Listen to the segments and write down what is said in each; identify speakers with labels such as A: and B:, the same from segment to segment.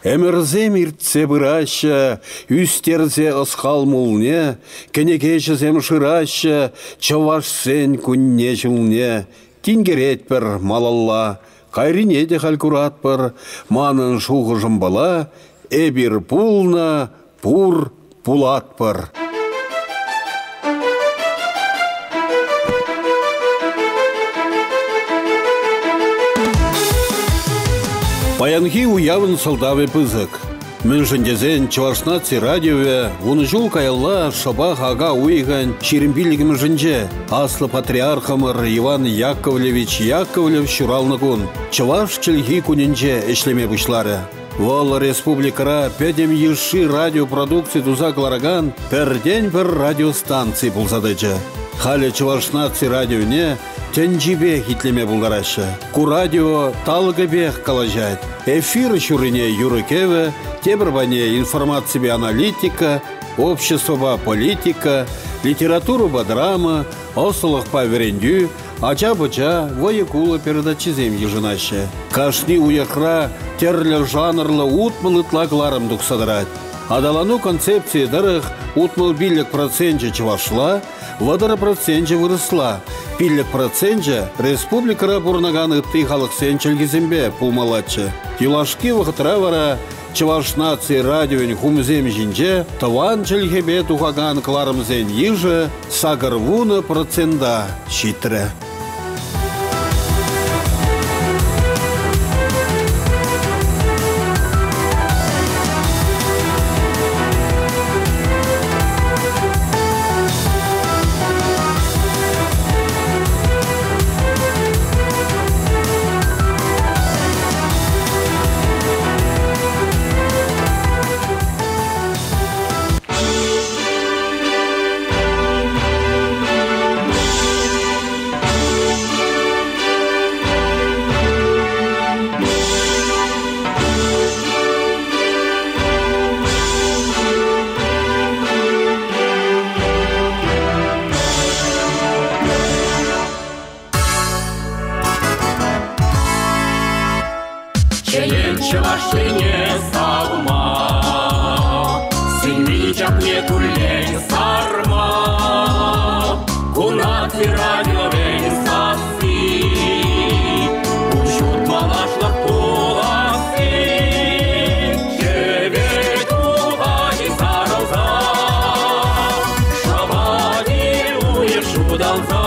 A: Ӗмӗрсем иртсе пыраҫҫӗ, ӳстерсе ӑс-хал мулне, кӗнекеҫӗсем шыраҫҫӗ чӑвашсен кунне-ҫулне. Тинкеретпӗр малалла, кайрине те халь куратпӑр. Манӑн шухӑшӑмпала эпир пулнӑ, пур, пулатпӑр. Паянхи уявӑн сӑлтавӗ пысӑк. Мӗншӗн тесен Чӑваш наци радиовӗ вунӑ ҫул каялла шӑпах ака уйӑхӗн 25-мӗшӗнче аслӑ патриархӑмӑр Иван Яковлевич Яковлев ҫуралнӑ кун Чӑваш чӗлхи кунӗнче ӗҫлеме пуҫларӗ. Вӑл республикӑра пӗтӗм йышши радиопродукци туса кӑларакан пӗртен-пӗр радиостанци пулса тӑчӗ. Халӗ Чӑваш наци радионе тӗнчипех итлеме пултараҫҫӗ. Ку радио талӑкӗпех калаҫать. Эфир ҫуррине юрӑ-кӗвӗ, тепӗр пайне информаципе аналитика, обществӑпа политика, литературӑпа драма, ӑслӑлӑхпа вӗрентӳ, Ача-пӑча, вӑйӑ-кулӑ передачисем йышӑнаҫҫӗ. Кашни уйӑхра тӗрлӗ жанрлӑ 60 ытла кӑларӑм тухса тӑрать. Аталану концепцийӗ тӑрӑх 65 проценчӗ чӑвашла, 30 проценчӗ вырӑсла, 5 проценчӗ республикӑра пурӑнакан ытти халӑхсен чӗлхисемпе пулмаллаччӗ. Юлашки вӑхӑтра вара Чӑваш наци радиовӗн хумӗсем ҫинче тӑван чӗлхепе тухакан кӑларӑмсен йышӗ 80 процента ҫитрӗ.
B: Чӗнет чӑвашсене савма, Сӳнми чапне куллен сарма. Ку наци радиовӗн сасси, Ун ҫут малашлӑх пуласси. Хӗвел тухать сарӑлса, Шӑвать уйӑх ҫуталса.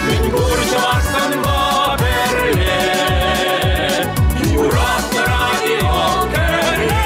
B: Мӗнпур чӑваш санпа пӗрле, Юратнӑ радио кӗрле.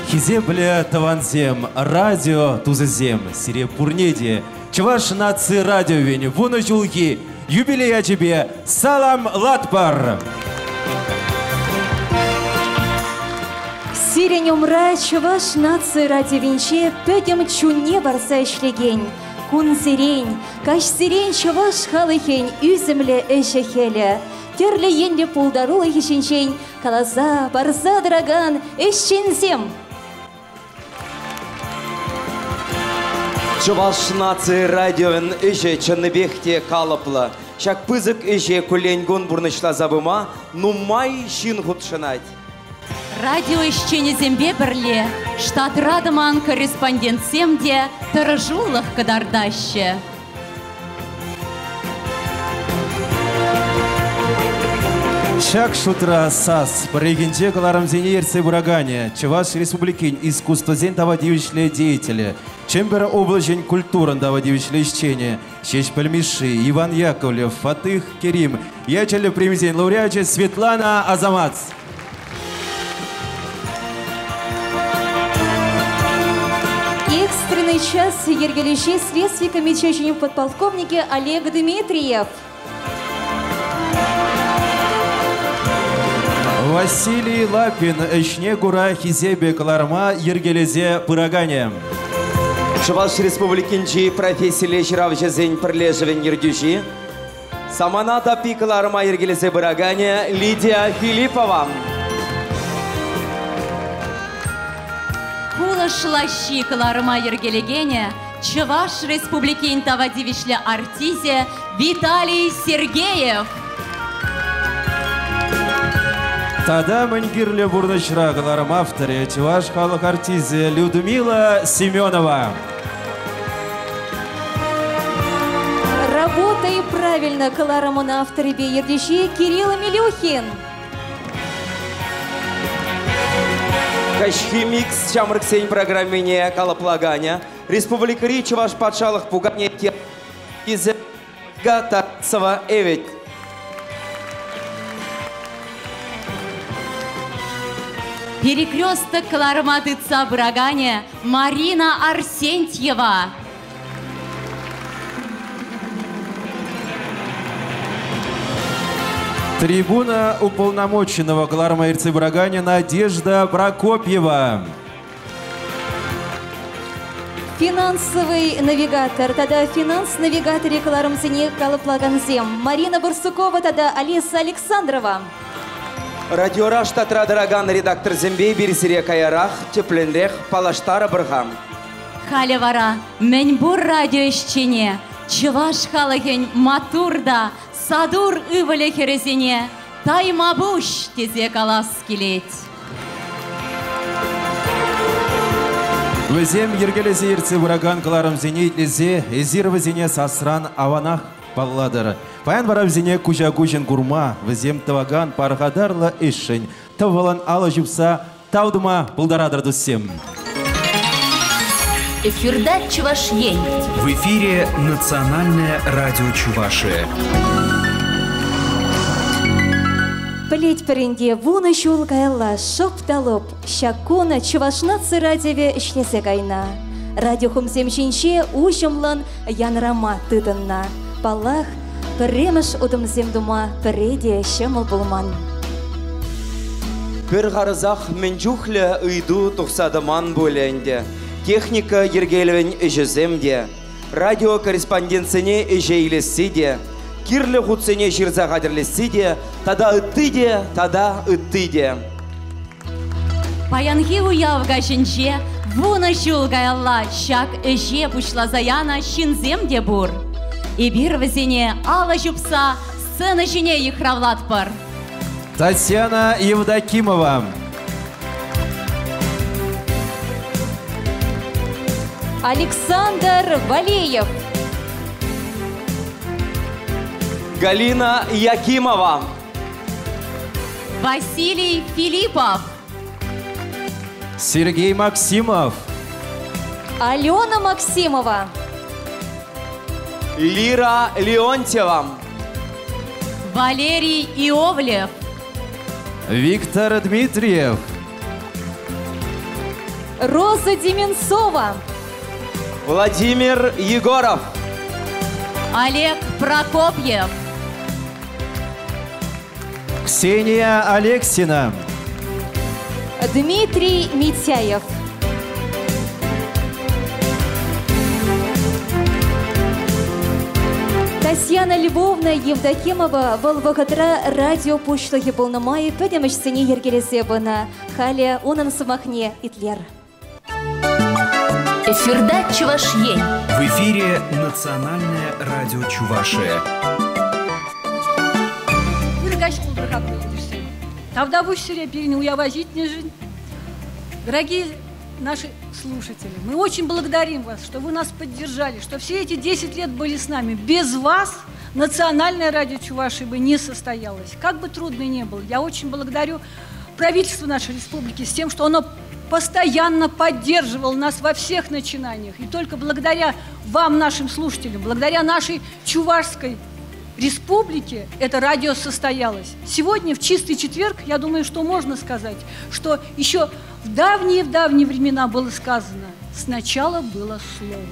C: Хисеплӗ тӑвансем, радио тусӗсем, сире пурне те Чӑваш наци радиовӗн вунӑ ҫулхи юбилей ячӗпе саламлатпӑр!
D: Сирӗн умра Чӑваш наци радиовинче пӗтӗм чунне парса ӗҫлекен, кунсерен, каҫсерен чӑваш халӑхӗн ӳсӗмлӗ ӗҫӗ-хӗлӗ, тӗрлӗ енлӗ пултарулӑхӗ ҫинчен каласа парса тӑракан ӗҫченсем.
E: Чӑваш наци радиовӗн ӗҫӗ чӑннипех те калӑплӑ. Ҫак пысӑк ӗҫе куллен-кун пурнӑҫласа пыма нумай ҫын хутшӑнать.
F: Радио ӗҫченӗсемпе пӗрле штатра тӑман корреспондентсем те тӑрӑшулӑх кӑтартаҫҫӗ.
C: Ҫак шутра САС пӗррехинче кӑларӑмсене ертсе пыраканӗ, Чӑваш Республикин искусствӑсен тава тивӗҫлӗ деятелӗ, Чӗмпӗр облаҫӗн культурӑн тава тивӗҫлӗ ӗҫченӗ Ҫеҫпӗл Мишши, Иван Яковлев, Фатых Керим ячӗллӗ премисен лауреачӗ Светлана Азамат.
D: Экстренный час йӗркелӳҫи Следстви комитечӗн подполковникӗ Олег Дмитриев.
C: Василий Лапин ӗҫне кура хисепе кӑларма йӗркелесе пыраканӗ.
E: Чӑваш Республикинчи профессилле ҫыравҫӑсен пӗрлешӗвӗн ертӳҫи. Самана таппи кӑларӑма йӗркелесе пыраканӗ Лидия Филиппова.
F: Кулӑш лаҫҫи кӑларӑма йӗркелекенӗ Чӑваш Республикин тава тивӗҫлӗ артисчӗ Виталий Сергеев.
C: Тата мӗн кирлӗ пурнӑҫра кӑларӑм авторӗ Чӑваш халӑх артисчӗ Людмила Семенова.
D: Работай правильно кӑларӑмӑн авторӗпе ертӳҫи Кирилл Милюхин.
E: Каҫхи микс ҫамрӑксен программине калӑплаканӗ республикӑри Чӑваш патшалӑх пукане Тарасова Эвет.
F: Перекресток кӑларӑма тытса пыраканӗ Марина Арсентьева.
C: Трибуна уполномоченного кӑларӑма ертсе пыраканӗ Надежда Прокопьева.
D: Финансовый навигатор тата финанс навигаторӗ кӑларӑмсене калӑплакансем Марина Барсукова тата Алиса Александрова.
E: Радиора штатра тӑракан редакторсемпе эпир сире каярах тӗплӗнрех паллаштарӑпӑр-ха.
F: Халӗ вара мӗнпур радио ӗҫчене чӑваш халӑхӗн маттур та сатур ывӑлӗ-хӗрӗсене тайма пуҫ тесе калас килет.
C: Вӗсем йӗркелесе ертсе пыракан кӑларӑмсене итлесе эсир вӗсене сасран аванах паллатӑр. Паян вара вӗсене куҫа-куҫӑн курма, вӗсем тӑвакан пархатарлӑ ӗҫшӗн тӑвӑлӑн алӑ ҫупса тав тума пултаратӑр, туссем.
F: Эфирта Чӑваш Ен.
G: В эфире Национальное радио Чувашия.
D: Пӗлетпӗр ӗнтӗ, вунӑ ҫул каялла шӑп та лӑп ҫак кун Чӑваш наци радиовӗ ӗҫлесе кайнӑ. Радиохумсем ҫинче уҫӑмлӑн янрама тытӑннӑ. Паллах, пӗрремӗш утӑмсем тума пӗрре те ҫӑмӑл пулман.
E: Пӗр харӑсах мӗн чухлӗ ыйту тухса тӑман пулӗ ӗнтӗ. Техника йӗркелӗвӗн ӗҫӗсем те, радиокорреспондентсене ӗҫе илесси те, кирлӗ хутсене ҫырса хатӗрлесси те тата ытти те, тата ытти те.
F: Паянхи уяв каҫӗнче вунӑ ҫул каялла ҫак ӗҫе пуҫласа янӑ ҫынсем те пур. Эпир вӗсене алӑ ҫупса сцена ҫине йыхравлатпӑр.
C: Татьяна Евдокимова.
D: Александр Валеев.
E: Галина Якимова.
F: Василий Филиппов.
C: Сергей Максимов.
D: Алена Максимова.
E: Лира Леонтьева.
F: Валерий Иовлев.
C: Виктор Дмитриев.
D: Роза Деменцова.
E: Владимир Егоров.
F: Олег Прокопьев.
C: Ксения Алексина.
D: Дмитрий Митяев. Татьяна Львовна Евдокимова вӑл вӑхӑтра радио пуҫлӑхӗ пулнӑ май пӗтӗм ӗҫсене йӗркелесе пынӑ. Халӗ унӑн сӑмахне итлер.
F: Эфирта Чӑваш Ен.
G: В эфире Национальное радио Чувашия.
H: Ыр каҫ пултӑр хаклӑ ентешсем. Тавтапуҫ сире пирӗн уява ҫитнӗшӗн. Дорогие наши слушатели, мы очень благодарим вас, что вы нас поддержали, что все эти 10 лет были с нами. Без вас Национальное радио Чувашии бы не состоялось. Как бы трудно ни было, я очень благодарю правительство нашей республики с тем, что оно постоянно поддерживало нас во всех начинаниях. И только благодаря вам, нашим слушателям, благодаря нашей Чувашской республике это радио состоялось. Сегодня, в чистый четверг, я думаю, что можно сказать, что еще в давние-в давние времена было сказано, сначала было слово.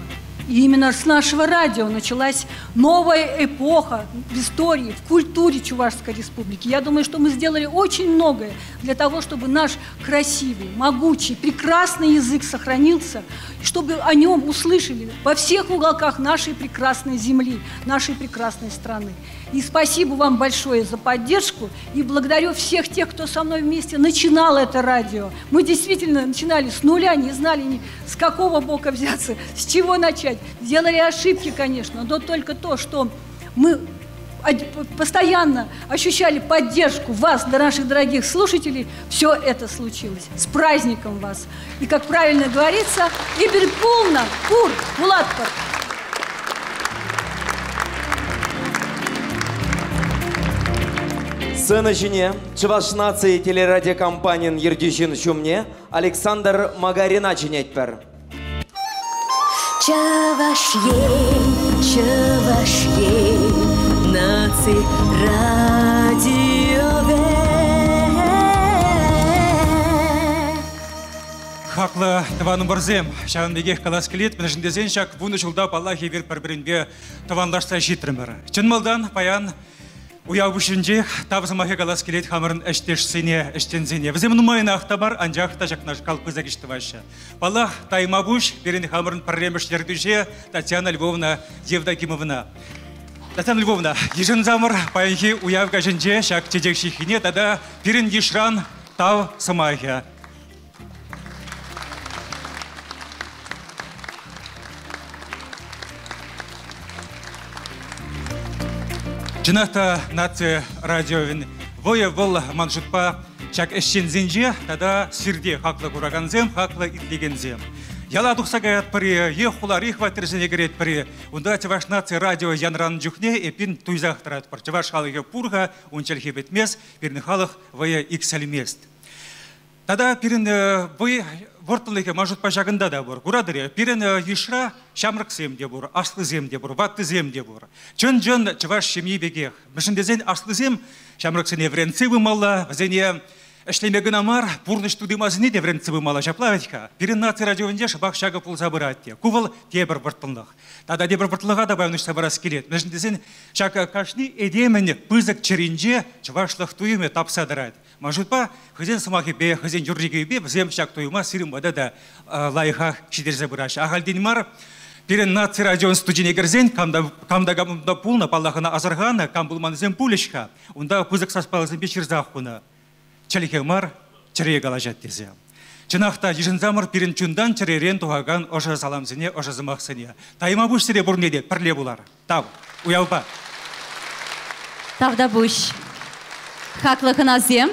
H: И именно с нашего радио началась новая эпоха в истории, в культуре Чувашской Республики. Я думаю, что мы сделали очень многое для того, чтобы наш красивый, могучий, прекрасный язык сохранился, чтобы о нем услышали во всех уголках нашей прекрасной земли, нашей прекрасной страны. И спасибо вам большое за поддержку. И благодарю всех тех, кто со мной вместе начинал это радио. Мы действительно начинали с нуля, не знали, ни с какого бока взяться, с чего начать. Делали ошибки, конечно, но только то, что мы постоянно ощущали поддержку вас, наших дорогих слушателей, все это случилось. С праздником вас! И, как правильно говорится, Иберпулна, Пур, Мулатпар.
E: Сцена ҫине Чӑваш наци телерадиокомпанин ертӳҫин ҫумне Александр Магарина чӗнетпӗр.
I: Чӑваш Ен, Чӑваш Ен, наци радиове.
J: Хаклӑ тӑванӑмӑрсем, ҫавӑн пекех калас килет, мӗншӗн тесен ҫак вунӑ ҫулта, паллах, эпир пӗр-пӗринпе тӑванлашса ҫитрӗмӗр. Чӑн малтан паян Уяв пуҫӗнчех тав сӑмахӗ калас килет хамӑрӑн ӗҫтешсене, ӗҫченсене. Вӗсем нумайӑнах та мар, анчах та ҫакнашкал пысӑк ӗҫ тӑваҫҫӗ. Паллах, тайма пуҫ пирӗн хамӑрӑн пӗрремӗш ертӳҫе Татьяна Львовна Евдокимовна. Татьяна Львовна, йышӑнсамӑр паянхи уяв каҫӗнче ҫак чечек ҫыххине тата пирӗн йышран тав сӑмахӗ. Чӑнах та наци радиовӗн вӑйӗ вӑл ман шутпа ҫак ӗҫченсенче тата сирте хаклӑ куракансем, хаклӑ итлекенсем. Яла тухса каятпӑр-и е хулари хваттерсене кӗретпӗр-и, унта Чӑваш наци радио янранӑ чухне эпир туйсах тӑратпӑр. Чӑваш халӑхӗ пур-ха, ун чӗлхи пӗтмест, пирӗн халӑх вӑйӗ иксӗлмест. Тата пирӗн вӑй вӑрттӑнлӑхӗ ман шутпа ҫакӑнта та пур. Куратӑр-и, пирӗн йышра ҫамрӑксем те пур, аслисем те пур, ваттисем те пур. Чӑн-чӑн чӑваш ҫемйи пекех. Мӗншӗн тесен аслисем ҫамрӑксене вӗрентсе пымалла, вӗсене ӗҫлеме кӑна мар, пурнӑҫ тути-масине те вӗрентсе пымалла. Ҫапла вӗт-ха. Пирӗн наци радиовӗнче шӑпах ҫакӑ пулса пырать те. Ку вӑл тепӗр вӑрттӑнлӑх. Тата тепӗр вӑрттӑнлӑха та паян уҫса парас килет. Мӗншӗн тесен ҫак кашни этемӗн пысӑк чӗринче чӑвашлӑх туйӑмӗ тапса тӑрать. Ман шутпа, хӑйсен сӑмахӗпе, хӑйсен юррикӗпе вӗсем ҫак туйӑма сирӗн пата та лайӑхах ҫитерсе пыраҫҫӗ. Ахальтен мар пирӗн наци радион студине кӗрсен кам та кам та кам та пулнӑ, паллах, ӑна асӑрханӑ, кам пулманнисем пулӗҫ-ха. Унта пысӑк саспаллисемпе ҫырса хунӑ. Чӗлхе мар, чӗре калаҫать тесе. Чӑнах та, йышӑнсамӑр пирӗн чунтан чӗререн тухакан ӑшӑ саламсене, ӑшӑ сӑмахсене. Тайма пуҫ сире пурне те пӗрле пулар. Тав. Уявпа.
F: Тавтапуҫ. Хаклӑ хӑнасем,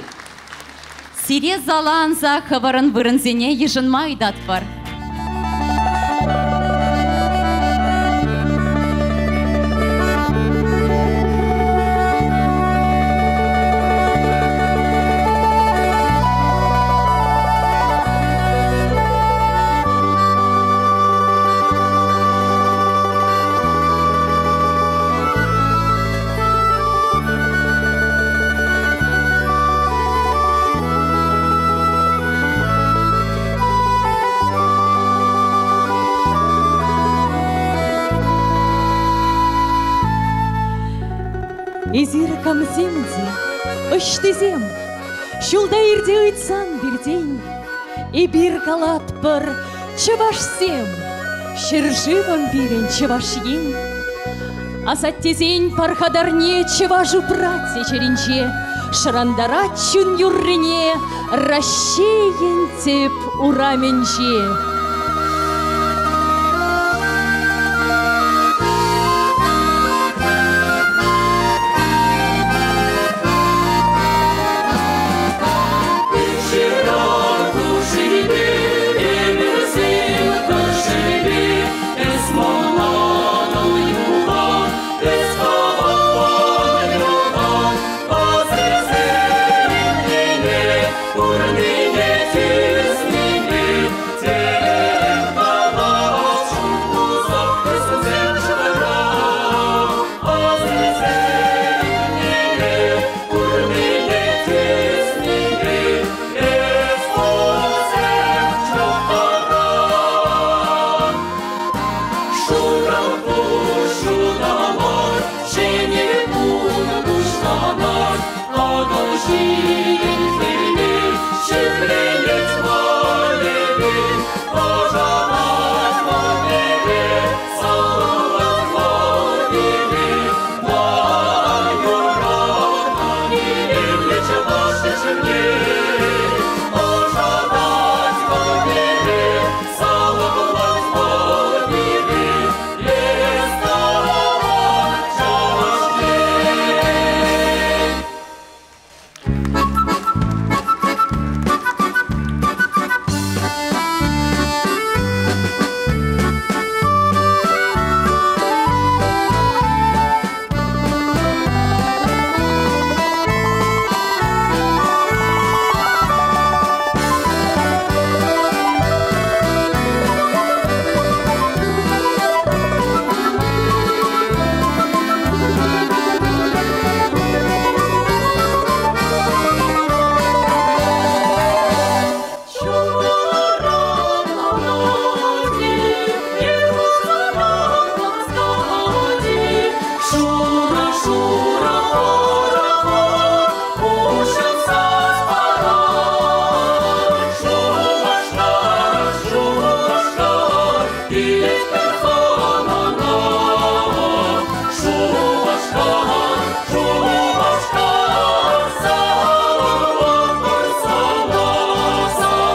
F: сире зала анса хӑвӑрӑн вырӑнсене йышӑнма ыйтатпӑр.
D: Эсир камсем те, ӑҫтисем? Ҫулта ирте ыйтсан пиртен, эпир калатпӑр, чӑвашсем, ҫӗршывӑм пирӗн Чӑваш Ен. Асаттесен пархатарне чӑваш упрать чӗринче, шӑрантарать чун юррине Раҫҫейӗн тӗп урамӗнче.
B: Килетпӗр хӑнана. Шупашкар, Шупашкар, саламлатпӑр сана, сана.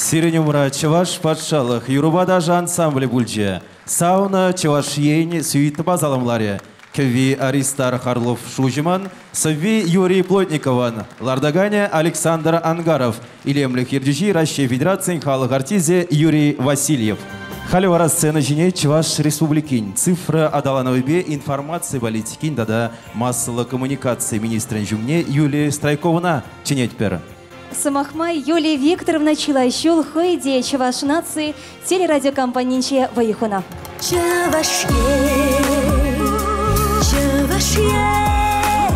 C: Сирӗн умра Чӑваш патшалӑх юрӑпа ташӑ ансамблӗ пулчӗ. Сауна Чӑваш Ен сюитӑпа саламларӗ. Кӗвви Аристарх Орлов Шуҫӑмӑн, сӑвви Юрий Плотниковӑн, лартаканӗ Александр Ангаров, илемлӗх ертӳҫи Раҫҫей Федерацийӗн халӑх артисчӗ Юрий Васильев. Халӗ вара сцена ҫине Чӑваш Республикин цифра аталанӑвӗпе информаци политикин тата массӑллӑ коммуникаци министрӗн ҫумне Юлия Стройковӑна чӗнетпӗр.
D: Сӑмах май, Юлия Викторовна чылай ҫул хӑй те Чӑваш наци телерадиокомпанинче вӑй хунӑ.
I: Чӑваш Ен, Чӑваш Ен.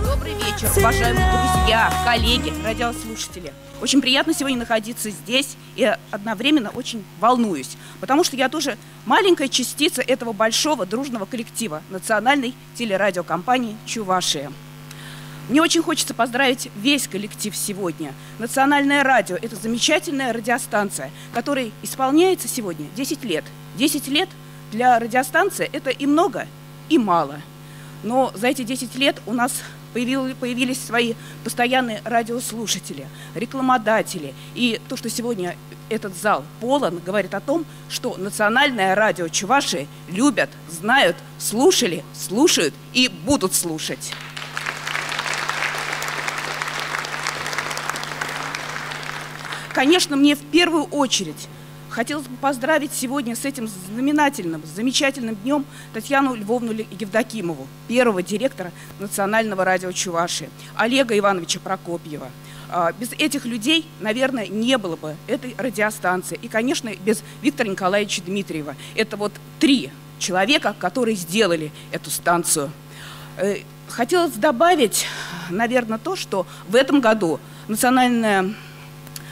K: Добрый вечер, уважаемые друзья, коллеги, радиослушатели. Очень приятно сегодня находиться здесь и одновременно очень волнуюсь, потому что я тоже маленькая частица этого большого дружного коллектива национальной телерадиокомпании «Чувашия». Мне очень хочется поздравить весь коллектив сегодня. Национальное радио – это замечательная радиостанция, которой исполняется сегодня 10 лет. 10 лет для радиостанции – это и много, и мало. Но за эти 10 лет у нас появились свои постоянные радиослушатели, рекламодатели. И то, что сегодня этот зал полон, говорит о том, что национальное радио Чувашии любят, знают, слушали, слушают и будут слушать. Конечно, мне в первую очередь хотелось бы поздравить сегодня с этим знаменательным, замечательным днем Татьяну Львовну Евдокимову, первого директора Национального радио Чувашии, Олега Ивановича Прокопьева. Без этих людей, наверное, не было бы этой радиостанции. И, конечно, без Виктора Николаевича Дмитриева. Это вот три человека, которые сделали эту станцию. Хотелось добавить, наверное, то, что в этом году Национальное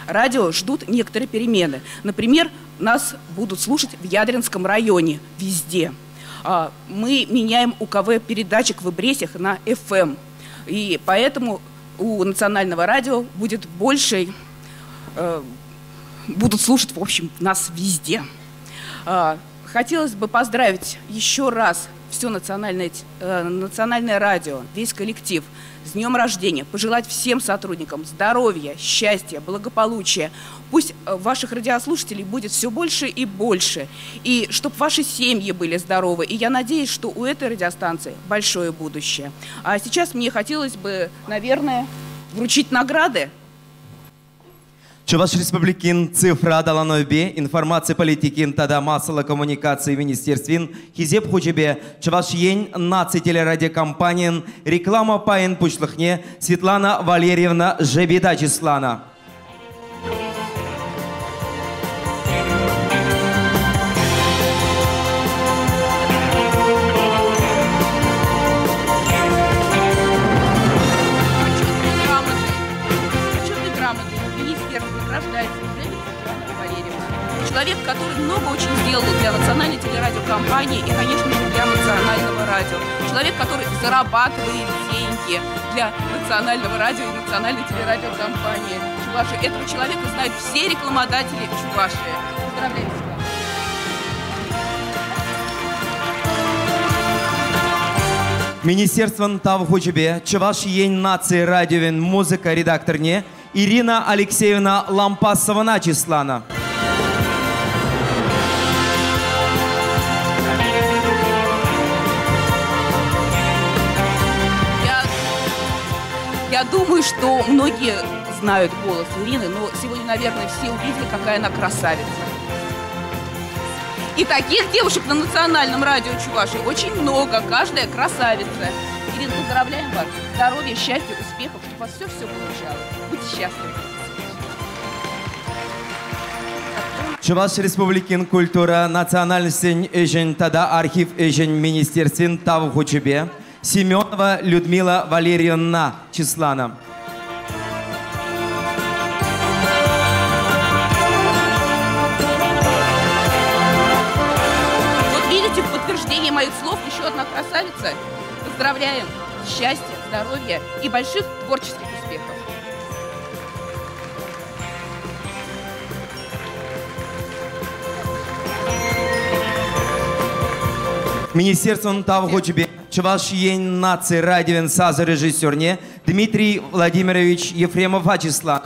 K: радио ждут некоторые перемены. Например, нас будут слушать в Ядринском районе везде. Мы меняем УКВ передатчик в Ибресях на FM. И поэтому у Национального радио будет больше, будут слушать, в общем, нас везде. Хотелось бы поздравить еще раз все национальное радио, весь коллектив с днем рождения, пожелать всем сотрудникам здоровья, счастья, благополучия. Пусть ваших радиослушателей будет все больше и больше, и чтобы ваши семьи были здоровы. И я надеюсь, что у этой радиостанции большое будущее. А сейчас мне хотелось бы, наверное, вручить награды.
E: Чӑваш Республикин цифра аталанӑвӗпе информаци политикин тата массӑллӑ коммуникаци министерствин Хисеп хучӗпе Чӑваш Ен наци телерадиокомпанийӗн реклама пайӗн пуҫлӑхне Светлана Валерьевна Жебеда чысланӑ.
K: телерадиокомпании и, конечно же, для национального радио. Человек, который зарабатывает деньги для национального радио и национальной телерадиокомпании Чувашии. Этого человека знают все рекламодатели Чувашии. Поздравляем тебя.
E: Министерствӑн тав хучӗпе Чӑваш Ен наци радиовӗн музыка редакторне Ирина Алексеевна Лампасовӑна чысланӑ.
K: Я думаю, что многие знают голос Ирины, но сегодня, наверное, все увидели, какая она красавица. И таких девушек на национальном радио Чувашии очень много, каждая красавица. Ирина, поздравляем вас. Здоровья, счастья, успехов, чтобы у вас все-все получалось. Будьте счастливы.
E: Чӑваш Республикин культура, национальноҫсен ӗҫӗн тата архив ӗҫӗн министерствин тав хучӗпе Семенова Людмила Валерьевна чысланӑ.
K: Вот видите, в подтверждение моих слов еще одна красавица. Поздравляем! Счастья, здоровья и больших творческих успехов!
E: Министерствӑн тав хучӗпе Чӑваш Ен наци радиовӗн сасӑ режиссерне Дмитрий Владимирович Ефремова чысланӑ.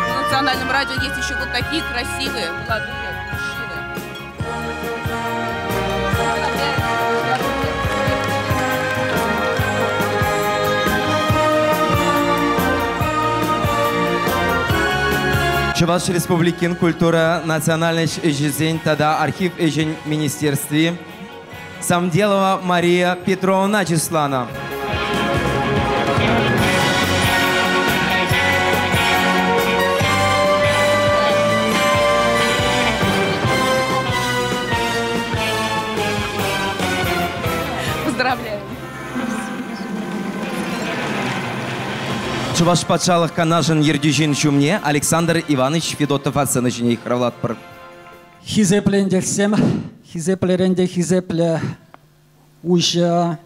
K: На национальном радио есть еще вот такие красивые молодые мужчины.
E: Чӑваш Республикин культура, национальноҫ ӗҫӗсен тата архив ӗҫӗн министерстви Самделова Мария Петровна чысланӑ.
K: Поздравляем.
E: Чӑваш патшалӑх канашӗн ертӳҫин ҫумне Александр Иванович Федотова сцена ҫине йыхравлатпӑр.
L: Хисеплентешсем, хисеплерен те хисеплӗ уҫӑ,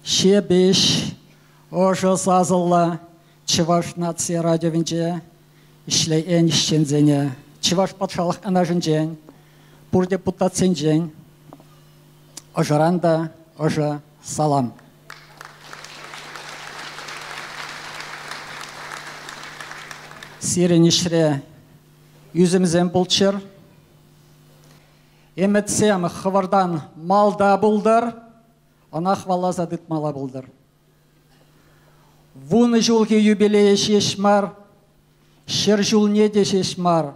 L: ҫепӗҫ, ӑшӑ сасӑллӑ Чӑваш наци радиовӗнче ӗҫлекен ӗҫченсене, Чӑваш патшалӑх канашӗнчен, пур депутатсенчен ӑшӑран та ӑшӑ салам. Сирӗн ӗҫре ӳсӗмсем пулччӑр. Ӗмӗтсем хӑвӑртан малта пултӑр, ӑна хӑваласа тытмалла пултӑр. 10 ҫулхи юбилее ҫеҫ мар, 100 ҫулне те ҫеҫ мар.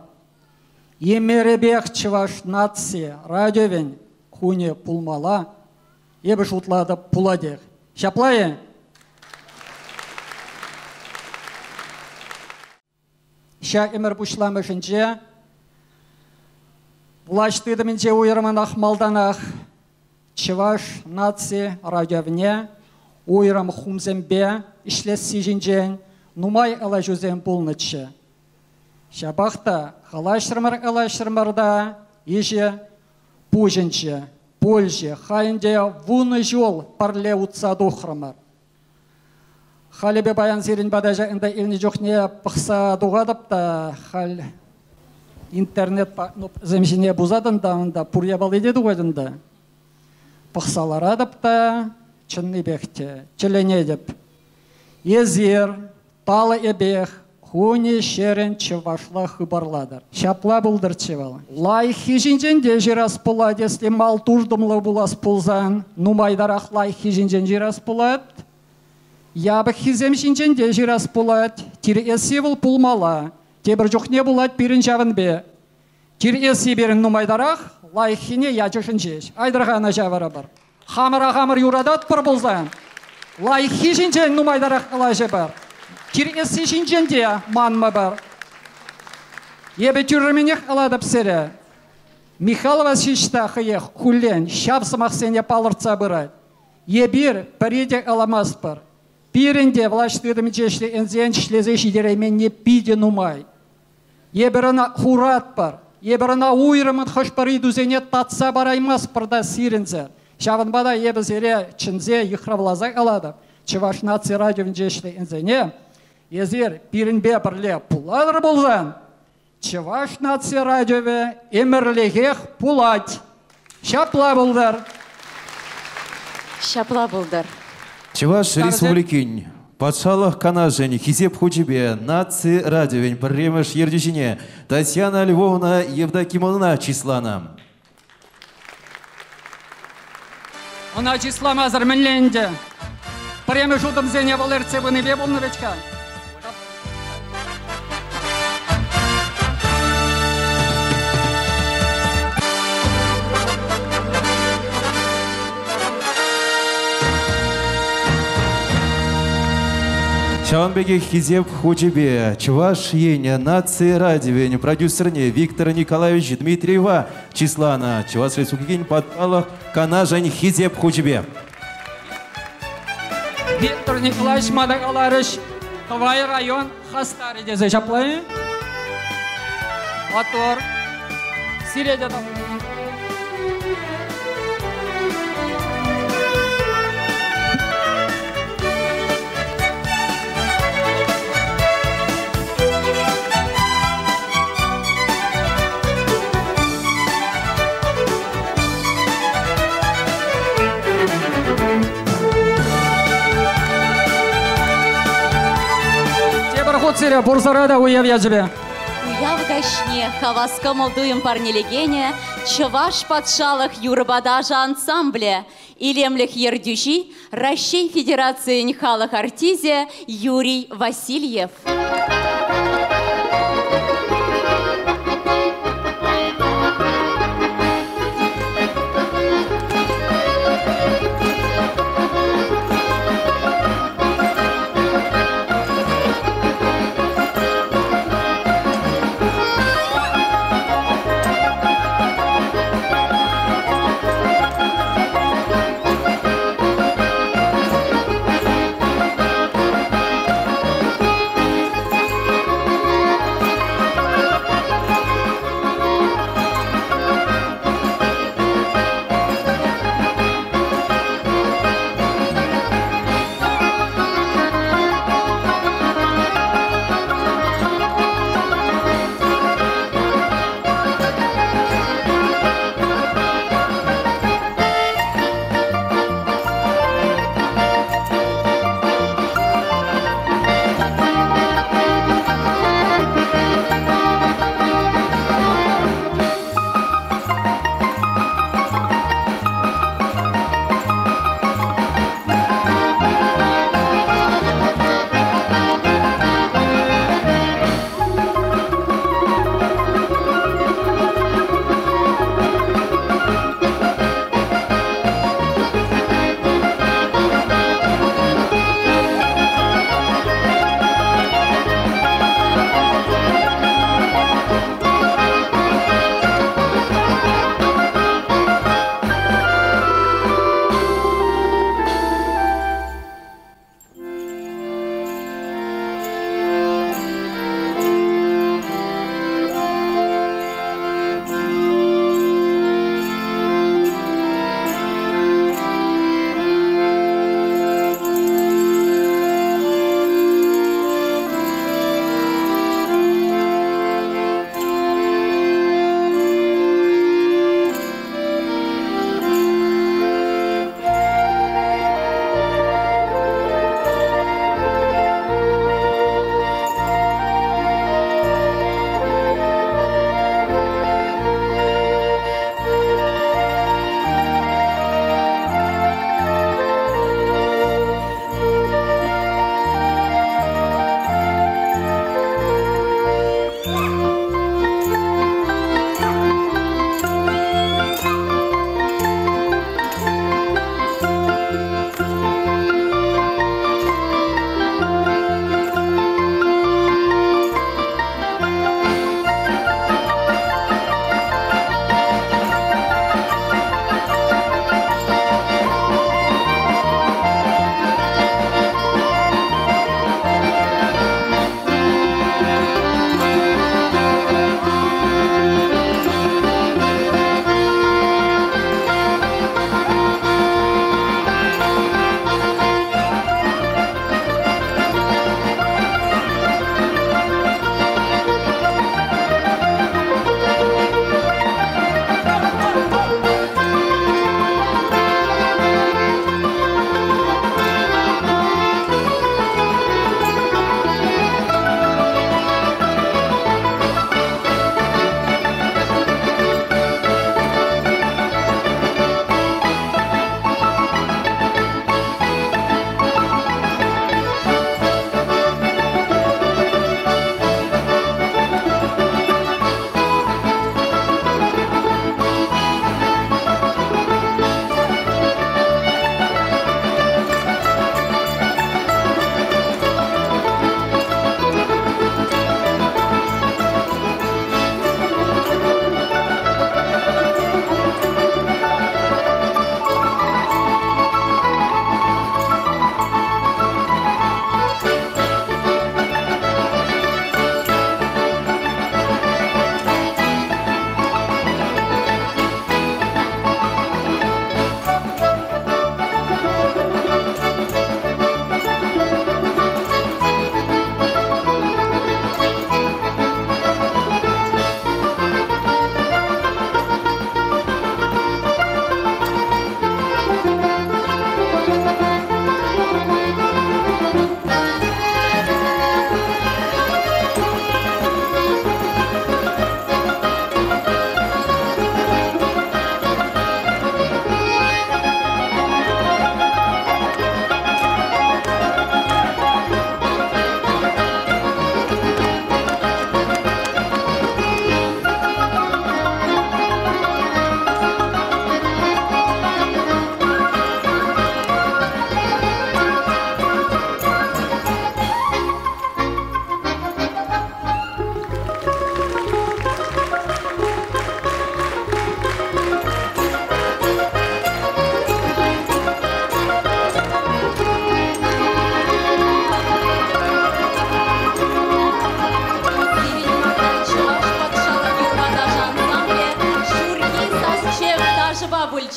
L: Ӗмӗрӗпех Чӑваш наци радиовӗн кунӗ пулмалла. Эпӗ шутлатӑп, пулатех. Ҫапла-и? Ҫак ӗмӗр пуҫламӑшӗнче влаҫ тытӑмӗнче уйрӑмӑнах малтанах Чӑваш наци радиовне уйрӑм хумсемпе ӗҫлесси ҫинчен нумай калаҫусем пулнӑччӗ. Ҫапах та калаҫрӑмӑр-калаҫрӑмӑр та ӗҫӗ пуҫӑнчӗ, пулчӗ. Халь ӗнтӗ 10 ҫул пӗрле утса тухрӑмӑр. Халӗпе паян сирӗн пата ҫакӑнта илнӗ чухне пӑхса тухатӑп та халь интернет кнопкӑсем ҫине пусатӑн та унта пур япали те тухать унта. Пӑхса ларатӑп та чӑннипех те тӗлӗнетӗп. Эсир талӑкӗпех кунӗ-ҫӗрӗн чӑвашла хыпарлатӑр. Ҫапла пултӑрччӗ вӑл. Лайӑххи ҫинчен те ҫырас пулать, если мал туртӑмлӑ пулас пулсан, нумайтарах лайӑххи ҫинчен ҫырас пулать. Япӑххисем ҫинчен те ҫырас пулать. Тиркесси вӑл пулмалла. Тепӗр чухне пулать пирӗн ҫавӑн пек. Тиркесси пирӗн нумайтарах, лайӑххине ячӗшӗн ҫеҫ. Айтӑр-ха ӑна ҫавӑрӑпӑр. Хамӑра хамӑр юрататпӑр пулсан, лайӑххи ҫинчен нумайтарах калаҫӑпӑр. Тиркесси ҫинчен те манмӑпӑр. Эпӗ тӳрремӗнех калатӑп сире. Михаил Васильевич та хӑех хуллен ҫав сӑмахсене палӑртса пырать. Эпир пӗри те каламастпӑр. Пирӗн те влаҫ тытӑмӗнче ӗҫлекенсен ӗҫлесе ҫитерейменни питӗ нумай. Эпир ӑна хуратпӑр, эпир ӑна уйрӑмӑн хӑш-пӗр ыйтусене татса параймастпӑр та сирӗнсӗр. Ҫавӑнпа та эпӗ сире чӗнсе йыхравласа калатӑп, Чӑваш наци радиовӗнче ӗҫлекенсене эсир пирӗнпе пӗрле пулатӑр пулсан, Чӑваш наци радиовӗ ӗмӗрлӗхех пулать. Ҫапла пултӑр.
F: Ҫапла пултӑр.
C: Чӑваш Республикин Патшалӑх Канашӗн Хисеп хучӗпе наци радиовӗн пӗрремӗш ертӳҫине Татьяна Львовна Евдокимовнӑна чысланӑ.
L: Ӑна чысламасӑр мӗнле ӗнтӗ? Пӗрремӗш утӑмсене вӑл ертсе пынипе пулнӑ вӗт-ха.
C: Ҫавӑн пекех Хисеп хучӗпе Чӑваш Ен наци радиовӗн продюсерне Виктор Николаевич Дмитриева чысланӑ Чӑваш Республикин Патшалӑх Канашӗн Хисеп хучӗпе.
L: Виктор Николаевич мана каларӗҫ, Тӑвай район хастарӗ тесе ҫапла-и? Мотор. Сире те Тепӗр хут сире пурсӑра та уяв ячӗпе.
F: Уяв каҫне хавас кӑмӑл-туйӑм парнелекенӗ Чӑваш патшалӑх юрӑпа ташӑ ансамблӗ, илемлӗх ертӳҫи Раҫҫей Федерацийӗн халӑх артисчӗ Юрий Васильев.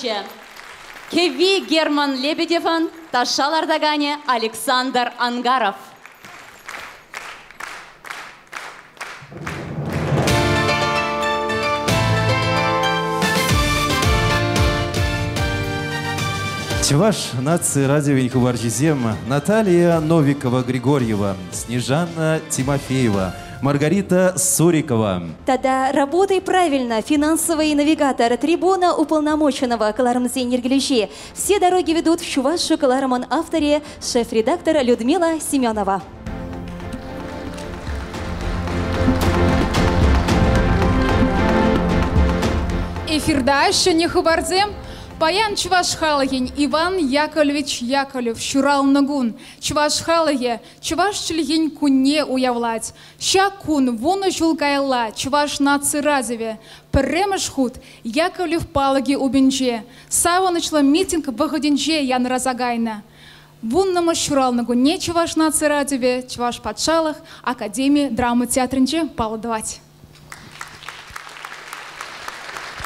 F: юрлаҫҫӗ. Кӗвви Герман Лебедевӑн, ташша лартаканӗ Александр Ангаров.
C: Чӑваш наци радиовӗн хыпарҫисем Наталья Новикова-Григорьева, Снежана Тимофеева, Маргарита Сурикова.
D: Тата «Работай правильно. Финансовый навигатор. Трибуна уполномоченного» кӑларӑмсен йӗркелӳҫи. «Все дороги ведут в Чувашию» кӑларӑмӑн авторӗ, шеф-редактор Людмила Семенова.
M: Эфирта ҫӗнӗ хыпарсем. Паян чӑваш халӑхӗн Иван Яковлевич Яковлев ҫуралнӑ кун. Чӑваш халӑхӗ чӑваш чӗлхин кунне уявлать. Ҫак кун вунӑ ҫул каялла Чӑваш наци радиовӗ пӗрремӗш хут Яковлев палӑкӗ умӗнче савӑнӑҫлӑ митинг вӑхӑтӗнче янӑраса кайнӑ. Вуннӑмӗш ҫуралнӑ кунне Чӑваш наци радиовӗ Чӑваш патшалӑх академи драма театрӗнче паллӑ тӑвать.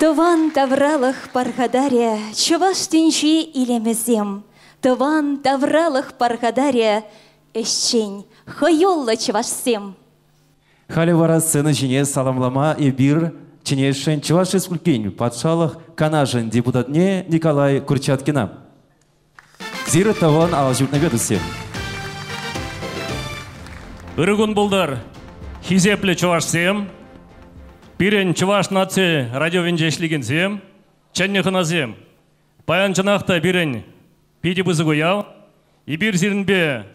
D: Тӑван тавралӑх пархатарӗ, чӑваш тӗнчи илемӗсем. Тӑван тавралӑх пархатарӗ, ӗҫчен, хӑюллӑ чӑвашсем.
C: Халӗ вара сцена ҫине саламлама эпир чӗнесшӗн Чӑваш Республикин Патшалӑх Канашӗн депутатне Николай Курчаткина. Зира тӑван ал ҫутнипе туссем.
N: Ырӑ кун пултӑр, хисеплӗ чӑвашсем, пирӗн Чӑваш наци радиовӗнче ӗҫлекенсем, чӗннӗ хӑнасем. Паян чӑнах та пирӗн питӗ пысӑк уяв. Эпир сирӗнпе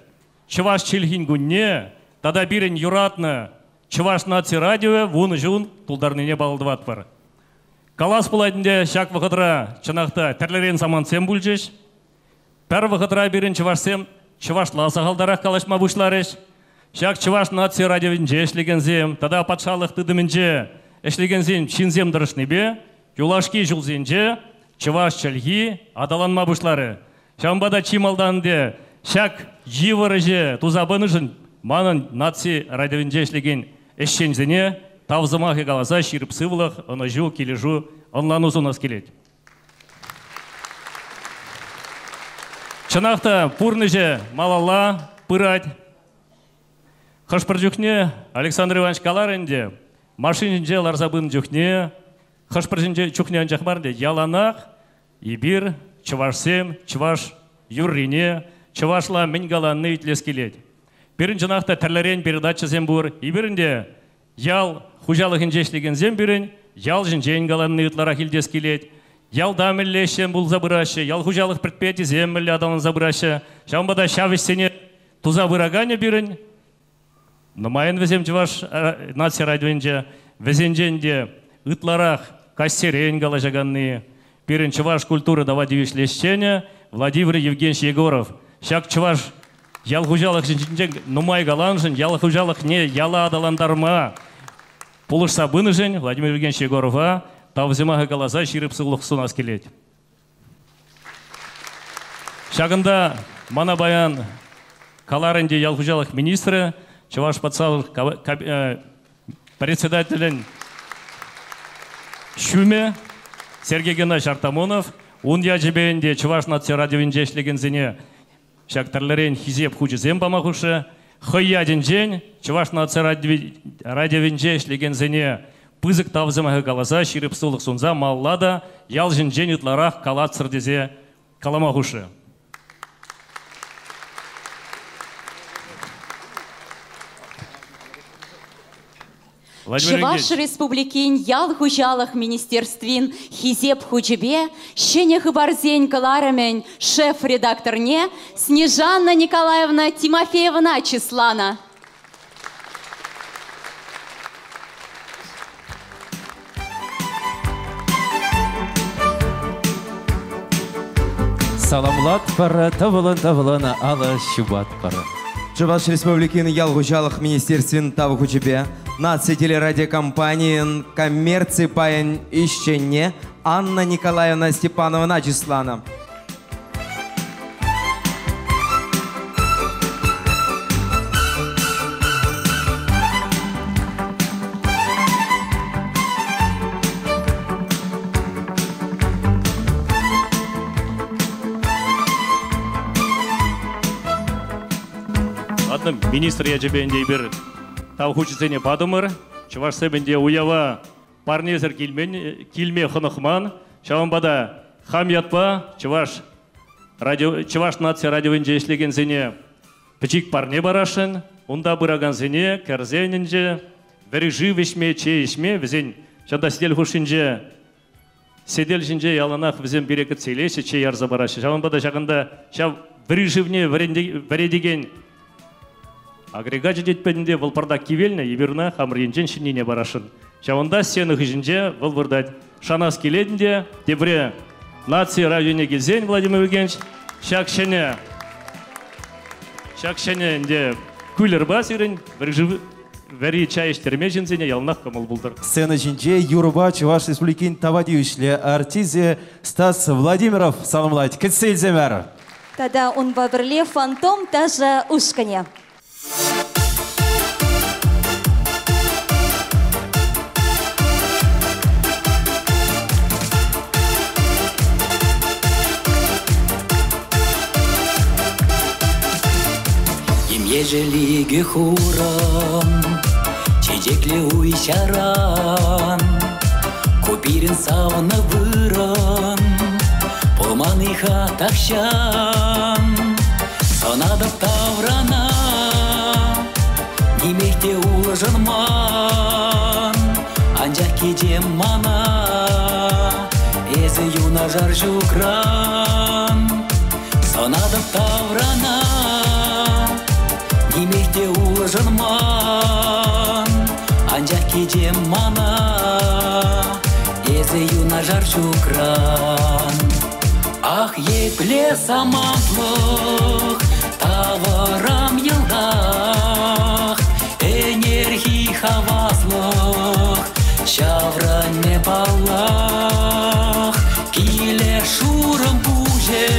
N: Чӑваш чӗлхин кунне тата пирӗн юратнӑ Чӑваш наци радиовӗ вунӑ ҫул тултарнине паллӑ тӑватпӑр. Калас пулать ӗнтӗ, ҫак вӑхӑтра чӑнах та тӗрлӗрен самантсем пулчӗҫ. Пӗр вӑхӑтра пирӗн чӑвашсем чӑвашла сахалтарах калаҫма пуҫларӗҫ. Ҫак Чӑваш наци радиовӗнче ӗҫлекенсем тата патшалӑх тытӑмӗнче ӗҫлекенсем ҫынсем тӑрӑшнипе юлашки ҫулсенче чӑваш чӗлхи аталанма пуҫларӗ. Ҫавӑнпа та чи малтан ӗнтӗ ҫак йывӑр ӗҫе туса пынӑшӑн манӑн наци радиовӗнче ӗҫлекен ӗҫченсене тав сӑмахӗ каласа ҫирӗп сывлӑх, ӑнӑҫу, килӗшӳ, ӑнлану сунас килет. Чӑнах та пурнӑҫӗ малалла пырать. Хӑш-пӗр чухне Александр Иванович каларӗ ӗнтӗ, машин ҫинче ларса пынӑ чухне, хӑш-пӗр ҫинче чухне анчах мар ӗнтӗ, яланах Эпир, чӑвашсем, чӑваш юррине, чӑвашла мӗн каланни итлес килет. Пирӗн чӑнах та тӗрлӗрен передачӑсем пур. Эпир ӗнтӗ ял хуҫалӑхӗнче ӗҫлекенсем пирӗн ял ҫинчен каланни ытларах илтес килет. Ялта мӗнле ӗҫсем пулса пыраҫҫӗ, ял хуҫалӑх предприятисем мӗнле аталанса пыраҫҫӗ. Ҫавӑнпа та ҫав ӗҫсене туса пыраканӗ пирӗн нумайӑн вӗсем Чӑваш наци радиовӗнче. Вӗсенчен те ытларах каҫсерен калаҫаканни, пирӗн чӑваш культура тава тивӗҫлӗ ӗҫченӗ Владимир Евгеньевич Егоров. Ҫак чӑваш ял хуҫалӑх ҫинчен нумай каланшӑн, ял хуҫалӑхне яла аталантарма пулӑшса пынӑшӑн Владимир Евгеньевич Егорова тав сӑмахӗ каласа ҫирӗп сывлӑх сунас килет. Ҫакӑнта мана паян калар ӗнтӗ ял хуҫалӑх министрӗ, Чӑваш патшалӑх председателӗн ҫумӗ Сергей Геннадьевич Артамонов. Ун ячӗпе ӗнтӗ Чӑваш наци радиовӗнче ӗҫлекенсене ҫак тӗрлӗрен хисеп хучӗсем пама хушрӗ. Хӑй ятӗнчен Чӑваш наци радиовӗнче ӗҫлекенсене пысӑк тав сӑмахӗ каласа ҫирӗп сывлӑх сунса малалла та ял ҫинчен ытларах калатсӑр тесе калама хушрӗ.
F: Чӑваш Республикин Ял хуҫалӑх министерствин Хисеп хучӗпе ҫӗнӗ хыпарсен кӑларӑмӗн шеф-редакторне Снежанна Николаевна Тимофеевӑна чысланӑ.
C: Саламлатпӑр, тӑвӑлӑн-тӑвӑлӑн алӑ ҫупатпӑр.
E: Чӑваш Республикин Ял хуҫалӑх министерствин тав хучӗпе наци телерадиокомпанийӗн коммерци пайӗн ӗҫченне Анна Николаевна Степановӑна чысланӑ.
N: Министр ячӗпе ӗнтӗ эпир тав хучӗсене патӑмӑр. Чӑвашсем ӗнтӗ уява парнесӗр килмен, килме хӑнӑхман. Ҫавӑнпа та хам ятпа Чӑваш радио, Чӑваш наци радиовӗнче ӗҫлекенсене пӗчик парне парасшӑн. Унта пыракансене кӗрсен ӗнтӗ вӗри шыв ӗҫме, чей ӗҫме вӗсен ҫата сӗтел хушшинче сӗтел ҫинче яланах вӗсем пире кӗтсе илеҫҫӗ, чей ярса параҫҫӗ. Ҫавӑнпа та ҫакӑнта ҫав вӗри шывне вӗретекен агрегачӗ тетпӗр ӗнтӗ, вӑл пӑртак кивелнӗ, эпир ӑна хамӑр енчен ҫӗннине парасшӑн. Ҫавӑнта сцена хыҫӗнче вӑл выртать. Шанас килет ӗнтӗ, тепре наци радионе килсен, Владимир Евгеньевич, ҫак ҫӗнӗ ҫак ҫӗнӗ ӗнтӗ кулерпа сирӗн вӗри чай ӗҫтерме ҫынсене яланах кӑмӑл пултӑр.
C: Сцена ҫинче юрӑпа Чӑваш Республикин тава тивӗҫлӗ артисчӗ Стас Владимиров саламлать. Кӗтсе илсемӗр!
D: Тата унпа пӗрле «Фантом» ташӑ ушкӑнӗ.
O: Ем-ешӗл хурӑн, чечеклӗ уй ҫаран, ку пирӗн савнӑ вырӑн, пулман-и-ха тахҫан. Сӑнатӑп таврана, нимех те улшӑнман, анчах кичем мана, эсӗ юнашар ҫукран. Сӑнатӑп таврана, нимех те улшӑнман, анчах кичем мана, эсӗ юнашар ҫукран. Ах, епле самантлӑх тавӑрам йӑлтах, ӗнерхи хаваслӑх ҫаврӑнмӗ паллах. Киле шурӑм пуҫӗ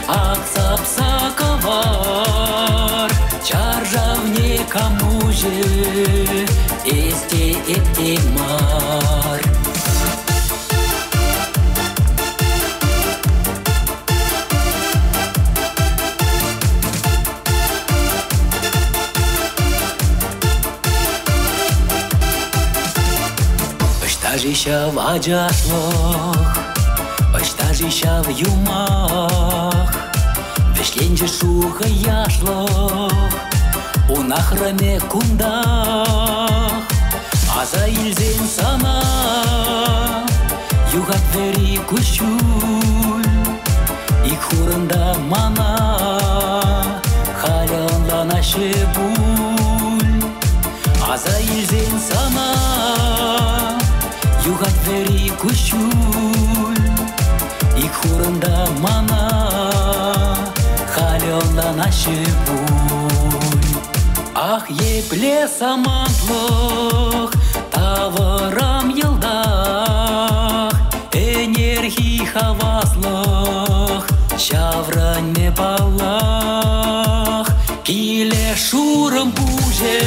O: ак сапса кӑвар, чаршавне кам уҫӗ, эс те, эп те мар. Ӑҫта-ши ҫав ачашлӑх, ӑҫта-ши ҫав юмах, вӗҫленчӗ шухӑ яшлӑх, ун ахрӑмӗ кунтах. Аса илсен сана юхать вӗри куҫҫуль, ик хурӑнта мана халӗ ӑнланаҫҫӗ пуль. Аса илсен сана юхать вӗри куҫҫуль, ик хурӑнта мана халӗ ӑнланаҫҫӗ пуль. Ах, епле самантлӑх тавӑрам йӑлтах, ӗнерхи хаваслӑх ҫаврӑнмӗ паллах. Киле шурӑм пуҫӗ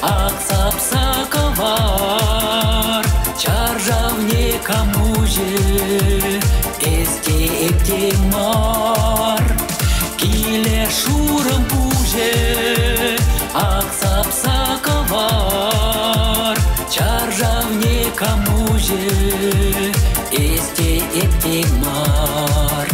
O: ак сапса кӑвар, чаршавне кам уҫӗ, эс те, эп те мар. Киле шурӑм пуҫӗ ак сапса кӑвар, чаршавне кам уҫӗ, эс те, эп те мар.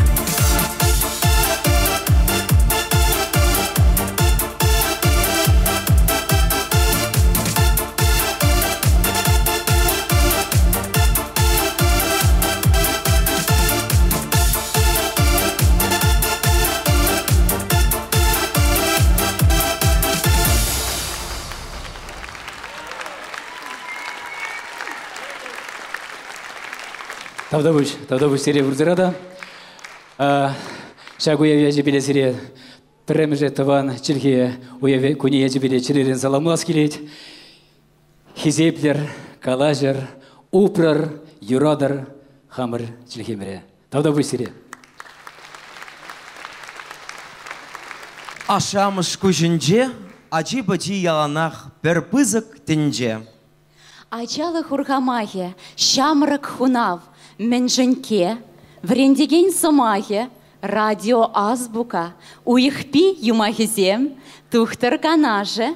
P: Тавтапуҫ, тавтапуҫ сире пурсӑра та. Ҫак уяв ячӗпе сире пӗрремӗше тӑван чӗлхе уявӗ кунӗ ячӗпе чӗререн саламлас килет. Хисеплӗр, калаҫӑр, упрӑр, юратӑр хамӑр чӗлхемӗре. Тавтапуҫ сире.
E: Ашшӗ-амӑш куҫӗнче ачи-пӑчи яланах пӗр пысӑк тӗнче.
F: Ачалӑх урхамахӗ, ҫамрӑк хунав, мӗншӗнкке, вӗрентекен сӑмахӗ, Радио Азбука, Уйӑхпи юмахӗсем, Тухтӑр канашӗ,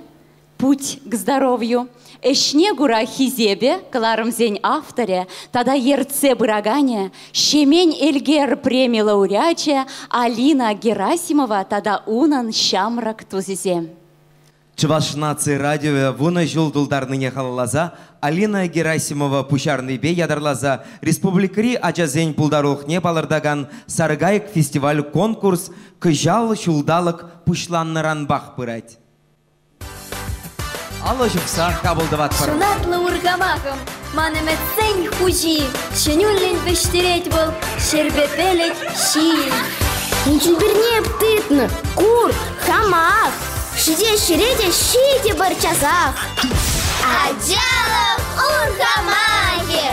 F: Путь к здоровью, Ӗҫне кура хисепӗ кӑларӑмсен авторӗ тата ертсе пыраканӗ Ҫемен Элкер преми лауреачӗ Алина Герасимова тата унӑн ҫамрӑк тусӗсем.
E: Чӑваш наци радиовӗ вунӑ ҫул тултарнине халалласа Алина Герасимова пуҫарнипе ятарласа республикӑри ачасен пултарулӑхне палӑртакан «Саркайӑк» фестиваль-конкурс кӑҫал ҫулталӑк пуҫланнӑранпах пырать. Алӑ ҫупса хапӑл тӑватпӑр.
Q: Ҫунатлӑ урхамахӑм, ман ӗмӗтсен хуҫи, ҫӗнӳллӗн вӗҫтерет вӑл ҫӗрпе пӗлӗт ҫийӗн.
R: Чӗлпӗрне эп тытнӑ, кур, хамах. Ҫитес ҫӗре те ҫитӗпӗр часах.
S: Ачалӑх урхамахӗ!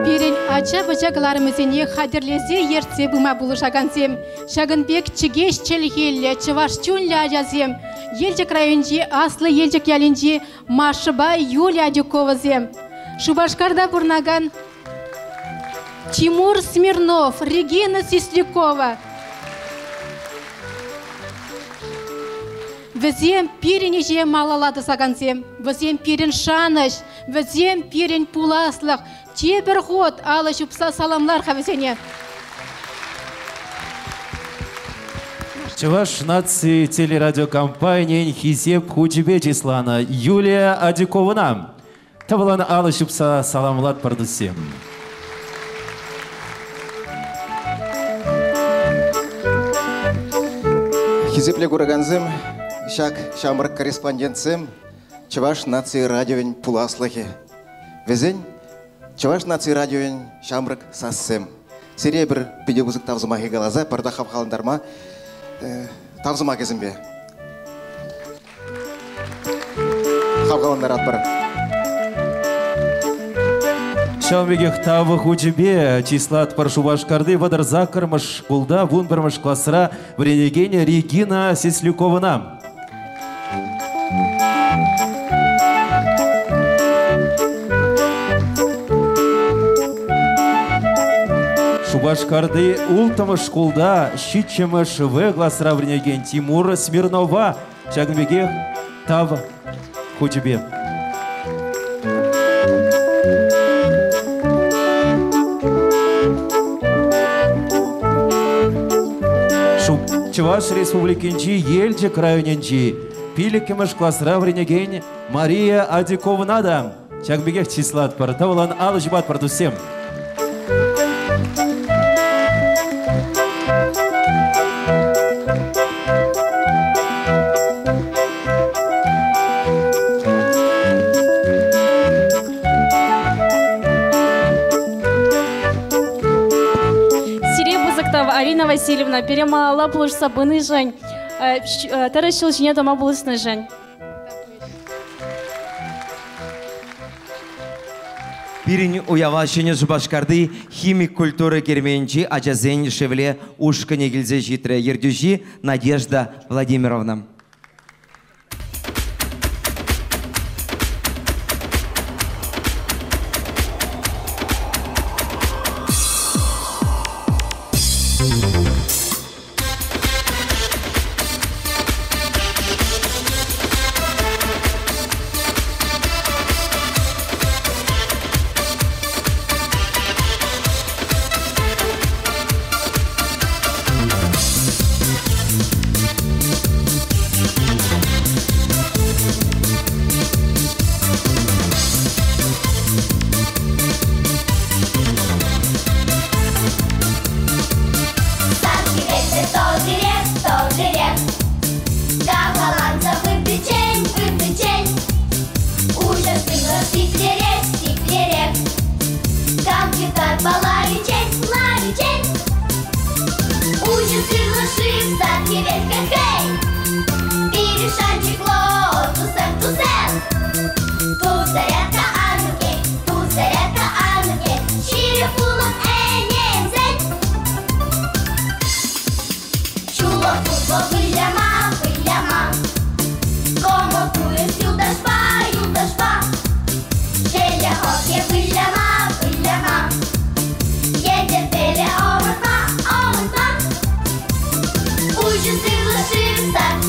T: Пирӗн ача-пӑча кӑларӑмӗсене хатӗрлесе ертсе пыма пулӑшакансем, ҫакӑн пек чӗкеҫ чӗлхеллӗ чӑваш чунлӗ ачасем Елчӗк районӗнчи Аслӑ Елчӗк ялӗнчи Машӑпа Юлия Адюковасем, Шупашкарта пурӑнакан Тимур Смирнов, Регина Сислякова. Вӗсем пирӗн ӗҫе малалла тӑсакансем, вӗсем пирӗн шанӑҫ, вӗсем пирӗн пуласлӑх. Тепӗр хут алӑ ҫупса саламлар-ха вӗсене.
C: Чӑваш наци телерадиокомпанийӗн Хисеп хучӗпе чысланӑ Юлия Адюковӑна тӑвӑлан алӑ ҫупса саламлатпӑр, туссем.
U: Хисеплӗ куракансем, ҫак ҫамрӑк корреспондентсем Чӑваш наци радиовӗн пуласлӑхӗ. Вӗсен Чӑваш наци радиовӗн ҫамрӑк сассем. Сире пӗр питӗ пысӑк тав сӑмахӗ каласа пӗртак хавхалантарма тав сӑмахӗсемпе хавхалантаратпӑр.
C: Ҫавӑн пекех тав хучӗпе чыслатпӑр Шупашкарти 38-мӗш шкулта 11-мӗш класра вӗренекен Регина Сеслюковӑна. Шупашкарти улттӑмӗш шкулта ҫиччӗмӗш В класра вӗренекен Тимур Смирнова ҫакӑн пекех тав хучӗпе. Чӑваш Республикинчи Елчӗк районӗнчи пиллӗкмӗш класра вӗренекен Мария Адюковӑна та ҫакӑн пекех чыслатпӑр. Тӑвӑлан алӑ ҫупатпӑр, туссем.
V: Сире пысӑк тав, Арина Васильевна, пире малалла пулӑшса пынишӗн, тӗрӗс ҫул ҫине тӑма пулӑшнӑшӑн.
E: Пирӗн уява Ҫӗнӗ Шупашкарти химик культура керменӗнчи ачасен Шевле ушкӑнӗ килсе ҫитрӗ. Ертӳҫи Надежда Владимировна.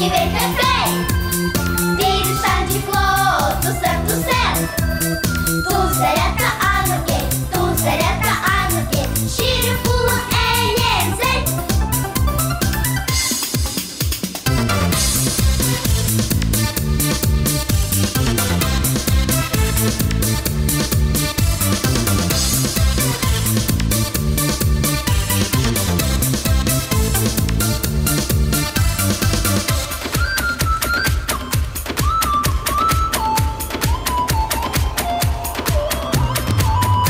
S: хӗвел хе-хей! Пирӗн шанчӑклӑ туссем, туссем! Тусарята ан ӳркен, тусарята ан ӳркен, ҫирӗп пулӑр ӗненсен!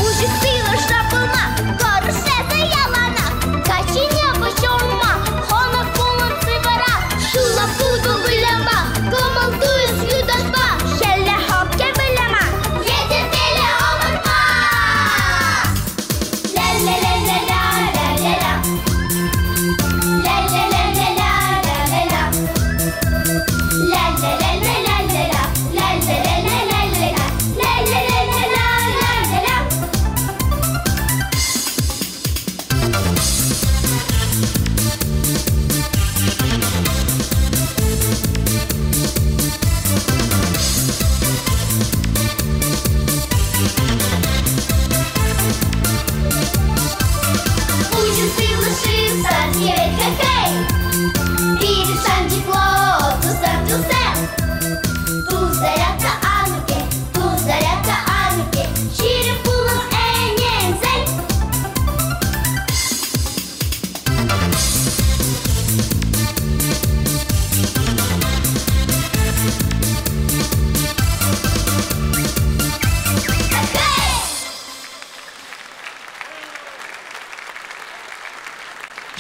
S: Уҫӑ сывлӑшра пулма, тӑрӑшса яланах, каҫхине вӑҫӑрма, хӑнӑх пулӑн сывӑрах, ҫулла футбол выляма, кӑмӑл туйӑс юлташпа, хӗлле хоккей выляма, йӗтӗрпеле ӑмӑртма. Ля-ля-ля-ля-ля-ля-ля-ля. Ля-ля-ля-ля-ля-ля-ля-ля. Ля-ля-ля-ля-ля-ля-ля. Ля-ля-ля-ля-ля-ля-ля. Ля-ля-ля-ля-ля-ля-ля. Уҫӑ сывлӑш-шыв сар хӗвел хе-хей! Пирӗн шанчӑклӑ туссем, туссем! Тусарята ан ӳркен, тусарята ан ӳркен, ҫирӗп пулӑр ӗненсен!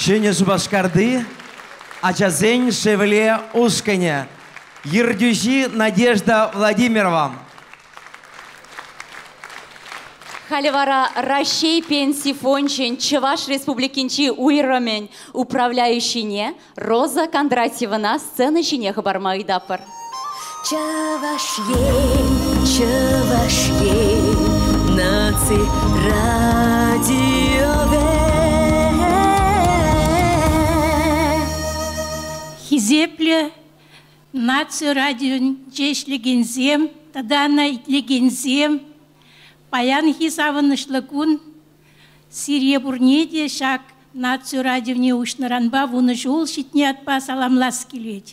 E: Ҫӗнӗ Шупашкарти ачасен Шевле ушкӑнӗ. Ертӳҫи Надежда Владимирова.
F: Халӗ вара Раҫҫей Пенси фончӗн Чӑваш Республикинчи уйрӑмӗн управляющине Роза Кондратьевӑна сцена ҫине хӑпарма ыйтатпӑр.
I: Чӑваш Ен, Чӑваш Ен, наци радиовӗ.
A: Хисеплӗ наци радионче ӗҫлекенсем тата ӑна итлекенсем, паянхи савӑнӑҫлӑ кун сире пурне те ҫак наци радионе уҫнӑранпа вунӑ ҫул ҫитнӗ ятпа саламлас килет.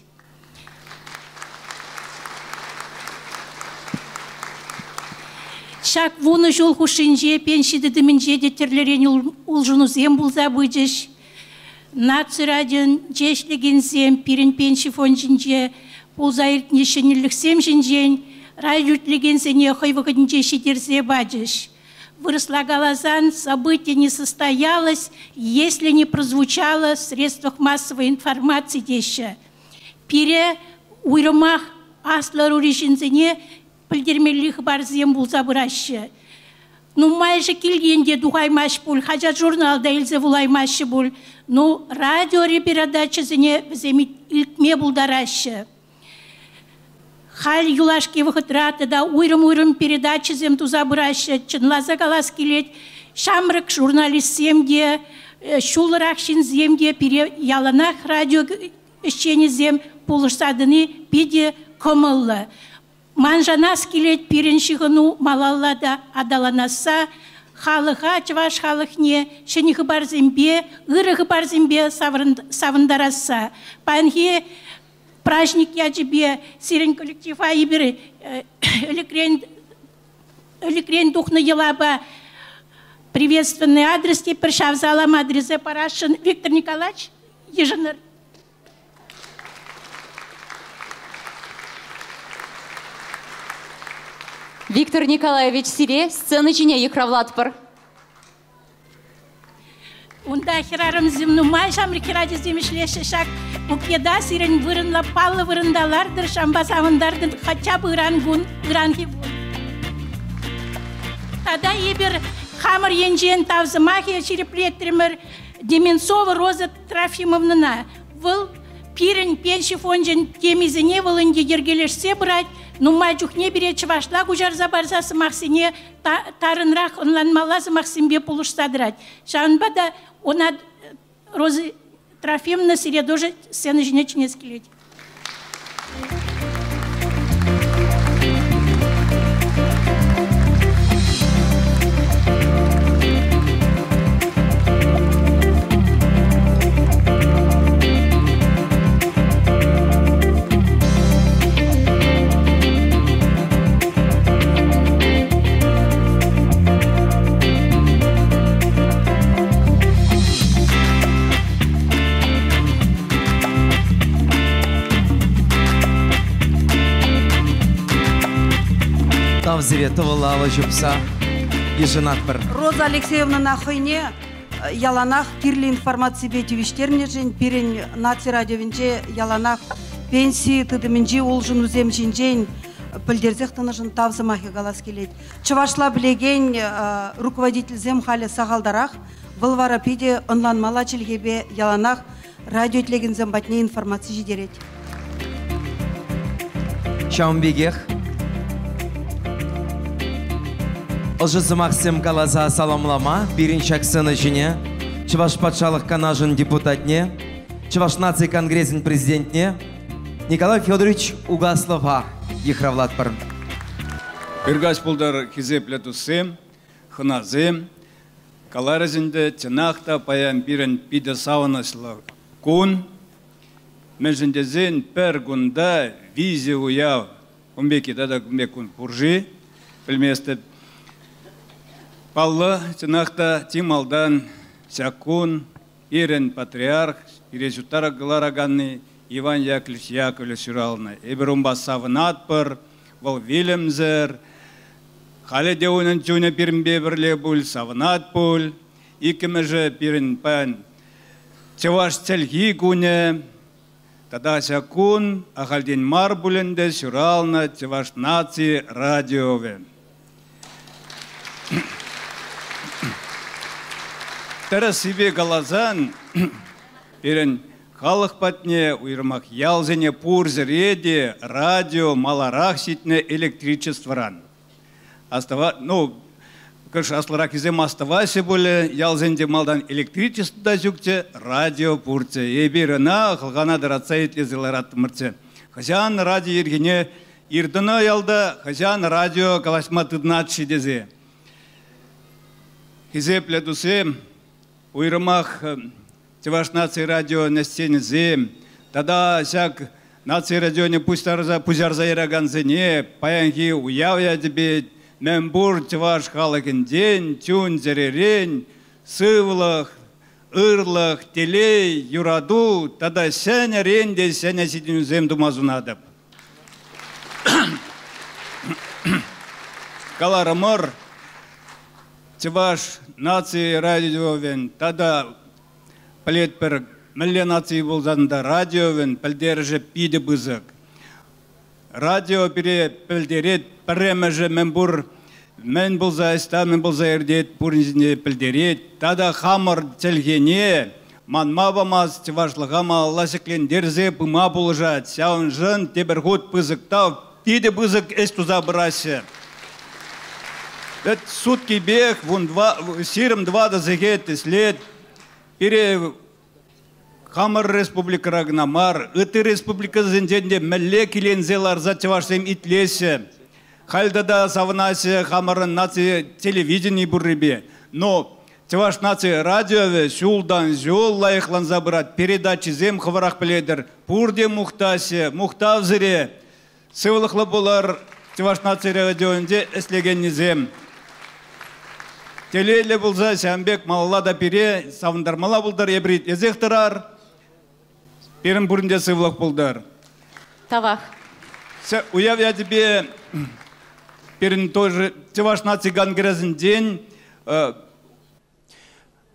A: Ҫак вунӑ ҫул хушшинче пенси тытӑмӗнче те тӗрлӗрен улшӑнусем пулса пычӗҫ. Наци радионче ӗҫлекенсем пирӗн пенси фончӗнче пулса иртнӗ ҫӗнӗлӗхсем ҫинчен радио итлекенсене хӑй вӑхӑтӗнче ҫитерсе пачӗҫ. Вырӑсла каласан, событие не состоялось, если не прозвучало в средствах массовой информации теҫҫӗ. Пире уйрӑмах аслӑ ӑрури ҫынсене пӗлтермелли хыпарсем пулса пыраҫҫӗ. Нумайӑшӗ килтен те тухаймасть пуль, хаҫат-журнал та илсе вулаймаҫҫӗ пуль. Ну, радиори передачӑсене вӗсем илтме пултараҫҫӗ. Халь юлашки вӑхӑтра тата уйрӑм-уйрӑм передачӑсем туса пыраҫҫӗ. Чӑнласа калас килет, ҫамрӑк журналистсем те, ҫуллӑрах ҫынсем те пире яланах радио ӗҫченӗсем пулӑшса тӑни питӗ кӑмӑллӑ. Ман шанас килет, пирӗн ҫыхӑну малалла та аталанасса, халӑха, чӑваш халӑхне ҫӗнӗ хыпарсемпе, ырӑ хыпарсемпе савӑнтарасса. Паянхи праҫник ячӗпе сирӗн коллектива эпир ӗлӗкрен ӗлӗкрен тухнӑ йӑлапа приветственный адрес тетпӗр, ҫав салам адресе парасшӑн. Виктор Николаевич, йышӑнӑр.
F: Виктор Николаевич, сире сцена ҫине йыхравлатпӑр.
A: Унта хӗрарӑмсем нумай, ҫамрӑк хӗрачасем ӗҫлеҫҫӗ. Ҫак букета сирӗн вырӑнла, паллӑ вырӑнта лартӑр, ҫампа савӑнтартӑр хотя бы ыран кун, ыранхи кун. Тата эпир хамӑр енчен тав сӑмахӗ ҫирӗплетрӗмӗр Деменцова Роза Трофимовнӑна. Вӑл пирӗн пенси фончӗн темисене вӑл ӗнтӗ йӗркелешсе пырать. Нумай чухне пире чӑвашла куҫарса парса сӑмахсене тарӑнрах ӑнланмалла сӑмахсемпе пулӑшса тӑрать. Ҫавӑнпа та ӑна Роза Трофимовна сире тоже сцена ҫине чӗнес килет.
E: Тав сире тӑвӑллӑ алӑ ҫупса йышӑнатпӑр.
G: Роза Алексеевнӑна хӑйне яланах кирлӗ информаципе тивӗҫтернӗшӗн пирӗн наци радиовӗнче яланах пенси тытӑмӗнчи улшӑнусем ҫинчен пӗлтерсех тӑнӑшӑн тав сӑмахӗ калас килет. Чӑвашла пӗлекен руководительсем халӗ сахалтарах. Вӑл вара питӗ ӑнланмалла чӗлхепе яланах радио итлекенсем патне информаци ҫитерет.
E: Ҫавӑн пекех ӑшӑ сӑмахсем каласа саламлама пирӗн ҫак сцена ҫине Чӑваш Патшалӑх Канашӗн депутатне, Чӑваш наци конгресӗн президентне Николай Федорович Угаслова йыхравлатпӑр.
H: Ыркаҫ пултӑр, хисеплӗ туссем, хӑнасем. Каларӗҫ ӗнтӗ, чӑнах та паян пирӗн питӗ савӑнӑҫлӑ кун. Мӗншӗн тесен пӗр кунта виҫӗ уяв. Ун пекки тата кун пек кун пур-ши, пӗлместӗп. Паллӑ, чӑнах та, чи малтан ҫак кун пирӗн патриарх, пире ҫуттара кӑлараканни Иван Яковлевич Яковлев ҫуралнӑ. Эпир унпа савӑнатпӑр, вӑл вилӗмсӗр. Халӗ те унӑн чунӗ пирӗнпе пӗрле пуль, савӑнать пуль. Иккӗмӗшӗ пирӗн паян Чӑваш чӗлхи кунӗ. Тата ҫак кун ахальтен мар пуль ӗнтӗ ҫуралнӑ Чӑваш наци радиовӗ. Тӗрӗссипе каласан, пирӗн халӑх патне, уйрӑмах ялсене пур ҫӗре те радио маларах ҫитнӗ электричествӑран. Астӑва, ну, кӑш аслӑраххисем астӑваҫҫӗ пулӗ, ялсенче малтан электричество та ҫукчӗ, радио пурччӗ. Эпир ӑна хӑлхана тӑратса итлесе лараттӑмӑрччӗ. Хӑҫан радио ирхине иртӑна ялта, хӑҫан радио калаҫма тытӑнать-ши тесе. Хисеплӗ туссем, уйрӑмах Чӑваш наци радио ӗҫченӗсем тата ҫак наци радионе пуҫтарса пуҫарса яракансене паянхи уяв ячӗпе мӗнпур чӑваш халӑхӗнчен чун-чӗререн сывлӑх, ырлӑх, телей, юрату тата ҫӗнӗрен те ҫӗнӗ ҫитӗнӳсем тума сунатӑп. Каларӑмӑр, Чӑваш наци радиовӗн тата пӗлетпӗр, мӗнле наци пулсан та радиовӗн пӗлтерӗшӗ питӗ пысӑк. Радио пире пӗлтерет, пӗрремӗшӗ мӗн пур мӗн пулса ӑҫта мӗн пулса иртет, пурин ҫине пӗлтерет. Тата хамӑр чӗлхене манма памасть, чӑвашлӑха малалла ҫӗклентерсе пыма пулӑшать. Ҫавӑншӑн тепӗр хут пысӑк тав, питӗ пысӑк ӗҫ туса пыраҫҫӗ. Суткипех 24 сехет ӗҫлет. Пире хамӑр республикӑра кӑна мар, ытти республикӑсенчен те мӗнле киленсе ларса чӑвашсем итлеҫҫӗ. Халь тата савӑнаҫҫӗ хамӑрӑн наци телевидени пуррипе. Но Чӑваш наци радиовӗ ҫултан ҫул лайӑхланса пырать. Передачисем хӑвӑрах пӗлетӗр. Пурте мухтаҫҫӗ. Мухтав сире. Сывлӑхлӑ пулӑр, Чӑваш наци радионӗнче ӗҫлекеннисем. Телейлӗ пулса ҫавӑн пек малалла та пире савӑнтармалла пултӑр, эпир итлесех тӑрар. Пирӗн пурин те сывлӑх пултӑр.
F: Тавах.
H: Уяв ячӗпе пирӗн тоже Чӑваш наци конгресӗнчен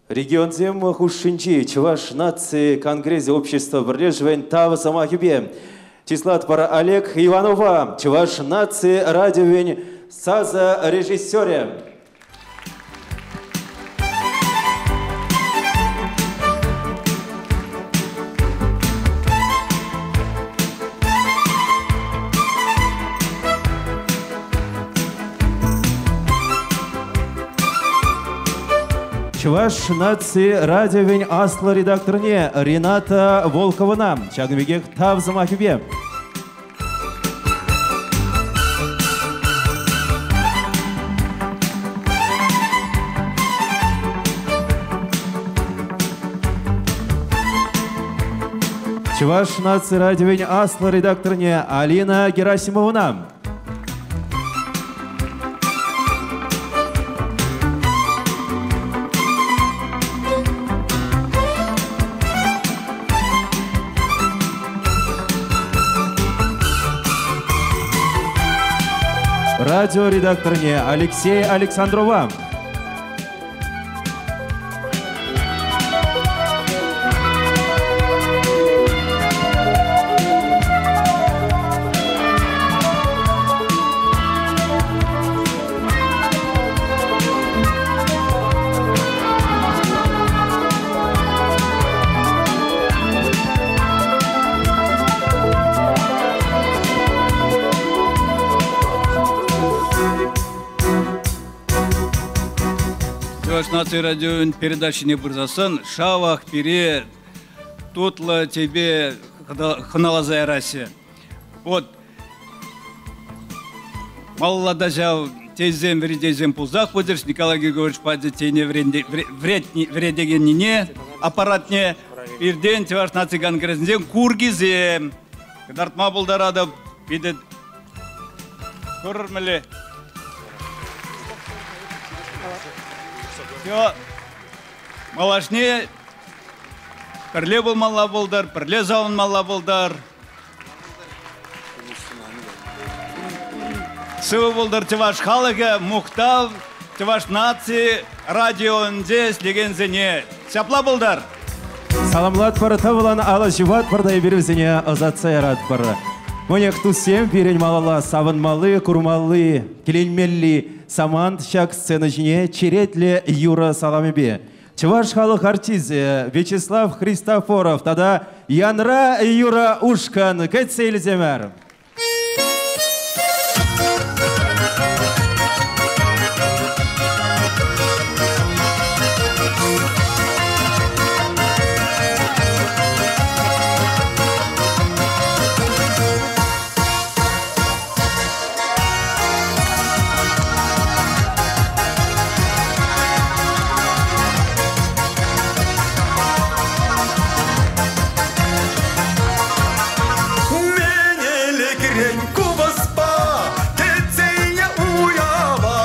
C: Регионсем хушшинчи Чӑваш наци конгресӗ общество пӗрлешӗвӗн тав сӑмахӗпе чыслатпӑр Олег Иванова, Чӑваш наци радиовӗн сасӑ режиссерӗ. Чӑваш наци радиовӗн аслӑ редакторне Рената Волковӑна ҫакӑн пекех тав сӑмахӗпе. Чӑваш наци радиовӗн аслӑ редакторне Алина Герасимовӑна. радио редакторне Алексей Александрова.
H: Чӑваш наци радиовӗн передачине пырсассӑн шавах пире тутлӑ чейпе хӑналаса яраҫҫӗ. Вот малалла та ҫав тейсем, вӗретейсем пулсах пычӗҫ. Николай Григорьевич пачӗ тейне вӗретекеннине, аппаратне. Пиртен Чӑваш наци конгресӗнчен куркисем кӑтартма пултаратӑп. Питӗ курӑр мӗнле. Все. Малашне пӗрле пулмалла пултӑр, пӗрле савӑнмалла пултӑр. Сывӑ пултӑр чӑваш халӑхӗ, мухтав чӑваш наци радионче ӗҫлекенсене. Ҫапла пултӑр!
C: Саламлатпӑр, тӑвӑлан алӑ ҫупатпӑр та эпир вӗсене ӑсатса яратпӑр. Мӑнех туссем пирӗн малалла савӑнмалли, курмалли, киленмелли самант ҫак сцена ҫине черетлӗ юрӑ саламӗпе. Чӑваш халӑх артисчӗ Вячеслав Христофоров тата Янра юрӑ ушкӑн кӗтсе илсемӗр.
B: Менелӗкрен купӑспа кӗтсе илнӗ уява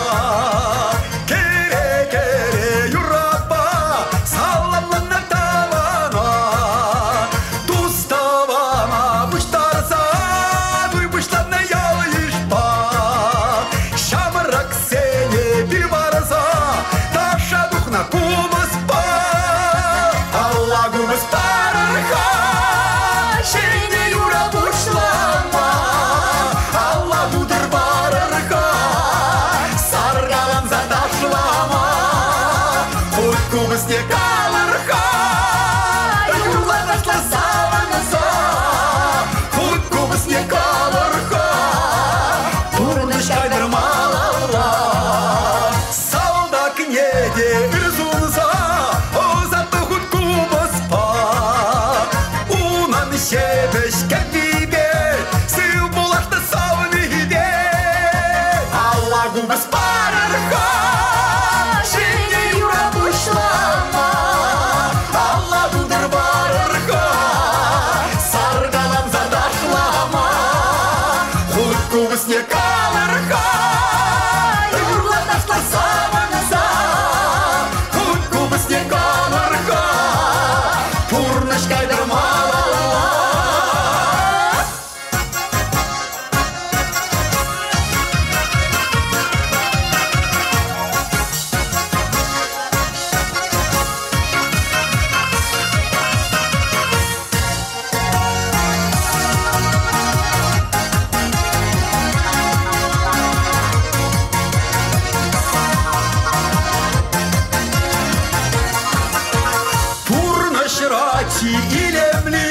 B: кӗре-кӗре юрапа саламланӑ тавана тус-тӑвана пуҫтарса туй пуҫланнӑ ял-йышпа ҫамрӑксене пир парса ташша тухнӑ купӑспа алла купӑс парӑр-ха ҫӗнӗ юра пуҫлама алла тутӑр парӑр-ха саркаланса ташлама хут купӑсне калӑр-ха юрла ташла савӑнса хут купӑсне калӑр-ха пурнӑҫ кайтӑр малалла салтакне те ыр сунса ӑсатнӑ хут купӑспа унӑн ҫепӗҫ кӗввипе сыв пулашнӑ савнипе алла купӑс парӑр-ха ҫӗнӗ юра пуҫлама алла тутӑр парӑр-ха саркаланса ташлама хут купӑсне калӑр-ха юрла ташла савӑнса хут купӑсне калӑр-ха пурнӑҫ кайтӑр малалла. Пурнӑҫра чи илемли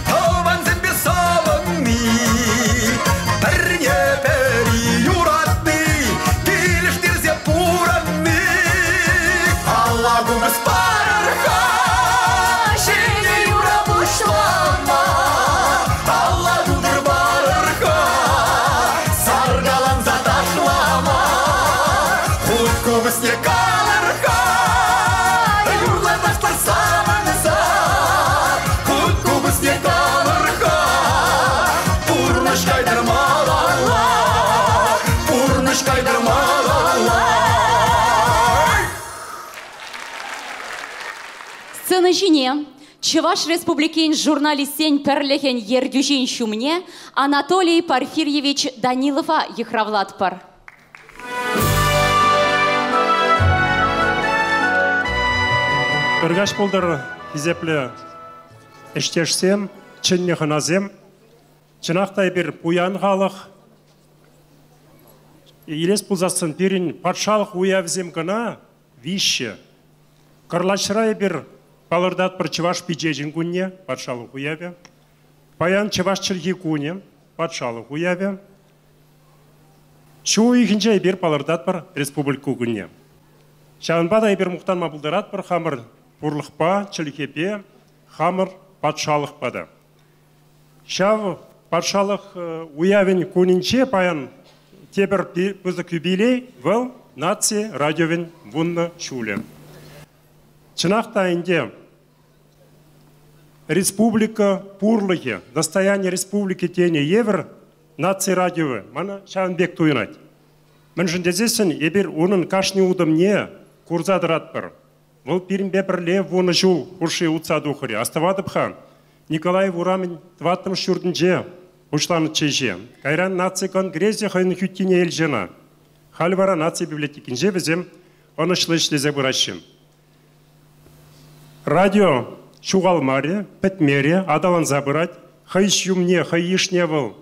B: тӑвансемпе савӑнни, пӗрне-пӗри юратни, килӗштерсе пурӑнни. Алла купӑс парӑр-ха, ҫӗнӗ юра пуҫлама, алла тутӑр парӑр-ха, саркаланса ташлама, хут купӑсне калӑр-ха, юрла ташла савӑнса, хут купӑсне калӑр-ха, пурнӑҫ кайтӑр малалла, пурнӑҫ кайтӑр малалла.
F: Сцена ҫине Чӑваш Республикин журналистсен пӗрлӗхӗн ертӳҫин ҫумне Анатолий Порфирьевич Данилова йыхравлатпӑр.
J: Ыркаҫ пултӑр, хисеплӗ ӗҫтешсем, чӗннӗ хӑнасем. Чӑнах та эпир пуян халӑх. Илес пулсассӑн пирӗн патшалӑх уявӗсем кӑна виҫҫӗ. Кӑрлачра эпир палӑртатпӑр Чӑваш пичечӗн кунне, патшалӑх уявӗ. Паян Чӑваш чӗлхи кунӗ, патшалӑх уявӗ. Ҫу уйӑхӗнче эпир палӑртатпӑр Республика кунне. Ҫавӑнпа та эпир мухтанма пултаратпӑр хамӑр пурлӑхпа, чӗлхепе, хамӑр патшалӑхпа та. Ҫав патшалӑх уявӗн кунӗнче паян тепӗр пысӑк юбилей вӑл наци радиовӗн вуннӑ ҫулӗ. Чӑнах та ӗнтӗ республика пурлӑхӗ, достояние республики тенӗ евӗр наци радиовӗ мана ҫавӑн пек туйӑнать. Мӗншӗн тесессӗн эпир унӑн кашни утӑмне курса тӑратпӑр. Вӑл пирӗнпе пӗрле вунӑ ҫул хушши утса тухрӗ. Астӑватӑп-ха, Николаев урамӗн тӑваттӑмӗш ҫуртӗнче пуҫланӑччӗ ӗҫе. Кайран наци конгресӗ хӑйӗн хӳттине илчӗ ӑна. Халь вара наци библиотекинче вӗсем ӑнӑҫлӑ ӗҫлесе пыраҫҫӗ. Радио ҫухалмарӗ, пӗтмерӗ, аталанса пырать. Хӑй ҫумне, хӑй йышне вӑл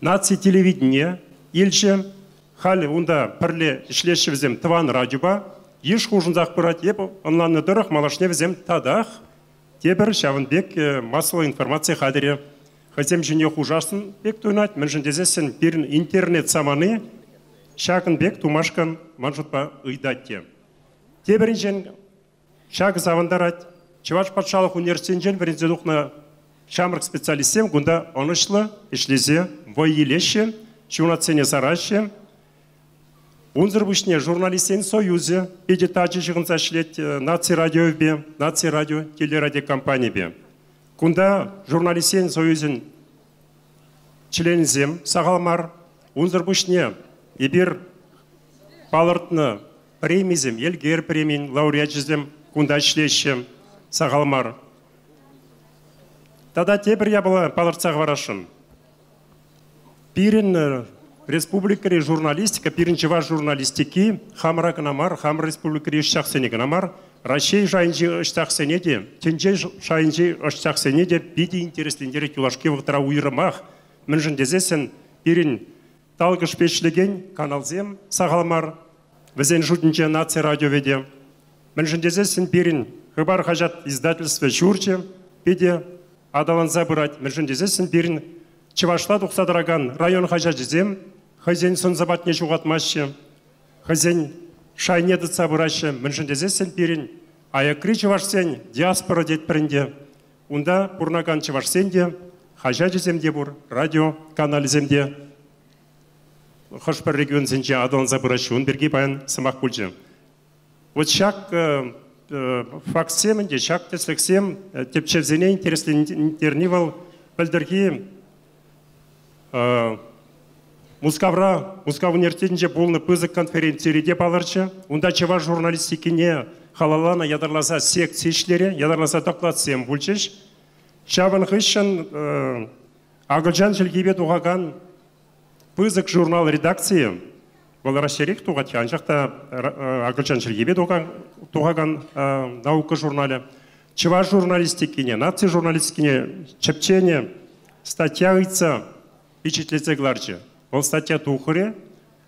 J: наци телевиденине илчӗ. Халь унта пӗрле ӗҫлеҫҫӗ вӗсем тӑван радиопа. Йыш хушӑнсах пырать. Эп ӑнланнӑ тӑрӑх, малашне вӗсем татах тепӗр ҫавӑн пек массӑллӑ информаци хатӗрӗ хӑйсем ҫине хушасшӑн пек туйӑнать. Мӗншӗн тесессӗн пирӗн интернет самани ҫакӑн пек тумашкӑн ман шутпа ыйтать те. Тепӗринчен ҫакӑ савӑнтарать. Чӑваш патшалӑх университетӗнчен вӗренсе тухнӑ ҫамрӑк специалистсем кунта ӑнӑҫлӑ ӗҫлесе вӑй илеҫҫӗ, ҫунатсене сараҫҫӗ. Унсӑр пуҫне журналистсен союзӗ питӗ тачӑ ҫыхӑнса ӗҫлет наци радиовӗпе, наци радио телерадиокомпанипе. Кунта журналистсен союзӗн членӗсем сахал мар. Унсӑр пуҫне эпир палӑртнӑ премисем, Элкер премийӗн лауреачӗсем кунта ӗҫлеҫҫӗ сахал мар. Тата тепӗр япала палӑртса хӑварасшӑн. Пирӗн республикӑри журналистика, пирӗн чӑваш журналистики хамӑра кӑна мар, хамӑр республикӑри ӑсчахсене кӑна мар, Раҫҫей шайӗнчи ӑсчахсене те, тӗнче шайӗнчи ӑсчахсене те питӗ интереслентерет юлашки вӑхӑтра уйрӑмах. Мӗншӗн тесессӗн пирӗн талкӑшпе ӗҫлекен каналсем сахал мар. Вӗсен шутӗнче наци радиовӗ те. Мӗншӗн тесессӗн пирӗн Хыпар хаҫат издательство ҫурчӗ питӗ аталанса пырать. Мӗншӗн тесессӗн пирӗн чӑвашла тухса тӑракан район хаҫачӗсем хӑйсен сӑн-сӑпатне ҫухатмаҫҫӗ, хӑйсен шайне тытса пыраҫҫӗ. Мӗншӗн тесессӗн пирӗн аякри чӑвашсен диаспора тетпӗр ӗнтӗ. Унта пурӑнакан чӑвашсен те хаҫачӗсем те пур, радио каналӗсем те хӑш-пӗр регионсенче аталанса пыраҫҫӗ. Ун пирки паян сӑмах пулчӗ. Вот ҫак фактсем ӗнтӗ, ҫак тӗслӗхсем тӗпчевсене интереслентерни вӑл пӗлтӗрхи Мускавра, Мускав университетӗнче пулнӑ пысӑк конференцире те палӑрчӗ. Унта чӑваш журналистикине халалланӑ ятарласа секци ӗҫлерӗ, ятарласа докладсем пулчӗҫ. Ҫавӑн хыҫҫӑн акӑлчан чӗлхипе тухакан пысӑк журнал редакцийӗ, вӑл Раҫҫейрех тухать, анчах та акӑлчан чӗлхипе тухакан наука журналӗ, чӑваш журналистикине, наци журналистикине чӗпченӗ статья ыйтса пичетлесе кӑларчӗ. Вӑл статья тухрӗ,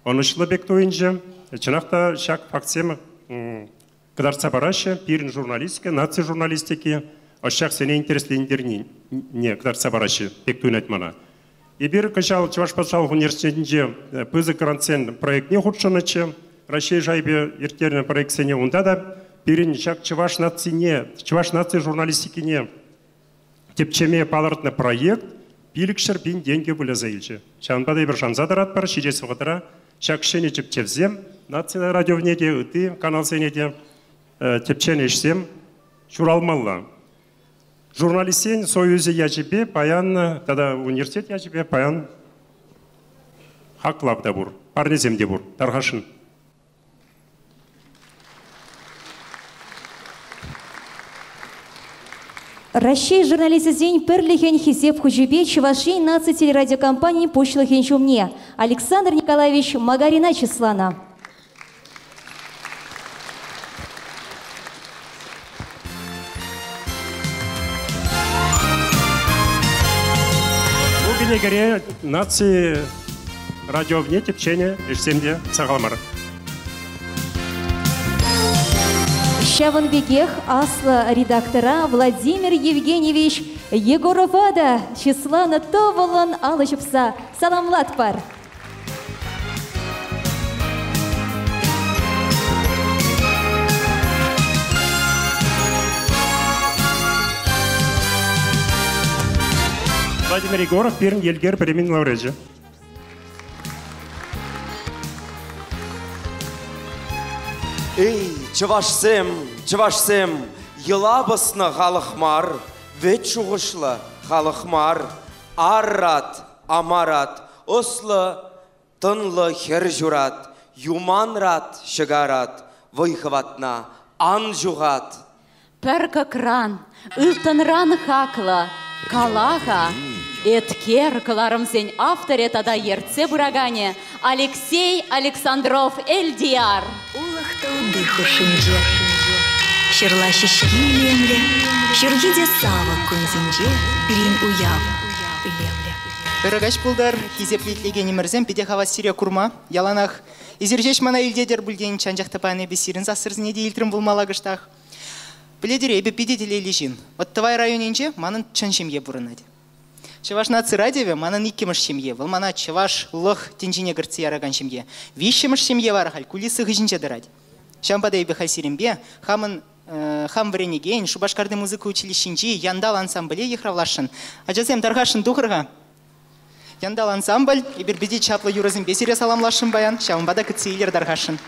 J: ӑнӑҫлӑ пек туйӑнчӗ. Чӑнах та ҫак фактсем кӑтартса параҫҫӗ. Пирӗн журналистика, наци журналистики ӑсчахсене интереслентернине кӑтартса параҫҫӗ пек туйӑнать мана. Эпир кӑҫал Чӑваш патшалӑх университетӗнче пысӑк грантсен проектне хутшӑннӑччӗ. Раҫҫей шайӗпе ирттернӗ проектсене унта та пирӗн ҫак чӑваш нацине, чӑваш наци журналистикине тӗпчеме палӑртнӑ проект 500 пин тенкӗ выляса илчӗ. Ҫавӑнпа та эпир шанса тӑратпӑр, ҫитес вӑхӑтра ҫак ҫӗнӗ тӗпчевсем наци радиовне те, ытти каналсене те тӗпченӗ ӗҫсем ҫуралмалла. Журналистсен союзӗ ячӗпе паян тата университет ячӗпе паян хаклав та пур, парнесем те пур. Тархасшӑн.
D: Раҫҫей журналисчӗсен пӗрлӗхӗн Хисеп хучӗпе Чӑваш Ен наци телерадиокомпанийӗн пуҫлӑхӗн ҫумне Александр Николаевич Магарина чысланӑ.
J: Кӗнекере наци радиовне тӗпченӗ ӗҫсем те сахал мар.
D: Ҫавӑн пекех аслӑ редактора Владимир Евгеньевич Егорова та чысланӑ тӑвӑллӑн алӑ ҫупса саламлатпӑр.
J: Владимир Егоров пирӗн Елгер премин лауреачӗ.
E: Эй, чӑвашсем, чӑвашсем, йӑла пӑснӑ халӑх мар, вӗт шухӑшлӑ халӑх мар. Аррат, амарат, ӑслӑ, тӑнлӑ хӗр ҫурат, юманрат, ҫӑкарат, вӑй-хӑватна ан ҫухат.
F: Пӗр кӑкран, ылтӑнран хаклӑ, кала-ха, Эткер кӑларӑмсен авторӗ тата ертсе пыраканӗ Алексей Александров Элтияр.
I: Улӑх тӑлти хушшинче ҫырла ҫеҫки илемлӗ, ҫурхи те савӑк кунсенче пирӗн уяв илемлӗ.
K: Ырӑ каҫ пултӑр, хисеплӗ итлекенӗмӗрсем, питӗ хавас сире курма. Яланах эсир ҫеҫ мана илтетӗр пуль тенӗччӗ, анчах та паян эпӗ сирӗн сассӑрсене те илтрӗм пулмалла кӑштах. Пӗлетӗр-и, эпӗ питӗ телейлӗ ҫын. Вӑт Тӑвай районӗнче манӑн чӑн ҫемье пурӑнать. Чӑваш наци радиовӗ манӑн иккӗмӗш ҫемье. Вӑл мана чӑвашлӑх тӗнчине кӗртсе яракан ҫемье. Виҫҫӗмӗш ҫемье вара халь кулиса хыҫӗнче тӑрать. Ҫавӑнпа та эпӗ халь сирӗнпе хамӑн хам вӗренекен Шупашкарти музыка училищинчи Янтал ансамбле йыхравласшӑн. Ачасем, тархасшӑн тухӑр-ха. Янтал ансамбль, эпир питӗ чаплӑ юрӑсемпе сире саламласшӑн паян, ҫавӑнпа та кӗтсе илер тархасшӑн.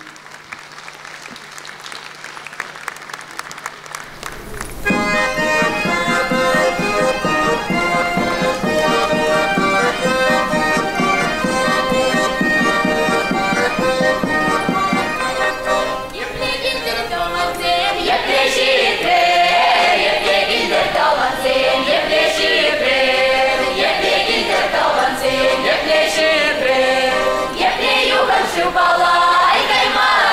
S: Епле килтӗр тӑвансем, епле ҫитрӗр, епле килтӗр тӑвансем, епле ҫитрӗр, епле килтӗр тӑвансем, епле ҫитрӗр, епле юхан шывпала каймарӑр.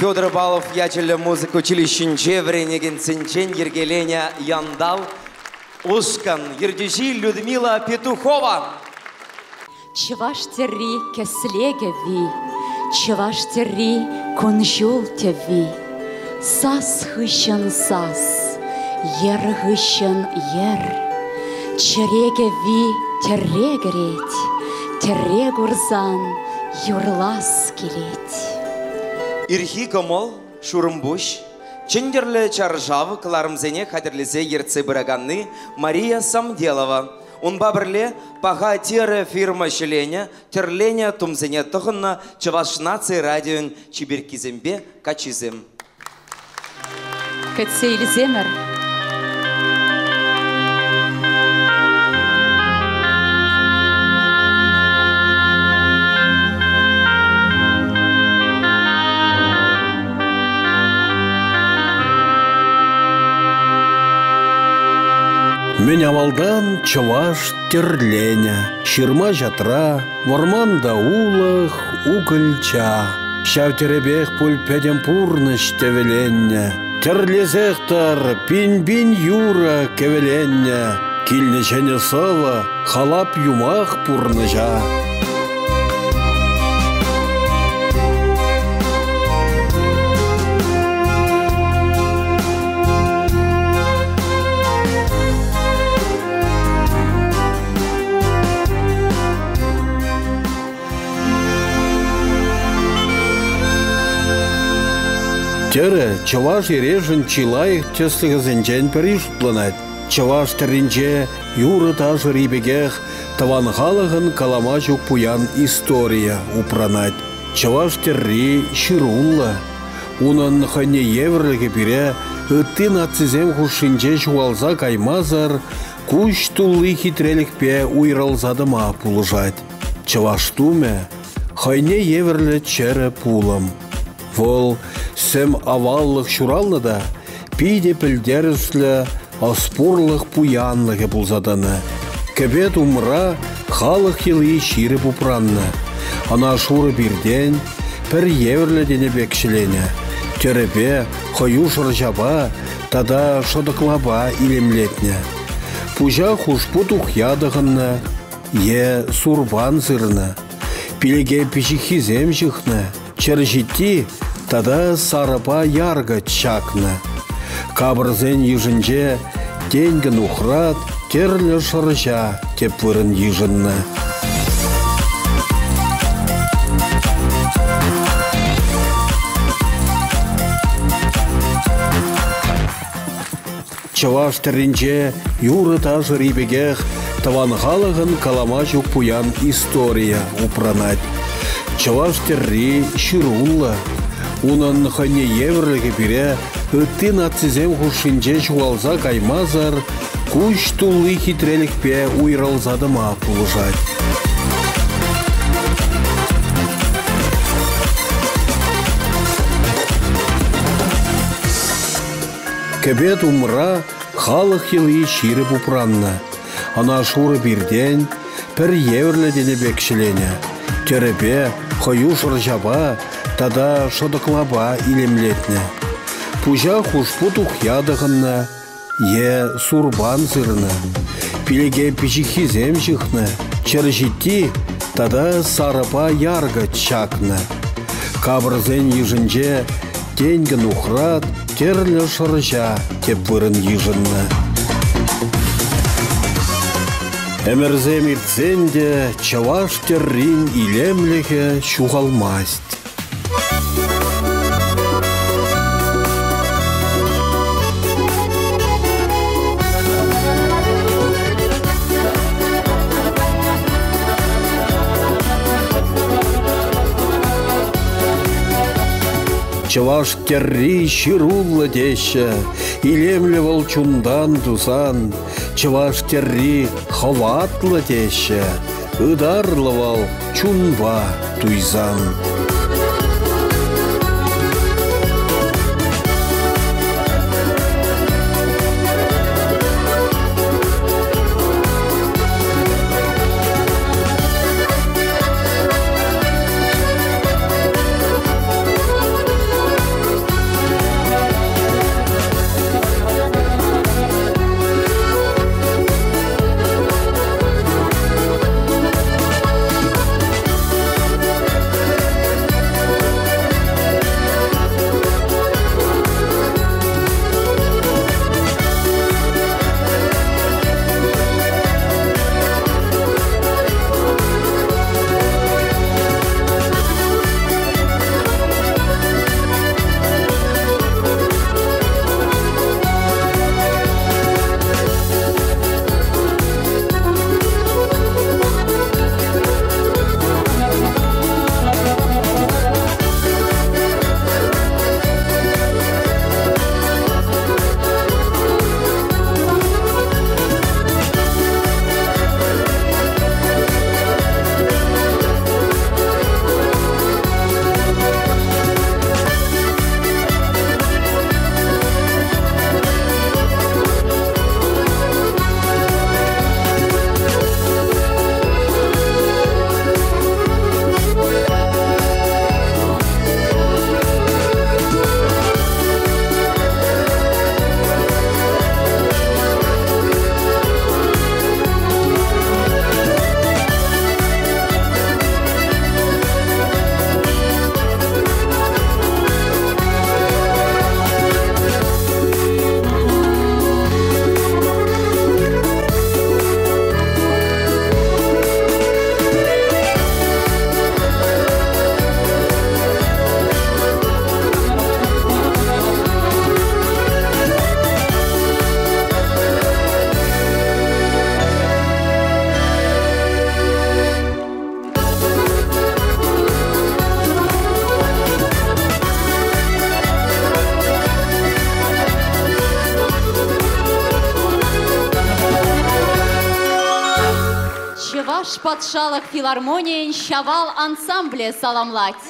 E: Федор Павлов ячӗллӗ музыка училищинче вӗренекенсенчен йӗркеленӗ Янтал ушкӑн ертӳҫи Людмила Петухова.
F: Чӑваш тӗрри кӗсле кӗвви, Чӑваш тӗрри кун-ҫул тӗвви. Сас хыҫҫӑн сас, йӗр хыҫҫӑн йӗр. Чӗре кӗвви тӗрре кӗрет, Тӗрре курсан юрлас килет.
E: Ирхи кӑмӑл, шурӑмпуҫ, чӗнтӗрлӗ чаршав кӑларӑмсене хатӗрлесе ертсе пыраканни Мария Самделова. Унпа пӗрле Паха тӗрӗ фирма ҫӗленӗ, тӗрленӗ тумсене тӑхӑннӑ Чӑваш наци радион чиперккисемпе каччисем.
F: Кӗтсе илсемӗр.
L: Мӗн авалтан чӑваш тӗрленӗ. Ҫырма-ҫатра, вӑрман та улӑх, укӑлча. Ҫав тӗрӗпех пуль пӗтӗм пурнӑҫ тӗвӗленнӗ. Тӗрлесех тӑр пин-пин юрӑ кӗвӗленнӗ. Килнӗ ҫӗнӗ сӑвӑ, халап-юмах пурнӑҫа. Тӗрӗ чӑваш эрешӗн чи лайӑх тӗслӗхӗсенчен пӗри шутланать. Чӑваш тӗрринче юрӑ-ташӑри пекех тӑван халӑхӑн калама ҫук пуян историйӗ упранать. Чӑваш тӗрри ҫыруллӑ. Унӑн хӑйне евӗрлӗхӗ пире ытти нацисем хушшинче ҫухалса каймасӑр куҫ тулли хитрелӗхпе уйрӑлса тӑма пулӑшать. Чӑваш тумӗ хӑйне евӗрлӗ чӗрӗ пулӑм. Вӑл сӗм аваллӑх ҫуралнӑ та питӗ пӗлтерӗшлӗ ӑспурлӑх пуянлӑхӗ пулса тӑнӑ. Кӗпе тумра халӑх йӑли ҫирӗп упраннӑ. Ӑна шурӑ пиртен пӗр евӗрлӗ тенӗ пек ҫӗленӗ. Тӗрӗпе, хӑю шӑрҫапа тата шӑтӑклапа илемлетнӗ. Пуҫа хушпу тухья тӑхӑннӑ е сурпан сырнӑ. Пилӗке пиҫиххисем ҫыхнӑ, чӗр ҫитти тата сарӑпа яркӑч ҫакнӑ. Капӑрсен йышӗнче тенкӗ нухрат, тӗрлӗ шӑрҫа тӗп вырӑн йышӑннӑ. Чӑваш тӗрринче юрӑ-ташӑри пекех тӑван халӑхӑн калама ҫук пуян историйӗ упранать. Чӑваш тӗрри ҫыруллӑ. Унӑн хӑйне евӗрлӗхӗ пире ытти нацисем хушшинче ҫухалса каймасӑр куҫ тулли хитрелӗхпе уйрӑлса тӑма пулӑшать. Кӗпе тумра халӑх йӑли ҫирӗп упраннӑ. Ӑна шурӑ пиртен пӗр евӗрлӗ тенӗ пек ҫӗленӗ. Тӗрӗпе, хӑю шӑрҫапа тата шӑтӑклапа илемлетнӗ. Пуҫа хушпу тухья тӑхӑннӑ е сурпан сырнӑ. Пилӗке пиҫиххисем ҫыхнӑ, чӗр ҫитти тата сарӑпа яркӑч ҫакнӑ. Капӑрсен йышӗнче тенкӗ нухрат, тӗрлӗ шӑрҫа тӗп вырӑн йышӑннӑ. Ӗмӗрсем иртсен те чӑваш тӗррин илемлӗхӗ ҫухалмасть. Чӑваш тӗрри ҫыруллӑ теҫҫӗ, илемлӗ вӑл чунтан тусан. Чӑваш тӗрри хӑватлӑ теҫҫӗ, ытарлӑ вӑл чунпа туйсан.
F: Чӑваш патшалӑх филармонийӗн Ҫавал ансамблӗ саламлать.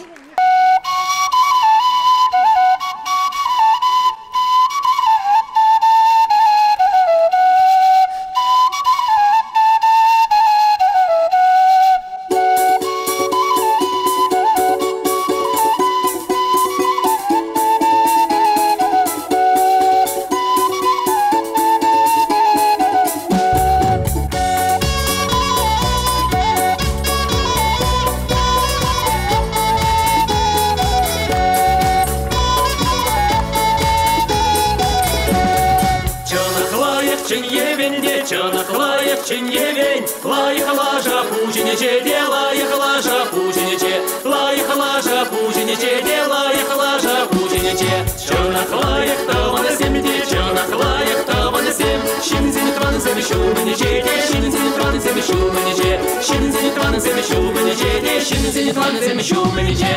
M: Чӑнах лайӑх чӗн евен те, чӑнах лайӑх чӗн евен, лайӑх лаша пуҫӗнче те, лайӑх лаша пуҫӗнче, лайӑх лаша пуҫӗнче те, лайӑх лаша пуҫӗнче. Чӑнах лайӑх тӑвансем те, чӑнах лайӑх тӑвансем, ҫынсен тӑвансем ҫумӗнче те, ҫынсен тӑвансем ҫумӗнче, ҫынсен тӑвансем ҫумӗнче те, ҫынсен тӑвансем ҫумӗнче.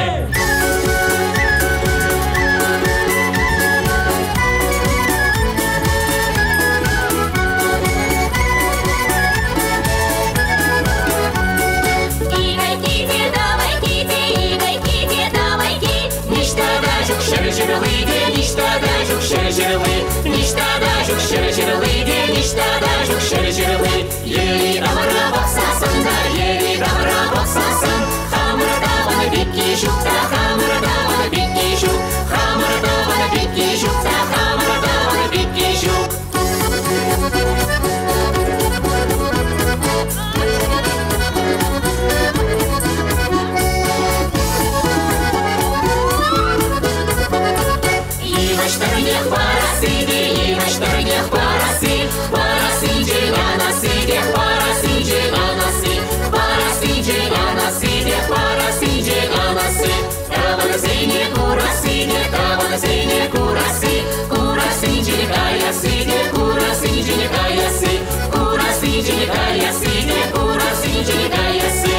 S: Игорьките, давайките, Игорьките, давайки.
M: Ниҫта та ҫук ҫӗр ҫырли те, ниҫта та ҫук ҫӗр ҫырли, ниҫта та ҫук ҫӗр ҫырли те, ниҫта та ҫук ҫӗр ҫырли. Йӗри-тавра пӑхсассӑн та, йӗри-тавра пӑхсассӑн, хамӑр таван пекки ҫук та, хамӑр таван пекки ҫук, хамӑр таван пекки ҫук та, хамӑр таван пекки ҫук. Йывӑҫ тӑрнех парасси те, йывӑҫ тӑрнех парасси, парассинчен анасси те, парассинчен анасси, парассинчен анасси те, парассинчен анасси. Тӑвансене курасси те, тӑвансене курасси, курассинчен каясси те, курассинчен каясси, курассинчен каясси те, курассинчен каясси.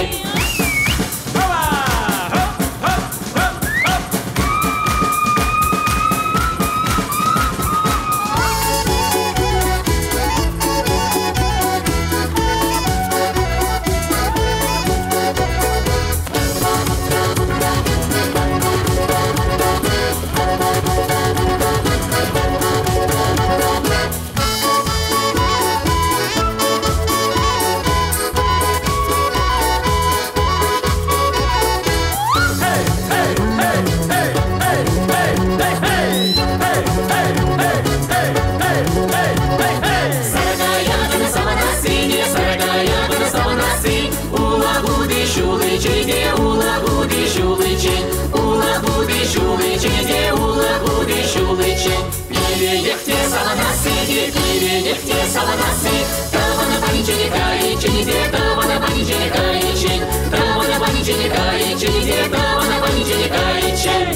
M: Саракаятӑн савӑнасси, саракаятӑн савӑнасси, ула-кути ҫулӗнче те, ула-кути ҫулӗнчен, ула-кути ҫулӗнче те, ула-кути ҫулӗнчен. Пирӗнех те савӑнасси те, пирӗнех те савӑнасси, тӑван патӗнчен кайиччен те, тӑван патӗнчен кайиччен, тӑван патӗнчен кайиччен те, тӑван патӗнчен кайиччен.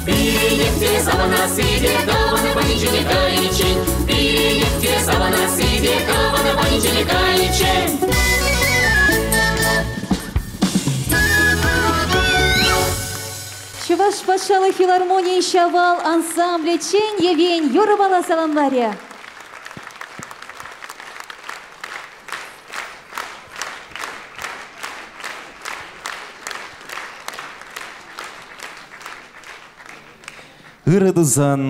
M: Пирӗнех те савӑнасси те, тӑван патӗнчен кайиччен, пирӗнех те савӑнасси те, тӑван патӗнчен кайиччен.
D: Чӑваш патшалӑх филармонийӗн Ҫавал ансамблӗ Чӗн Евен юрӑпала саламларӗ.
C: Ырӑ тусан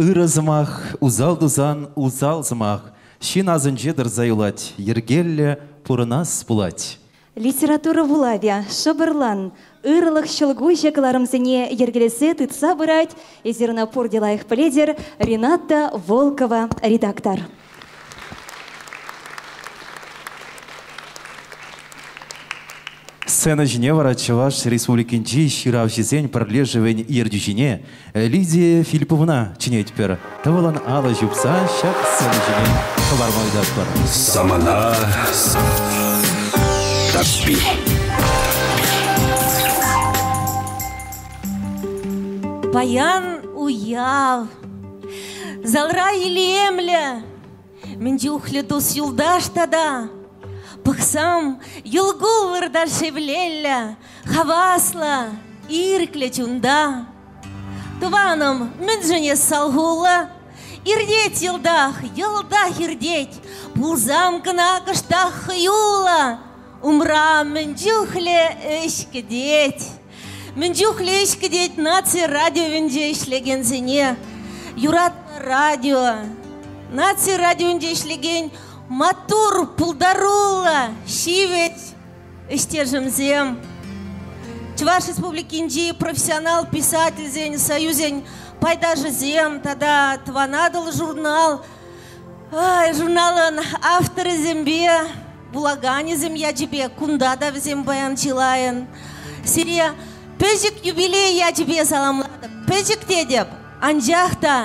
C: ырӑ сӑмах, усал тусан усал сӑмах. Ҫын асӗнче тӑрса юлать, йӗркеллӗ пурӑнас пулать.
D: Литература вулавӗ, шӑпӑрлан, ырӑлӑх ҫӑлкуҫӗ кӑларӑмсене йӗркелесе тытса пырать. Эсир ӑна пурте лайӑх пӗлетӗр. Рената Волкова редактор.
C: Сцена ҫине вара Чӑваш Республикинчи ҫыравҫӑсен пӗрлешӗвӗн ертӳҫине Лидия Филипповӑна чӗнетпӗр. Тӑвӑлӑн алӑ ҫупса ҫак сцена ҫине хӑварма ыйтатпӑр.
N: Самана таппи.
W: Паян уяв. Залра илемлӗ. Мӗн чухлӗ тус-юлташ тата. Пӑхсам, йӑл-кулӑр та шевлеллӗ, хаваслӑ. ирӗклӗ чунта. Тӑванӑм, мӗншӗн эс салхуллӑ? Иртет йӑлтах, йӑлтах иртет. Пулсам кӑна кӑштах хӑюллӑ. Умра мӗн чухлӗ ӗҫ кӗтет. Мӗн чухлӗ ӗҫ кӗтет наци радиовӗнче ӗҫлекенсене. Юратнӑ радио. Наци радиовӗнче ӗҫлекен маттур, пултаруллӑ, ҫивӗч ӗҫтешӗмсем. Чӑваш Республикинчи профессионал писательсен союзӗн пайташӗсем тата Тӑван Атӑл журнал журналӑн авторӗсемпе вулаканӗсем ячӗпе кунта та вӗсем паян чылайӑн. Сире пӗчӗк юбилей ячӗпе саламлатӑп. Пӗчӗк тетӗп, анчах та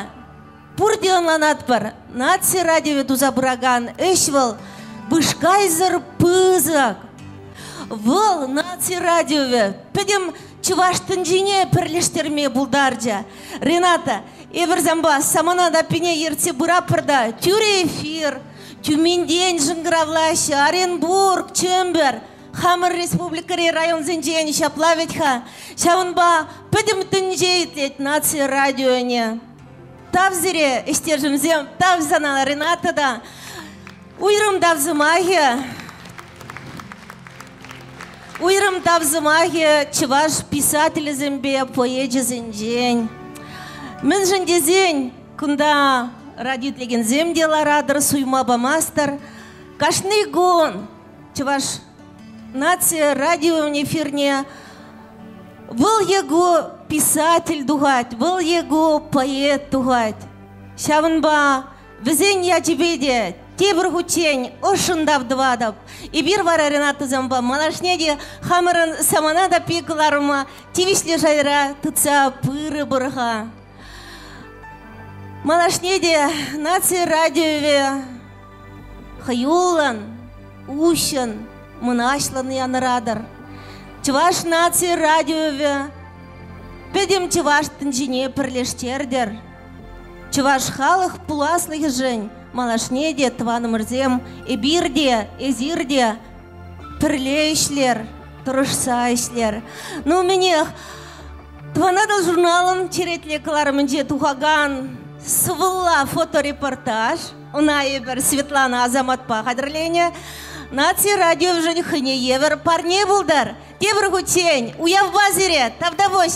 W: пурте ӑнланатпӑр, наци радиовӗ туса пыракан ӗҫ вӑл вышкайсӑр пысӑк. Вӑл наци радиовӗ пӗтӗм чӑваш тӗнчине пӗрлештерме пултарчӗ. Рената, эпир санпа самана таппине ертсе пыратпӑр та тӳрӗ эфир, Тюменьтен шӑнкӑравлаҫҫӗ, Оренбург, Чӗмпӗр, хамӑр республикӑри районсенчен ҫапла вӗт-ха. Ҫавӑнпа пӗтӗм тӗнче итлет наци радионе. Тав сире, ӗҫтешӗмсем, тав сана, Рената та. Уйрӑм тав сӑмахӗ. Уйрӑм тав сӑмахӗ чӑваш писателӗсемпе поэчӗсенчен. Мӗншӗн тесен кунта радио итлекенсем те ларатӑр, суйма памастӑр. Кашни кун чӑваш наци радиовӗн эфирне вӑл е ку писатель тухать, вӑл е ку поэт тухать. Ҫавӑнпа вӗсен ячӗпе те тепӗр хутчен ӑшшӑн тав тӑватӑп. Эпир вара Ренатӑсемпе малашне те хамӑрӑн самана таппи кӑларӑма тивӗҫлӗ шайра тытса пырӑпӑр-ха. Малашне те наци радиовӗ хӑюллӑн, уҫҫӑн, мӑнаҫлӑн янӑратӑр. Чӑваш наци радиовӗ пӗтӗм чӑваш тӗнчине пӗрлештертӗр. Чӑваш халӑх пуласлӑхӗшӗн малашне те тӑванӑмӑрсем эпир те, эсир те пӗрле ӗҫлер, тӑрӑшса ӗҫлер. Ну, мӗнех, Тӑван Атӑл журналӑн черетлӗ кӑларӑмӗнче тухакан сӑвӑлла фоторепортаж, ӑна эпир Светлана Азаматпа хатӗрленӗ, наци радиовӗшӗн хӑйне евӗр парне пултӑр. Тепӗр хутчен уявпа сире тавтапуҫ!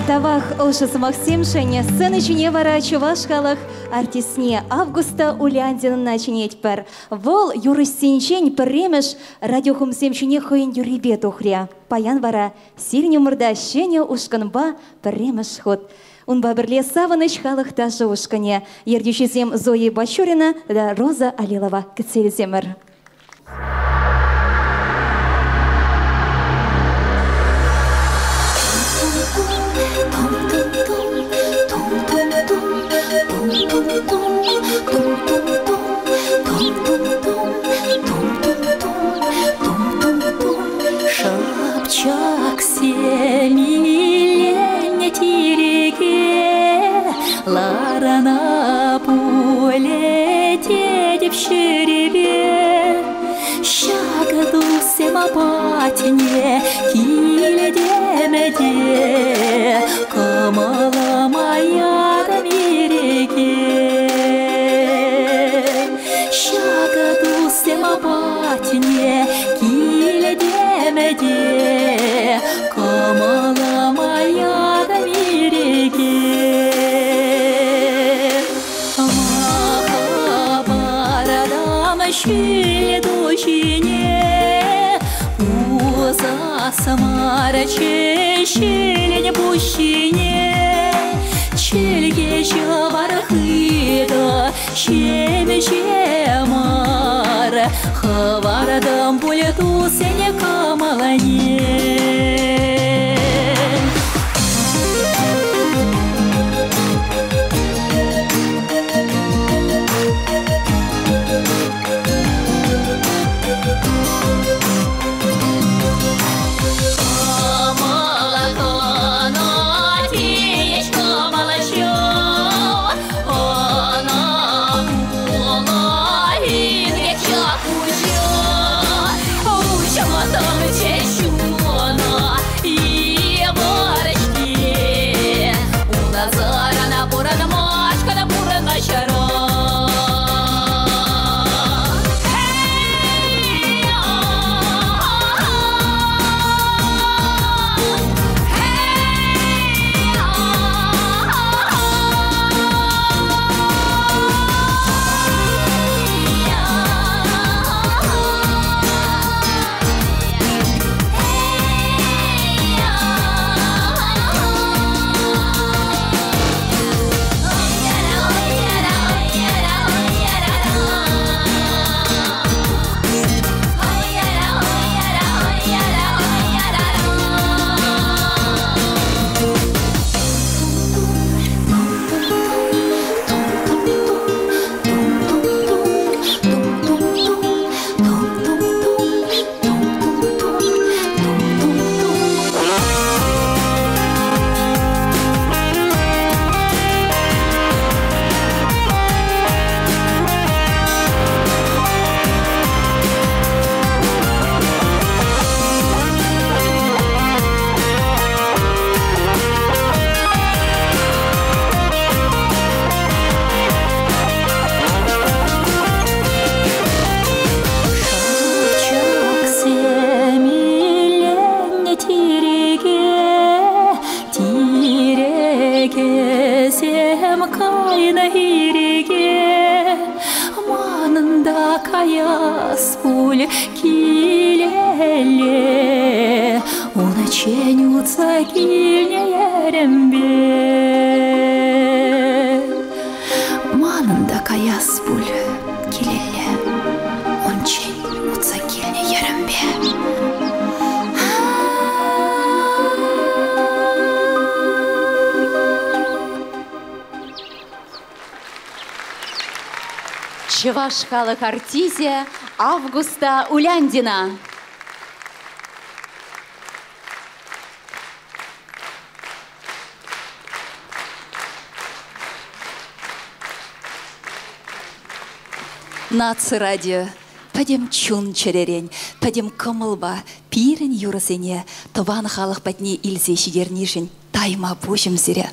D: Тавах ӑшӑ сӑмахсемшӗн сцена ҫине вара чӑваш халӑх артистне Августа Уляндинӑна чӗнетпӗр. Вӑл юрӑҫсенчен пӗрремӗш радиохумсем ҫине хӑйӗн юррипе тухрӗ. Паян вара сирӗн умӑрта ҫӗнӗ ушкӑнпа пӗрремӗш хут. Унпа пӗрле Савӑнӑҫ халӑх ташӑ ушкӑнӗ, ертӳҫисем Зоя Бачурина тата Роза Алилова кӗтсе илсемӗр.
N: Шӑпчӑксем иленнӗ тирӗке ларана пулӗ тетӗп ҫӗрӗпе. Ҫакӑ туссем патне килтӗм те кӑмӑлӑма ятӑм ирӗке. Ҫакӑ туссем патне килтӗм те кӑмӑлӑма ятӑм ирӗке. Махабаратам ҫӳллӗ ту ҫине пусас марччӗ ҫӗлен пуҫ ҫине. Чӗлхе ҫӑвар хытӑ ҫемҫе мар, хӑвартӑм пуль туссен кӑмӑлне. Кӑмӑл кӑна тиеш кӑмӑл ҫук, ӑна пула инкек ҫак уҫӑ. Уҫӑмлатӑм чуна, та каяс пуль килелле, Унччен утса килнӗ йӗрӗмпе. Манӑн та каяс пуль килелле, Унччен утса килнӗ йӗрӗмпе.
F: Чӑваш халӑх артисчӗ Августа Уляндина.
D: Наци радио пӗтӗм чун-чӗререн, пӗтӗм кӑмӑлпа пирӗн юрӑсене тӑван халӑх патне илсе ҫитернишӗн тайма пуҫӑм сире.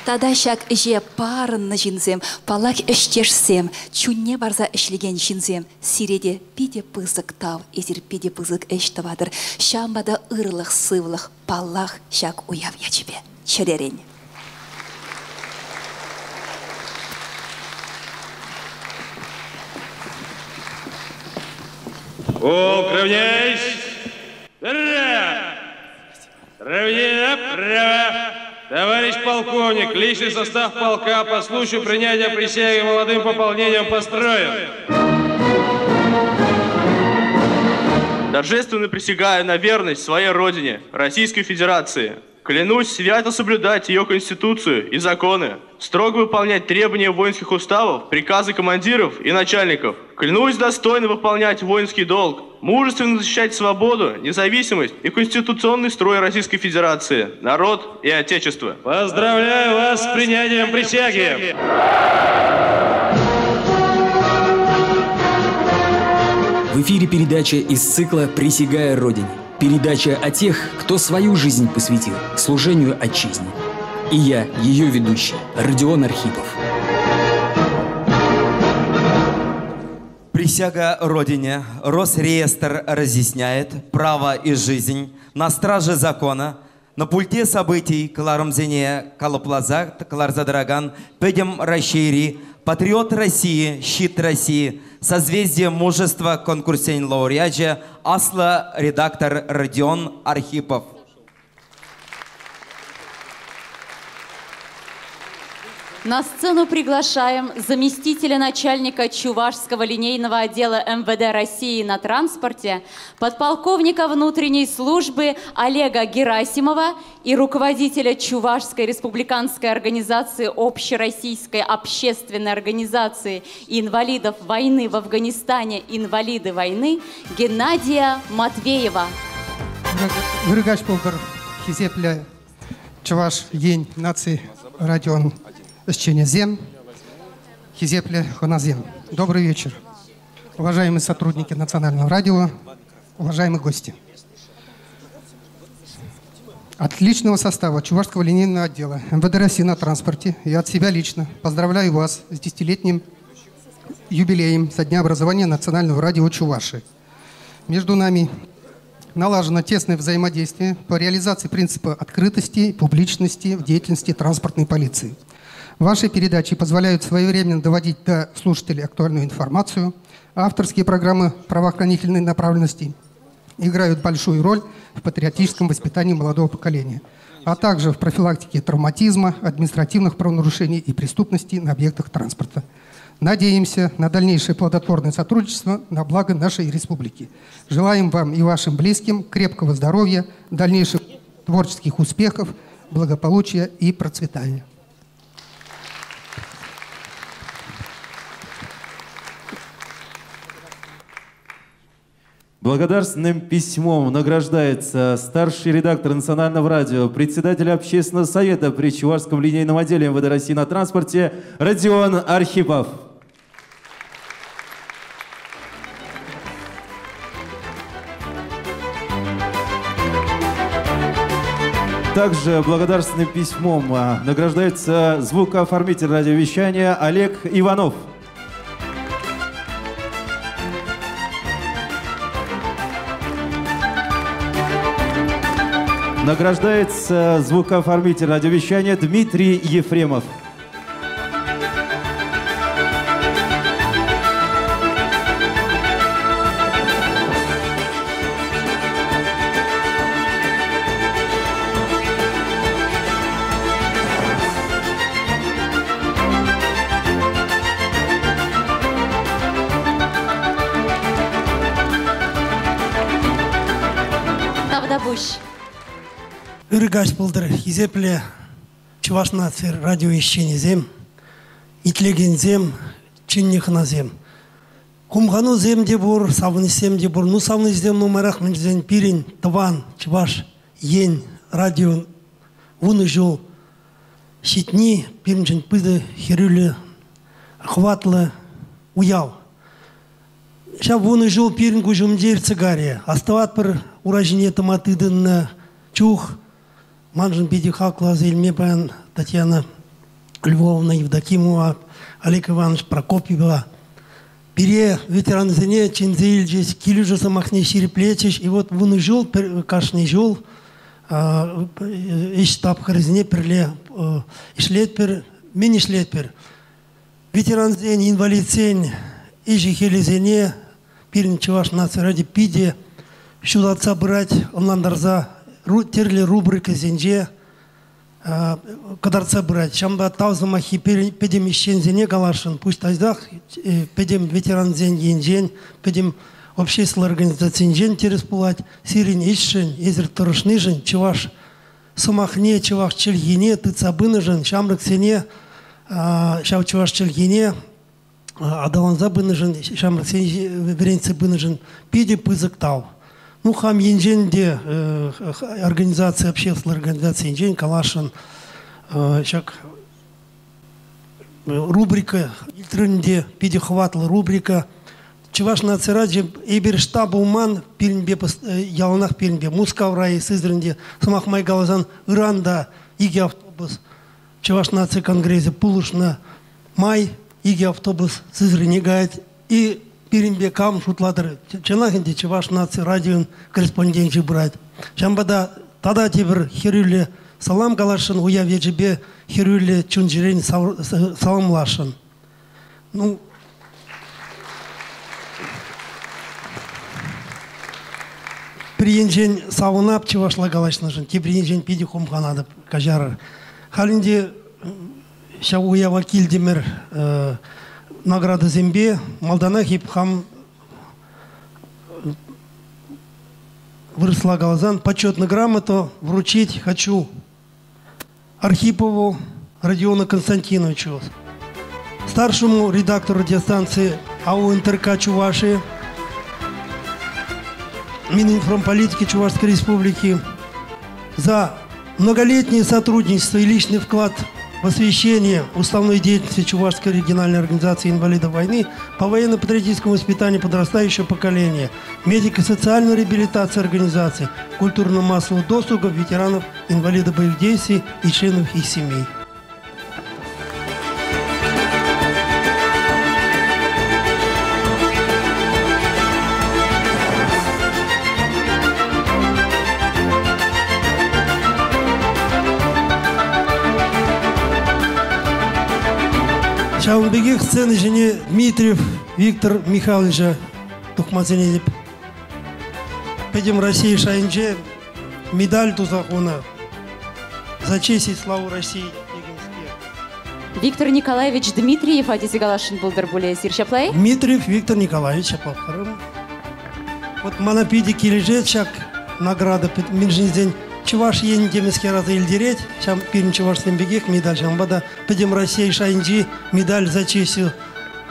D: Тата ҫак ӗҫе парӑннӑ ҫынсем, паллах, ӗҫтешсем, чунне парса ӗҫлекен ҫынсем, сире те питӗ пысӑк тав, эсир питӗ пысӑк ӗҫ тӑватӑр. Ҫавӑнпа та ырлӑх-сывлӑх, паллах, ҫак уяв ячӗпе чӗререн.
O: Укрывнесь! Товарищ полковник, личный состав полка по случаю принятия присяги молодым пополнением построен.
P: Торжественно присягаю на верность своей родине, Российской Федерации. Клянусь свято соблюдать ее конституцию и законы, строго выполнять требования воинских уставов, приказы командиров и начальников. Клянусь достойно выполнять воинский долг, мужественно защищать свободу, независимость и конституционный строй Российской Федерации, народ и Отечество.
O: Поздравляю вас с принятием присяги!
Q: В эфире передача из цикла «Присягая Родине». Передача о тех, кто свою жизнь посвятил служению отчизне. И я, ее ведущий, Родион Архипов.
E: Присяга Родине. Росреестр разъясняет право и жизнь на страже закона, на пульте событий кӑларӑмсене калӑпласа кӑларса тӑракан Пӗтӗм Раҫҫейри Патриот России, Щит России, Созвездие мужества конкурссен лауреачӗ, аслӑ редактор Родион Архипов.
F: На сцену приглашаем заместителя начальника Чувашского линейного отдела МВД России на транспорте, подполковника внутренней службы Олега Герасимова и руководителя Чувашской республиканской организации Общероссийской общественной организации инвалидов войны в Афганистане «Инвалиды войны» Геннадия Матвеева.
X: Ырӑ каҫ пултӑр, хисеплӗ Чӑваш Ен наци радион ӗҫченӗсем, хисеплӗ хӑнасем. Добрый вечер, уважаемые сотрудники Национального радио, уважаемые гости. От личного состава Чувашского линейного отдела МВД России на транспорте и от себя лично поздравляю вас с десятилетним юбилеем со дня образования Национального радио Чуваши. Между нами налажено тесное взаимодействие по реализации принципа открытости и публичности в деятельности транспортной полиции. Ваши передачи позволяют своевременно доводить до слушателей актуальную информацию. Авторские программы правоохранительной направленности играют большую роль в патриотическом воспитании молодого поколения, а также в профилактике травматизма, административных правонарушений и преступности на объектах транспорта. Надеемся на дальнейшее плодотворное сотрудничество на благо нашей республики. Желаем вам и вашим близким крепкого здоровья, дальнейших творческих успехов, благополучия и процветания.
C: Благодарственным письмом награждается старший редактор Национального радио, председатель общественного совета при Чувашском линейном отделе МВД России на транспорте Родион Архипов. Также благодарственным письмом награждается звукооформитель радиовещания Олег Иванов. Награждается звукооформитель радиовещания Дмитрий Ефремов.
R: Ырӑ каҫ пултӑр, хисеплӗ Чӑваш наци радио ӗҫченӗсем, итлекенсем, чӗннӗ хӑнасем. Хумханусем те пур, савӑнӑҫсем те пур. Ну, савӑнӑҫсем нумайрах, мӗн тесен пирӗн тӑван Чӑваш Ен радио 10 ҫул ҫитни пирӗншӗн пысӑк хӗрӳллӗ, хӑватлӑ уяв. Ҫав 10 ҫул пирӗн куҫ умӗнче иртсе карӗ. Астӑватпӑр, ура ҫине тӑма тытӑннӑ чух маншӑн питӗ хаклӑ аса илме паян Татьяна Львовна Евдокимова, Олег Иванович Прокопьева. Пире, ветерансене, чӗнсе илчӗҫ, килӗшӳ сӑмахне ҫирӗплетчӗҫ. И вот 10 ҫул, кашни ҫул ӗҫ тапхӑрӗсене пӗрле ӗҫлетпӗр. Мӗн ӗҫлетпӗр? Ветерансен, инвалидсен ӗҫӗ-хӗлӗсене пирӗн Чӑваш наци радио питӗ ҫутатса пырать, ӑнлантарса тӗрлӗ рубрикӑсенче кӑтартса пырать. Ҫавӑнпа тав сӑмаххи пӗтӗм ӗҫченсене каласшӑн, пуҫ тайсах пӗтӗм ветерансен енчен, пӗтӗм общество организацийӗнчен тӗрӗс пулать. Сирӗн ӗҫшӗн, эсир тӑрӑшнишӗн чӑваш сӑмахне, чӑваш чӗлхине тытса пынӑшӑн, ҫамрӑксене ҫав чӑваш чӗлхине аталанса пынӑшӑн, ҫамрӑксен вӗрентсе пынӑшӑн питӗ пысӑк тав. Ну, хам енчен те организаци, общество организацийӗнчен каласшӑн ҫак рубрика илтрӗн те питӗ хӑватлӑ рубрика. Чӑваш наци радио эпир штаб пулман, пирӗнпе яланах пирӗнпе Мускавра и Сызраньте, сӑмах май каласан, ыран та икӗ автобус Чӑваш наци конгресӗ пулӑшнӑ май икӗ автобус Сызране каять. И пирӗнпе кам шутлатӑр, чӑнах ӗнтӗ Чӑваш наци радион корреспонденчӗ пырать. Ҫавӑнпа та тата тепӗр хӗрӳллӗ салам каласшӑн, уяв ячӗпе хӗрӳллӗ чун-чӗрен саламласшӑн. Ну, пӗр енчен савӑнап чӑвашла калаҫнӑшӑн, тепӗр енчен питӗ хумханатӑп, каҫарӑр. Халь ӗнтӗ ҫав уява килтӗмӗр наградӑсемпе. Малтанах эп хам вырӑсла каласан почетную грамоту вручить хочу Архипову Родиону Константиновичу, старшему редактору радиостанции АО НТРК Чувашии, Мининформполитики Чувашской Республики, за многолетнее сотрудничество и личный вклад в освещение уставной деятельности Чувашской региональной организации инвалидов войны по военно-патриотическому воспитанию подрастающего поколения, медико-социальную реабилитацию организации, культурно-массового досуга ветеранов, инвалидов боевых действий и членов их семей. Ҫавӑн пекех сцена ҫине Дмитриев Виктор Михайловича тухма сӗнетӗп. Пӗтӗм Россия шайӗнче медаль туса хунӑ «За честь и славу России» текенскер.
D: Виктор Николаевич Дмитриев тесе каласшӑн пултӑр пулӗ эсир ҫапла-и?
R: Дмитриев Виктор Николаевич ҫапла. Вот мана питӗ килӗшет ҫак награда. Мӗншӗн тесен Чӑваш Ен темӗскер аса илтерет. Ҫав пирӗн чӑвашсем пекех медаль. Ҫавӑнпа та Пӗтӗм Россия шайӗнчи медаль за честь,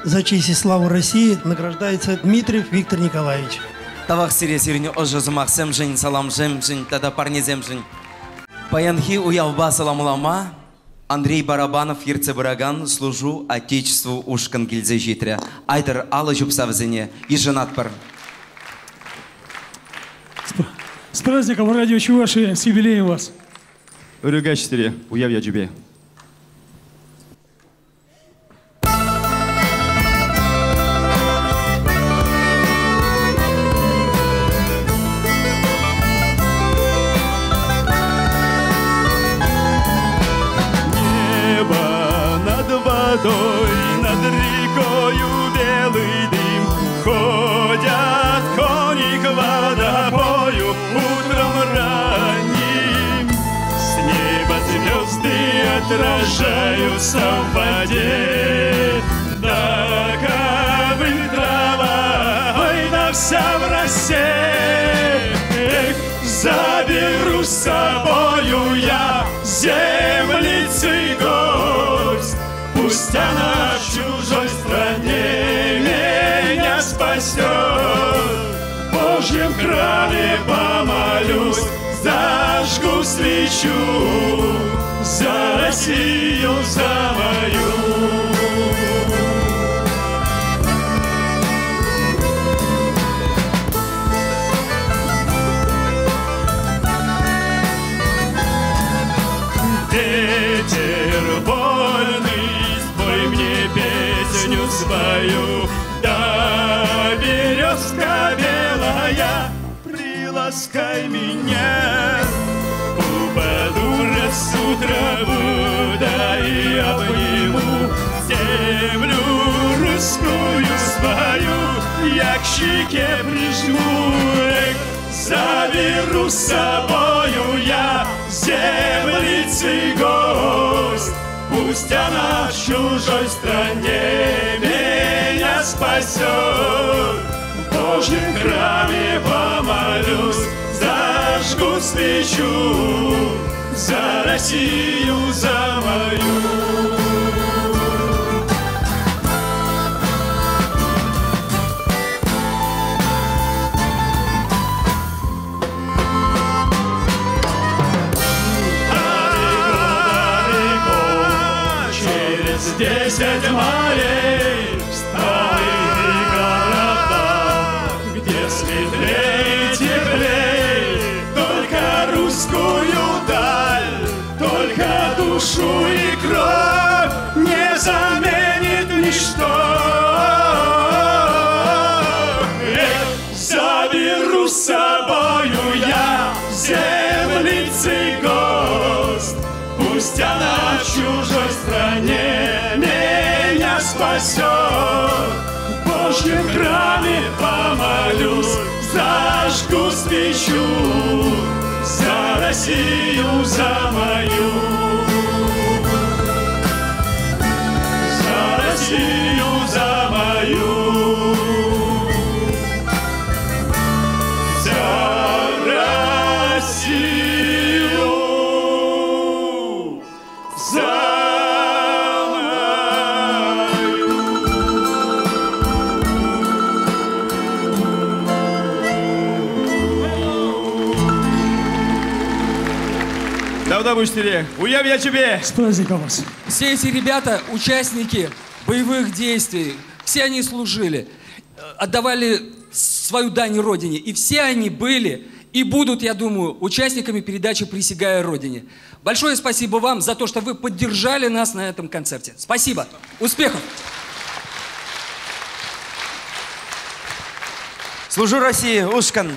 R: за честь и славу России награждается Дмитриев Виктор Николаевич.
E: Тавах сире сирӗн ӑшӑ сӑмахсемшӗн, саламсемшӗн тата парнесемшӗн. Паянхи уявпа саламлама Андрей Барабанов ертсе пыракан «Служу Отечеству» ушкӑн килсе ҫитрӗ. Айтӑр алӑ ҫупса вӗсене йышӑнатпӑр.
T: С праздником, радио Чувашии, с юбилеем вас!
P: Ырӑ каҫ сире уяв ячӗпе.
B: Небо над водой, над рекою белый дым. Ходят кони к водопою утром ранним. С неба звезды отражаются в воде. Да ковыль трава, ой, да вся в росе. Эх, заберу с собою
M: Землицы гость, пусть она в чужой стране меня спасет. В Божьем храме помолюсь, зажгу свечу за Россию, за мою. Ветер вольный, спой мне песню свою, да березка белая, приласкай меня. Упаду в росу траву, да и обниму землю русскую свою, я к щеке прижму, эх, заберу с собою я землицы гость. Пусть она в чужой стране меня спасет. В Божьем храме помолюсь, зажгу свечу за Россию, за мою. Через 10 морей в старых городах, где светлей, теплей, только русскую даль, только душу и кровь не заменит ничто. Эх, заберу с собою я землицы гость, пусть она в чужой стране меня спасет. В Божьем храме помолюсь, зажгу свечу за Россию, за мою. За Россию, за мою. За Россию, за
O: Уяв я тебе!
T: С праздником вас!
Q: Все эти ребята участники боевых действий. Все они служили, отдавали свою дань Родине. И все они были и будут, я думаю, участниками передачи «Присягая Родине». Большое спасибо вам за то, что вы поддержали нас на этом концерте. Спасибо! Успехов!
E: Служу России, Ушкан!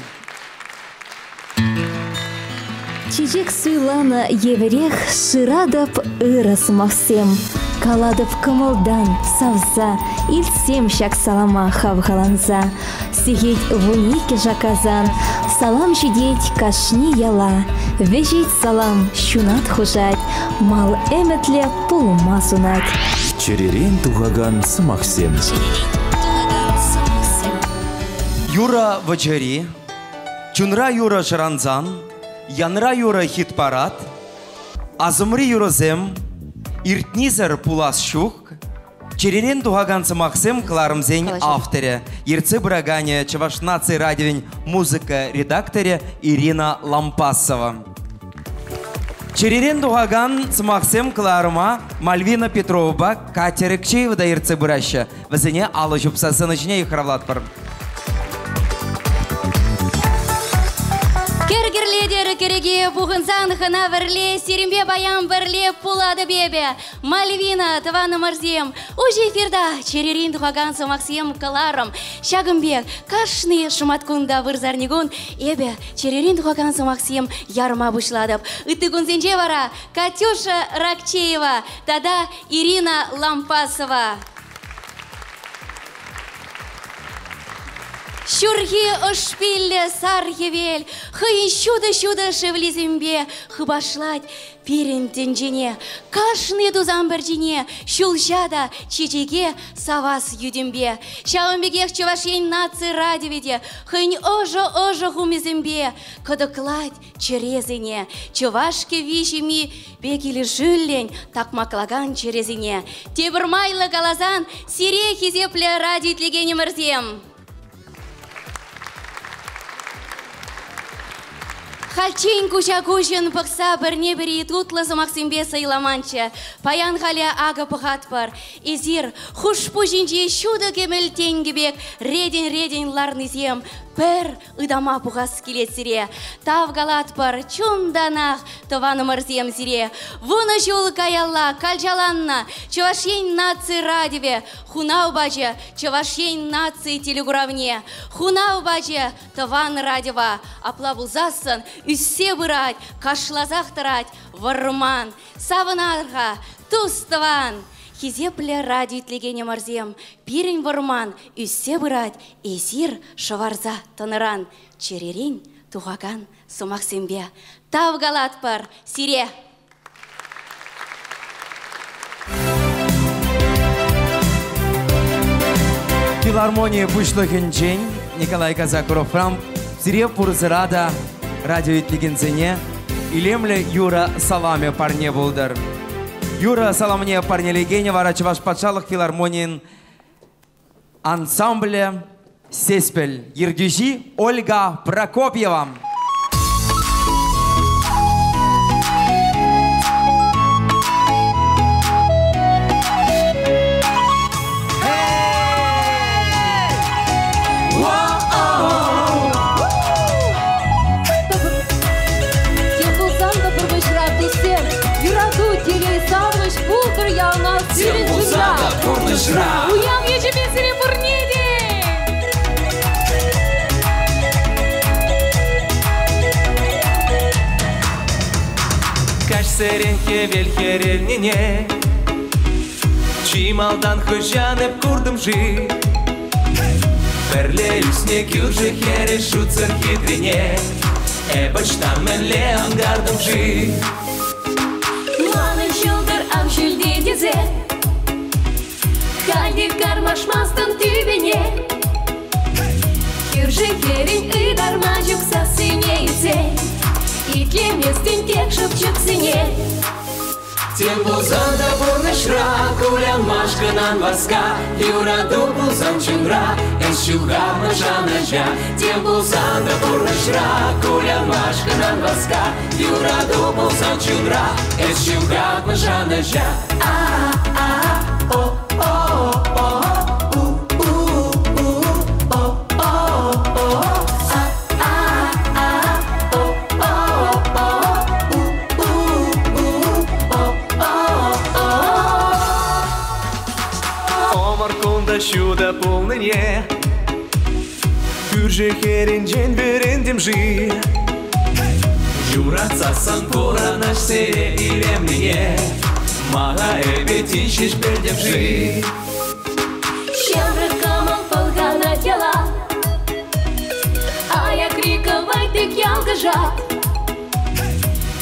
D: Чечек суйланӑ евӗрех шыратӑп ырӑ сӑмахсем. Калатӑп кӑмӑлтан савса, илтсем ҫак салама хавхаланса. Сехет 12 шаккасан салам ҫитет кашни яла. Вӗҫет салам, ҫунат хушать, мал ӗмӗтлӗ пулма сунать.
A: Чӗререн тухакан сӑмахсем.
E: Юрӑ вӑчӑри, чунра юрӑ шӑрансан, янра юрӑ хит-парад, асӑмри юрӑсем, иртнисӗр пулас ҫук, чӗререн тухакан сӑмахсем кӑларӑмсен авторӗ, ертсе пыраканӗ Чӑваш наци радиовӗн музыка редакторӗ Ирина Лампасова. Чӗререн тухакан сӑмахсем кӑларӑма Мальвина Петровӑпа Катя Рыкчеева та ертсе пыраҫҫӗ. Вӗсене алӑ ҫупса сцена ҫине йыхравлатпӑр.
F: Кӗр-кӗрлетӗр кӗреке пухӑнсан хӑна вӗрле, сирӗнпе паян пӗрле пулатӑп эпӗ. Мальвина, тӑванӑмӑрсем, уҫӑ эфирта чӗререн тухакан сӑмахсем кӑларӑм. Ҫакӑн пек кашни шӑматкун та вырсарникун эпӗ чӗререн тухакан сӑмахсем ярма пуҫлатӑп. Ытти кунсенче вара Катюша Ракчеева тата Ирина Лампасова. Ҫурхи ӑшпиллӗ сар хӗвел хӑйӗн ҫутӑ-ҫутӑ шевлисемпе хыпашлать. пирӗн тӗнчене. Кашни тусан пӗрчине, ҫулҫа та чечеке савас йӳтӗмпе. Ҫавӑн пекех Чӑваш Ен наци радиовӗ те хӑйӗн ӑшӑ-ӑшӑ хумӗсемпе кӑтӑклать чӗресене. Чӑваш кӗвви-ҫемми пе килӗшӳллӗн такмаклакан чӗресене. Тепӗр майлӑ каласан, сире хисеплӗ радио итлекенӗмӗрсем! Хальччен куҫа-куҫӑн пӑхса пӗрне-пӗри тутлӑ сӑмахсемпе сӑйламанччӗ. Паян халӗ акӑ пӑхатпӑр. Эсир хушпу ҫинчи ҫутӑ кӗмӗл тенкӗ пек ретӗн-ретӗн ларнисем пӗр ытама пухас килет сире. Тав калатпӑр чунтанах, тӑванӑмӑрсем сире. Вунӑ ҫул каялла калчаланнӑ Чӑваш Ен наци радиовӗ хунав пачӗ Чӑваш Ен наци телекуравне. Хунав пачӗ тӑван радиова. Апла пулсассӑн ӳссе пырать, кашласах тӑрать вӑрман. Савӑнар-ха, тус-тӑван! Хисеплӗ радио итлекенӗмӗрсем, пирӗн вӑрман ӳссе пырать, эсир шӑварса тӑнӑран чӗререн тухакан сӑмахсемпе тав калатпӑр сире!
E: Филармони пуҫлӑхӗнчен Николай Казакуровран сире пурсӑра та радио итлекенсене илемлӗ юрӑ саламӗ парне пултӑр. Юрӑ саламне парнелекенӗ вара Чӑваш патшалӑх филармонийӗн ансамблӗ Сеспель ертӳҫи Ольга Прокопьева.
G: Тем пулсан та пурнӑҫра туссем, юрату, телей, савӑнӑҫ пултӑр яланах сирӗн чунра.
H: Пурнӑҫра.
G: Уяв ячӗпе сире пурне те!
H: Каҫсерен хӗвел хӗрелнине Чи малтан хӑҫан эп куртӑм-ши? Пӗрле ӳснӗ кӳршӗ хӗрӗ шутсӑр хитрине Эп ӑҫта мӗнле ӑнкартӑм-ши?
G: Манӑн ҫӑлтӑр ав ҫӳлте тесе Халь кармашмастӑн тӳпене. Кӳршӗ хӗрӗн ытарма ҫук сассине илтсен Итлеместӗн тек шӑпчӑксене.
H: Тем пулсан та пурнӑҫра кулянмашкӑн ан васка, Юрату пулсан чунра, эс ҫухатнӑ шанӑҫа. Тем пулсан та пурнӑҫра кулянмашкӑн ан васка, Юрату пулсан чунра, эс ҫухатнӑ шанӑҫа. Ӑмӑр кунта ҫутӑ пулнине Кӳршӗ хӗрӗнчен вӗрентӗм-ши? Юратсассӑн пурӑнӑҫ сире илемлине Мана эпӗ тин ҫеҫ пӗлтӗм-ши?
G: Ҫамрӑк кӑмӑл пӑлханать яла. Аякри кӑвайт пек ялкӑшать.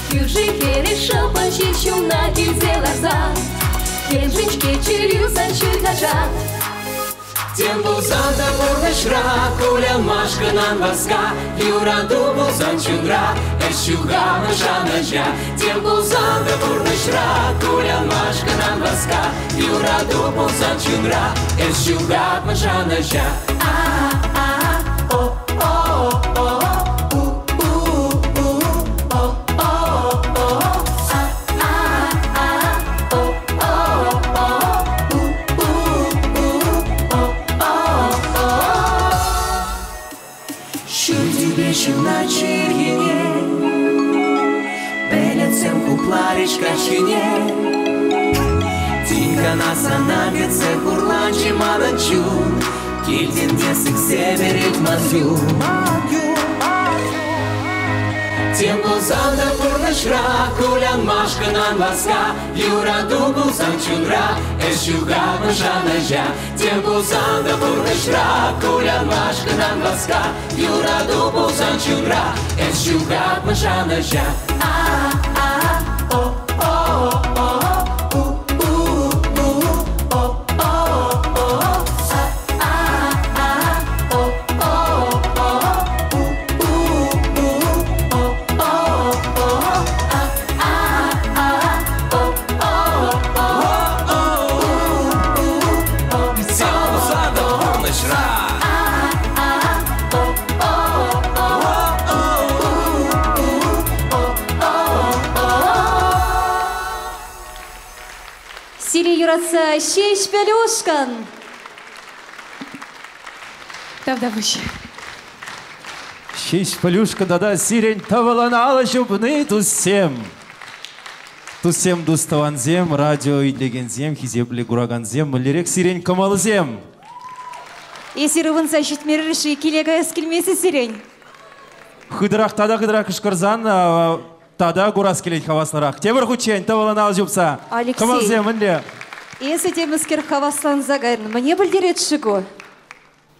G: Кӳршӗ хӗрӗ шӑпӑн ҫил ҫумна килсе ларса Темшӗн-ҫке чӗрӳ сан ҫуйхашать.
H: Тем пулсан та пурнӑҫра кулянмашкӑн ан васка, Юрату пулсан чунра, ӗҫ ҫухалнӑ шанӑҫа. Тем пулсан та пурнӑҫра кулянмашкӑн ан васка, Юрату пулсан чунра, ӗҫ ҫухатмӑн шанӑҫа. Ҫӳл тӳпе ҫынна чӗрхене, Пӗлӗтсем хупларӗҫ каҫхине. Тин кӑна сана кӗтсе хурланчӗ манӑн чун, Килтӗн те сиксе перет ман юн. Тем пулсан та пурнӑҫра кулянмашкӑн ан васка, Юрату пулсан чунра, эс ҫухатмӑн шанӑҫа. Тем пулсан та пурнӑҫра кулянмашкӑн ан васка, Юрату пулсан чунра, эс ҫухатмӑн шанӑҫа. А-а-о.
D: юратса Ҫеҫпӗл ушкӑн.
G: Тавтапуҫ.
C: Ҫеҫпӗл ушкӑн тата сирӗн тӑвӑлӑн алӑ ҫупни, туссем. Туссем, тус-тӑвансем, радио итлекенсем, хисеплӗ куракансем, мӗнлерех сирӗн кӑмӑлсем?
D: Эсир ывӑнса ҫитмерӗр-ши, киле каяс килмест-и сирӗн?
C: Хытӑрах тата хытӑрах кӑшкӑрсан тата курас килет хаваслӑрах. Тепӗр хутчен тӑвӑлӑн ал ҫупса.
D: Алексей.
C: Кӑмӑлсем мӗнле?
D: Эсӗ темӗскер хавасланса кайрӑн. Мӗне пӗлтерет-ши ку?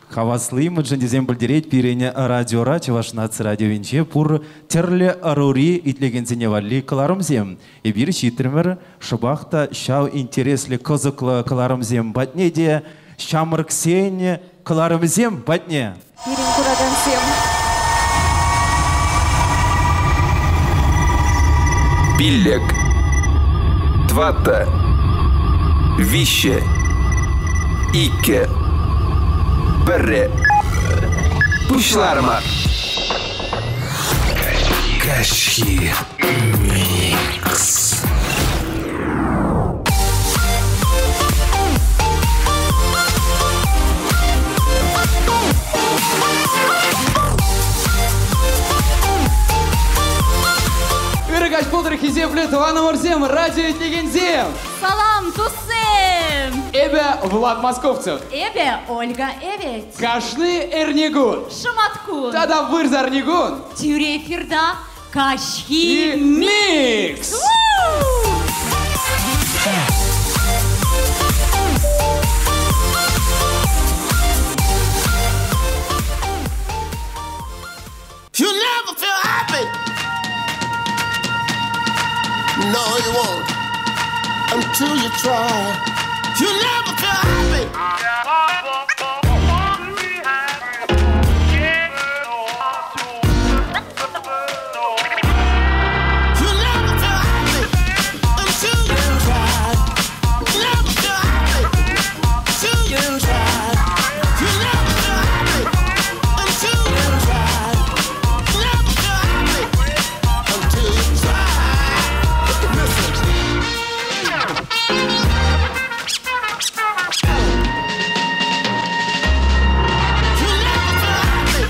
C: Хавасли мӗншӗн тесен пӗлтерет пирӗн радиора, Чӑваш наци радиовинче пур тӗрлӗ ӑрури итлекенсене валли кӑларӑмсем. Эпир ҫитрӗмӗр шӑпах та ҫав интереслӗ кӑсӑклӑ кӑларӑмсем патне те, ҫамрӑксен кӑларӑмӗсем патне.
D: Пирӗн куракансем.
B: Пиллӗк. Тӑваттӑ. Виҫҫӗ. Иккӗ. Пӗрре. Пуҫларӑмӑр.
A: Каҫхи микс.
I: Ырӑ каҫ пултӑр, хисеплӗ тӑванӑмӑрсем, радио итлекенсем!
F: Салам, туссем!
I: Эпӗ Влад Московцев.
F: Эпӗ Ольга Эвет.
I: Кашни эрнекун.
F: Шӑматкун.
I: Тата вырсарникун.
F: Тӳрӗ эфирта Каҫхи
I: микс!
J: You never feel happy. No, you won't until you try. You never feel happy. You never feel happy until you try. Never feel happy until you try. You never feel happy until you try. Never feel happy until you try. Listen. You never feel happy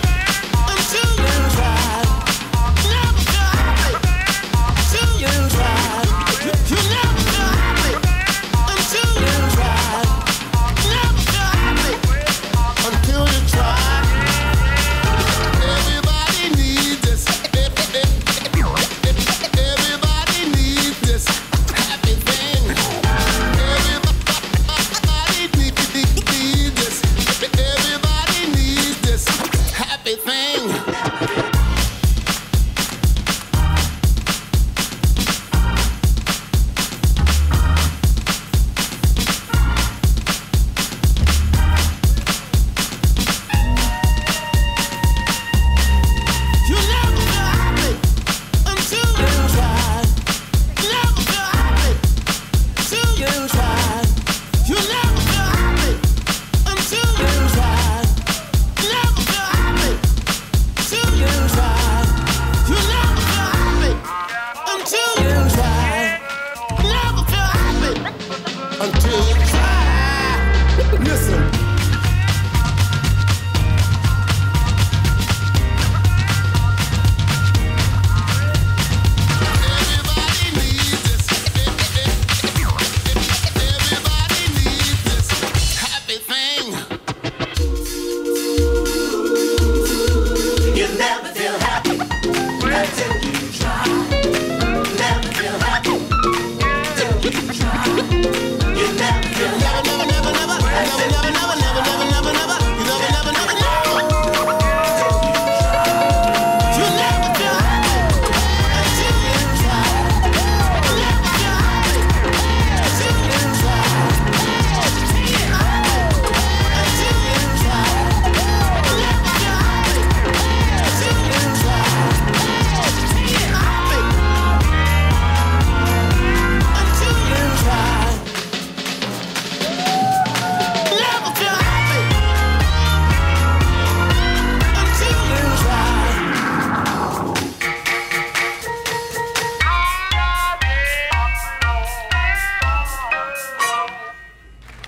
J: until you try. Never feel happy until you try. You never feel happy until you try. Never feel happy until you try. Everybody needs this. Everybody needs this happy thing. Everybody needs this. Everybody needs this happy thing. You never feel happy until you try. Never feel happy till you try. You never feel happy until you try. Never feel happy till you try. You never feel happy until you try. Never feel happy until you try. Listen. Happy thing.
H: You never feel happy until you try. Never feel happy till you try. You never feel happy. Never, never, never, never, never, never.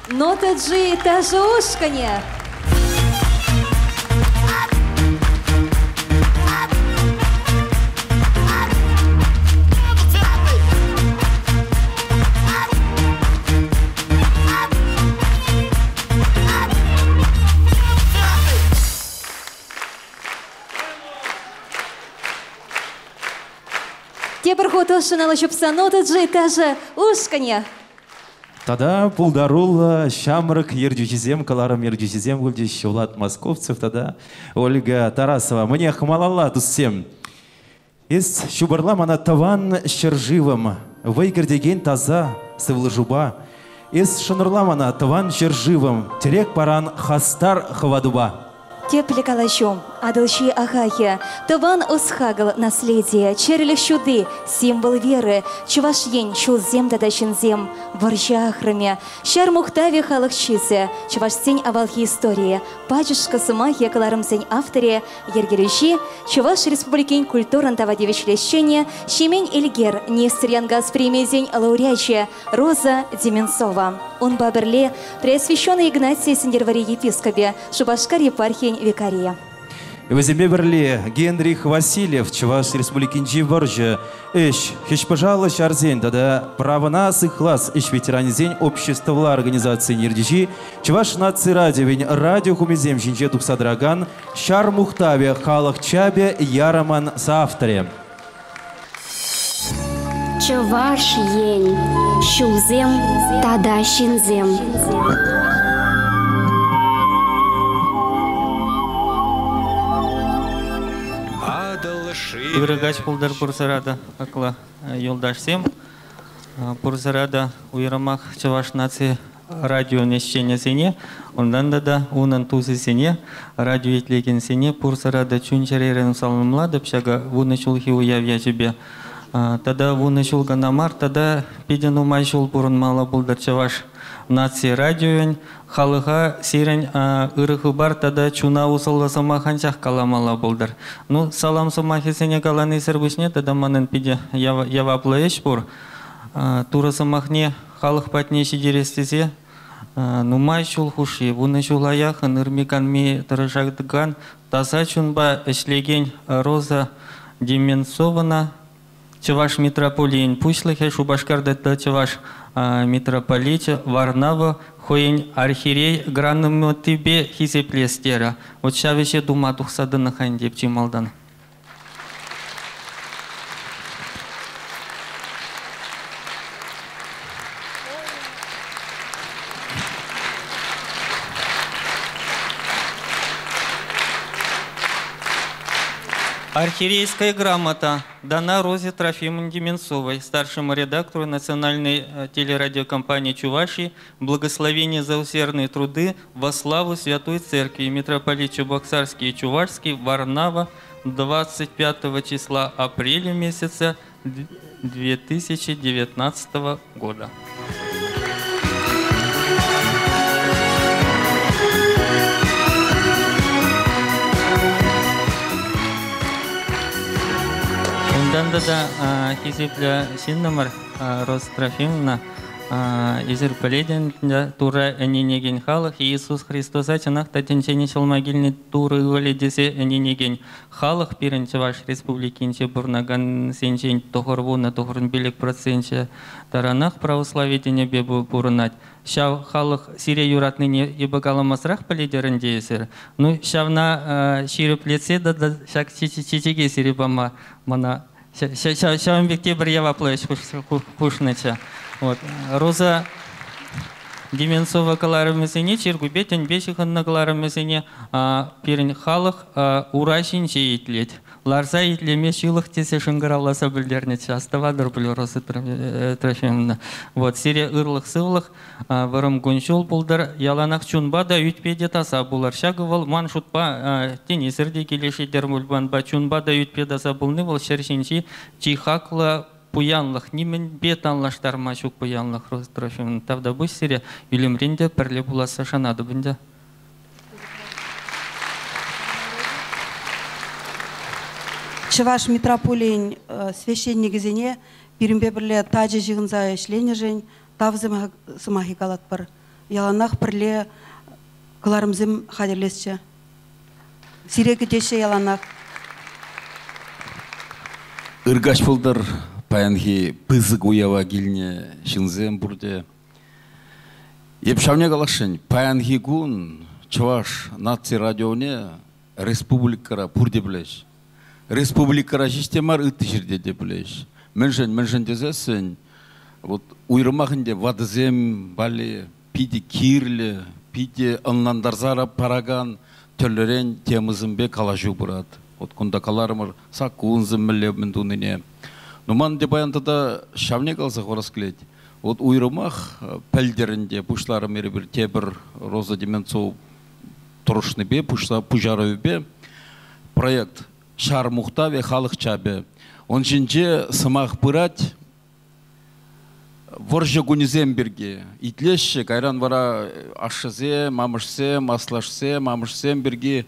D: Нота G ташӑ ушкӑнӗ. Тепӗр хут ӑшшӑн алӑ ҫупса Нота G ташӑ ушкӑнӗ.
C: Тата пултаруллӑ ҫамрӑк ертӳҫӗсем, кӑларӑм ертӳҫисем пулчӗҫ Влад Московцев тата Ольга Тарасова. Мӗнех, малалла, туссем. Эс ҫупӑрла мана тӑван ҫӗршывӑм, вӑй кӗртекен таса сывлӑшупа. Эс шӑнӑрла мана тӑван ҫӗршывӑм, тӗрек паран хастар хӑватупа.
D: Тӗплӗ калаҫу, Атӑлҫи ахахӗ, тӑван ӑс-хакӑл наследие, чӗрӗлӗх ҫути, символ веры, Чӑваш Ен, ҫулсем тата ҫынсем, вӑрҫӑ ахрӑмӗ, ҫар мухтавӗ халӑх чысӗ, чӑвашсен авалхи историйӗ, пачӑшкӑ сӑмахӗ кӑларӑмсен авторӗ, йӗркелӳҫи, Чӑваш Республикин культурӑн тава тивӗҫлӗ ӗҫченӗ Ҫемен Элкер, Нестер Янкас премийӗсен лауреачӗ, Роза Деменцова. Унпа пӗрле Преосвященный Игнатий Сӗнтӗрвӑрри епископӗ, Шупашкар епархийӗн викарийӗ.
C: Вӗсемпе пӗрле Генрих Васильев Чӑваш Республикинчи вӑрҫӑ, ӗҫ, хӗҫпӑшаллӑ ҫарсен тата правӑна сыхлас ӗҫ ветеранӗсен обществӑлла организацийӗн ертӳҫи, Чӑваш наци радиовӗн радио хумӗсем ҫинче тухса тӑракан Ҫар мухтавӗ халӑх чапӗ ярӑмӑн соавторӗ.
K: Чӑваш Ен. Ҫулсем тата ҫынсем.
L: Ырӑ каҫ пултӑр пурсӑра та, хаклӑ юлташсем. Пурсӑра та уйрӑмах Чӑваш наци радион ӗҫченӗсене, унтан тата унӑн тусӗсене, радио итлекенсене пурсӑра та чун-чӗререн саламлатӑп ҫакӑ вунӑ ҫулхи уяв ячӗпе. Тата вунӑ ҫул кӑна мар, тата питӗ нумай ҫул пурӑнмалла пултӑр Чӑваш наци радиовӗн. Халӑха сирӗн ырӑ хыпар тата чуна усӑллӑ сӑмах анчах каламалла пултӑр. Ну, салам сӑмахӗсене каланисӗр пуҫне тата манӑн питӗ яваплӑ ӗҫ пур. Турӑ сӑмахне халӑх патне ҫитерес тесе нумай ҫул хушши, вунӑ ҫула яхӑн ырми-канми тӑрӑшакан, таса чунпа ӗҫлекен Роза Деменцовӑна Чӑваш митрополийӗн пуҫлӑхӗ Шупашкарта та чӑваш митрополичӗ Варнава хӑйӗн архиерей грамотипе хисеплес терӗ. Вот ҫав ӗҫе тума тухса тӑнӑ-ха ӗнтӗ чи малтан. Архиерейская грамота дана Розе Трофимовне Деменцовой, старшему редактору национальной телерадиокомпании Чувашии, благословение за усердные труды во славу Святой Церкви, митрополит Чебоксарский и Чувашский, Варнава, 25 числа апреля месяца 2019 года. Унтан тата хисеплӗ ҫыннӑмӑр Роза Трофимовна эсир пӗлетӗн Турра ӗненекен халӑх Иисус Христоса чӑнах та тӗнчене ҫӑлма килнӗ Турӑ ывӑлӗ тесе ӗненекен халӑх пирӗн Чӑваш Республикинче пурӑнакансенчен тӑхӑрвунӑ тӑхӑрӑн пилӗк проценчӗ таранах православи тӗнӗпе пурӑнать. Ҫав халӑх сире юратнине эпӗ каламасрах пӗлетӗр ӗнтӗ эсир. Ну, ҫавна ҫирӗплетсе тата ҫак чечеке сире пама мана ҫавӑн пек тепӗр яваплӑ ӗҫ хушнӑччӗ. Вот. Роза Деменцова кӑларӑмӗсене, чиркӳпе тӗнпе ҫыхӑннӑ кӑларӑмӗсене пирӗн халӑх ура ҫинче итлет. Ларса итлеме ҫылӑх тесе шӑнкӑравласа пӗлтернӗччӗ. Астӑватӑр пуль, Роза Трофимовна. Вот, сире ырлӑх-сывлӑх, вӑрӑм кун-ҫул пултӑр. Яланах чунпа та, ӳтпе те таса пулӑр. Ҫакӑ вӑл ман шутпа, тенисӗр те килӗшетӗр пуль чунпа та ӳтпе таса пулни вӑл ҫӗр ҫинчи чи хаклӑ пуянлӑх. Нимӗнпе танлаштарма ҫук пуянлӑх, Роза Трофимовна. Тавтапуҫ сире. Ӳлӗмрен те пӗрле пуласса шанатӑп ӗнтӗ.
U: Чӑваш митрополийӗн священникӗсене пирӗнпе пӗрле тачӑ ҫыхӑнса ӗҫленӗшӗн тав сӑмахӗ калатпӑр. Яланах пӗрле кӑларӑмсем хатӗрлесчӗ. Сире кӗтеҫҫӗ яланах.
N: Ыркаҫ пултӑр паянхи пысӑк уява килнӗ ҫынсем пурте. Эп ҫавне каласшӑн, паянхи кун Чӑваш наци радионе республикӑра пурте пӗлеҫ. Республикӑра ҫеҫ те мар, ытти ҫӗрте те пӗлеҫ. Мӗншӗн, мӗншӗн тесессӗн, вот уйрӑмах ӗнтӗ ватӑсем валли питӗ кирлӗ, питӗ ӑнлантарса паракан тӗрлӗрен темӑсемпе калаҫу пырать. Вот кунта каларӑмӑр саккунсем мӗнле мӗн тунине. Ну ман те паян тата ҫавне каласа хӑварас килет. Вот уйрӑмах пӗлтӗр ӗнтӗ пуҫларӑм эпир тепӗр Роза Деменцова тӑрӑшнипе, пуҫарӑвӗпе проект «Ҫар мухтавӗ, халӑх чапӗ». Он ҫинче сӑмах пырать вӑрҫӑ кунӗсем пирки. Итлеҫҫӗ, кайран вара ашшӗсем, амӑшсем, аслашсем, амӑшсем пирки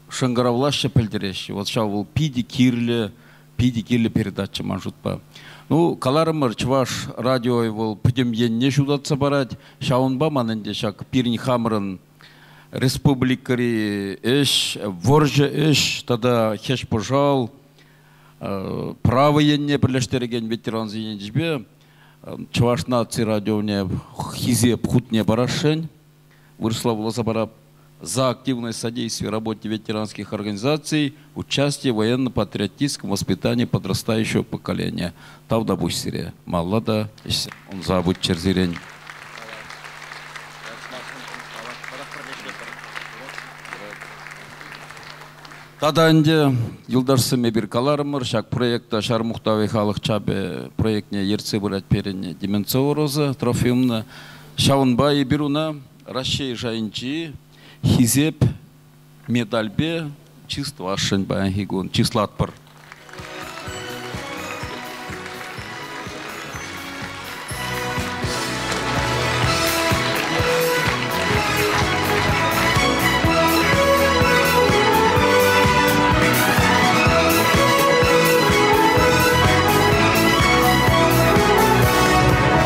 N: шӑнкӑравлаҫҫӗ, пӗлтереҫҫӗ. Вот ҫав вӑл питӗ кирлӗ, питӗ кирлӗ передача ман шутпа. Ну, каларӑмӑр, чӑваш радио вӑл пӗтӗм енне ҫутатса парать. Ҫавӑнпа ман ӗнтӗ ҫак пирӗн хамӑрӑн республикӑри ӗҫ, вӑрҫӑ ӗҫ тата хӗҫ-пӑшал право енне пӗрлештерекен ветерансен енчипе Чӑваш наци радионе хисеп хутне парасшӑн. Вырӑсла вуласа парап. За активное содействие работе ветеранских организаций, участие в военно-патриотическом воспитании подрастающего поколения. Тавтапуҫ сире. Малла та ӑнса пыччӑр сирӗн. Тата ӗнтӗ, юлташсем, эпир каларӑмӑр, ҫак проекта Ҫар мухтавӗ халӑх чапӗ проектне ертсе пырать пирӗн Деменцова Роза Трофимовна. Ҫавӑнпа эпир уна Раҫҫей шайӗнчи хисеп медальпе чысласшӑн паянхи кун, чыслатпӑр.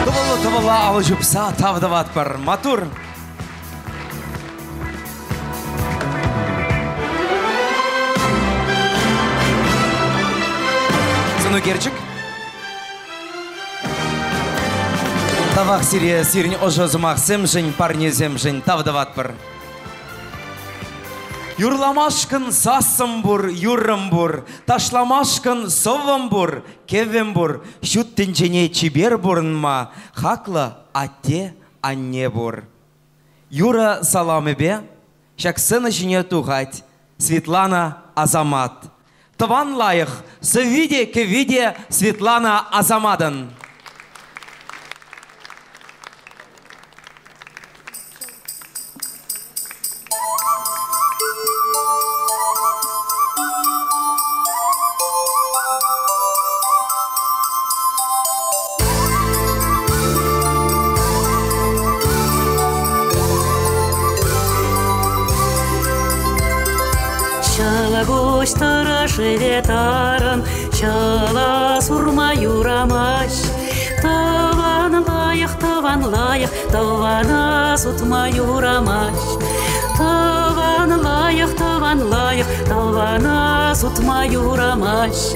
E: Тӑвӑллӑ тӑвӑла алӑ ҫупса тав тӑватпӑр. Матур! Сӑнӳкерчӗк. Тавах сире сирӗн ӑшӑ сӑмахсемшӗн, парнесемшӗн тав тӑватпӑр. Юрламашкӑн сассӑм пур, юррӑм пур, ташламашкӑн сӑввӑм пур, кӗввӗм пур, ҫут тӗнчене чипер пурӑнма хаклӑ атте, анне пур. Юрӑ саламӗпе ҫак сцена ҫине тухать Светлана Асамат. Тӑван лайӑх, сӑвви те, кӗвви те Светлана Асаматӑн.
S: Ҫӑлкуҫ тӑрӑшӗве тарӑн, ҫӑла сурма юрамасть. Тӑван лайӑх, тӑван лайӑх, тӑвана сутма юрамасть. Тӑван лайӑх, тӑван лайӑх, тӑвана сутма юрамасть.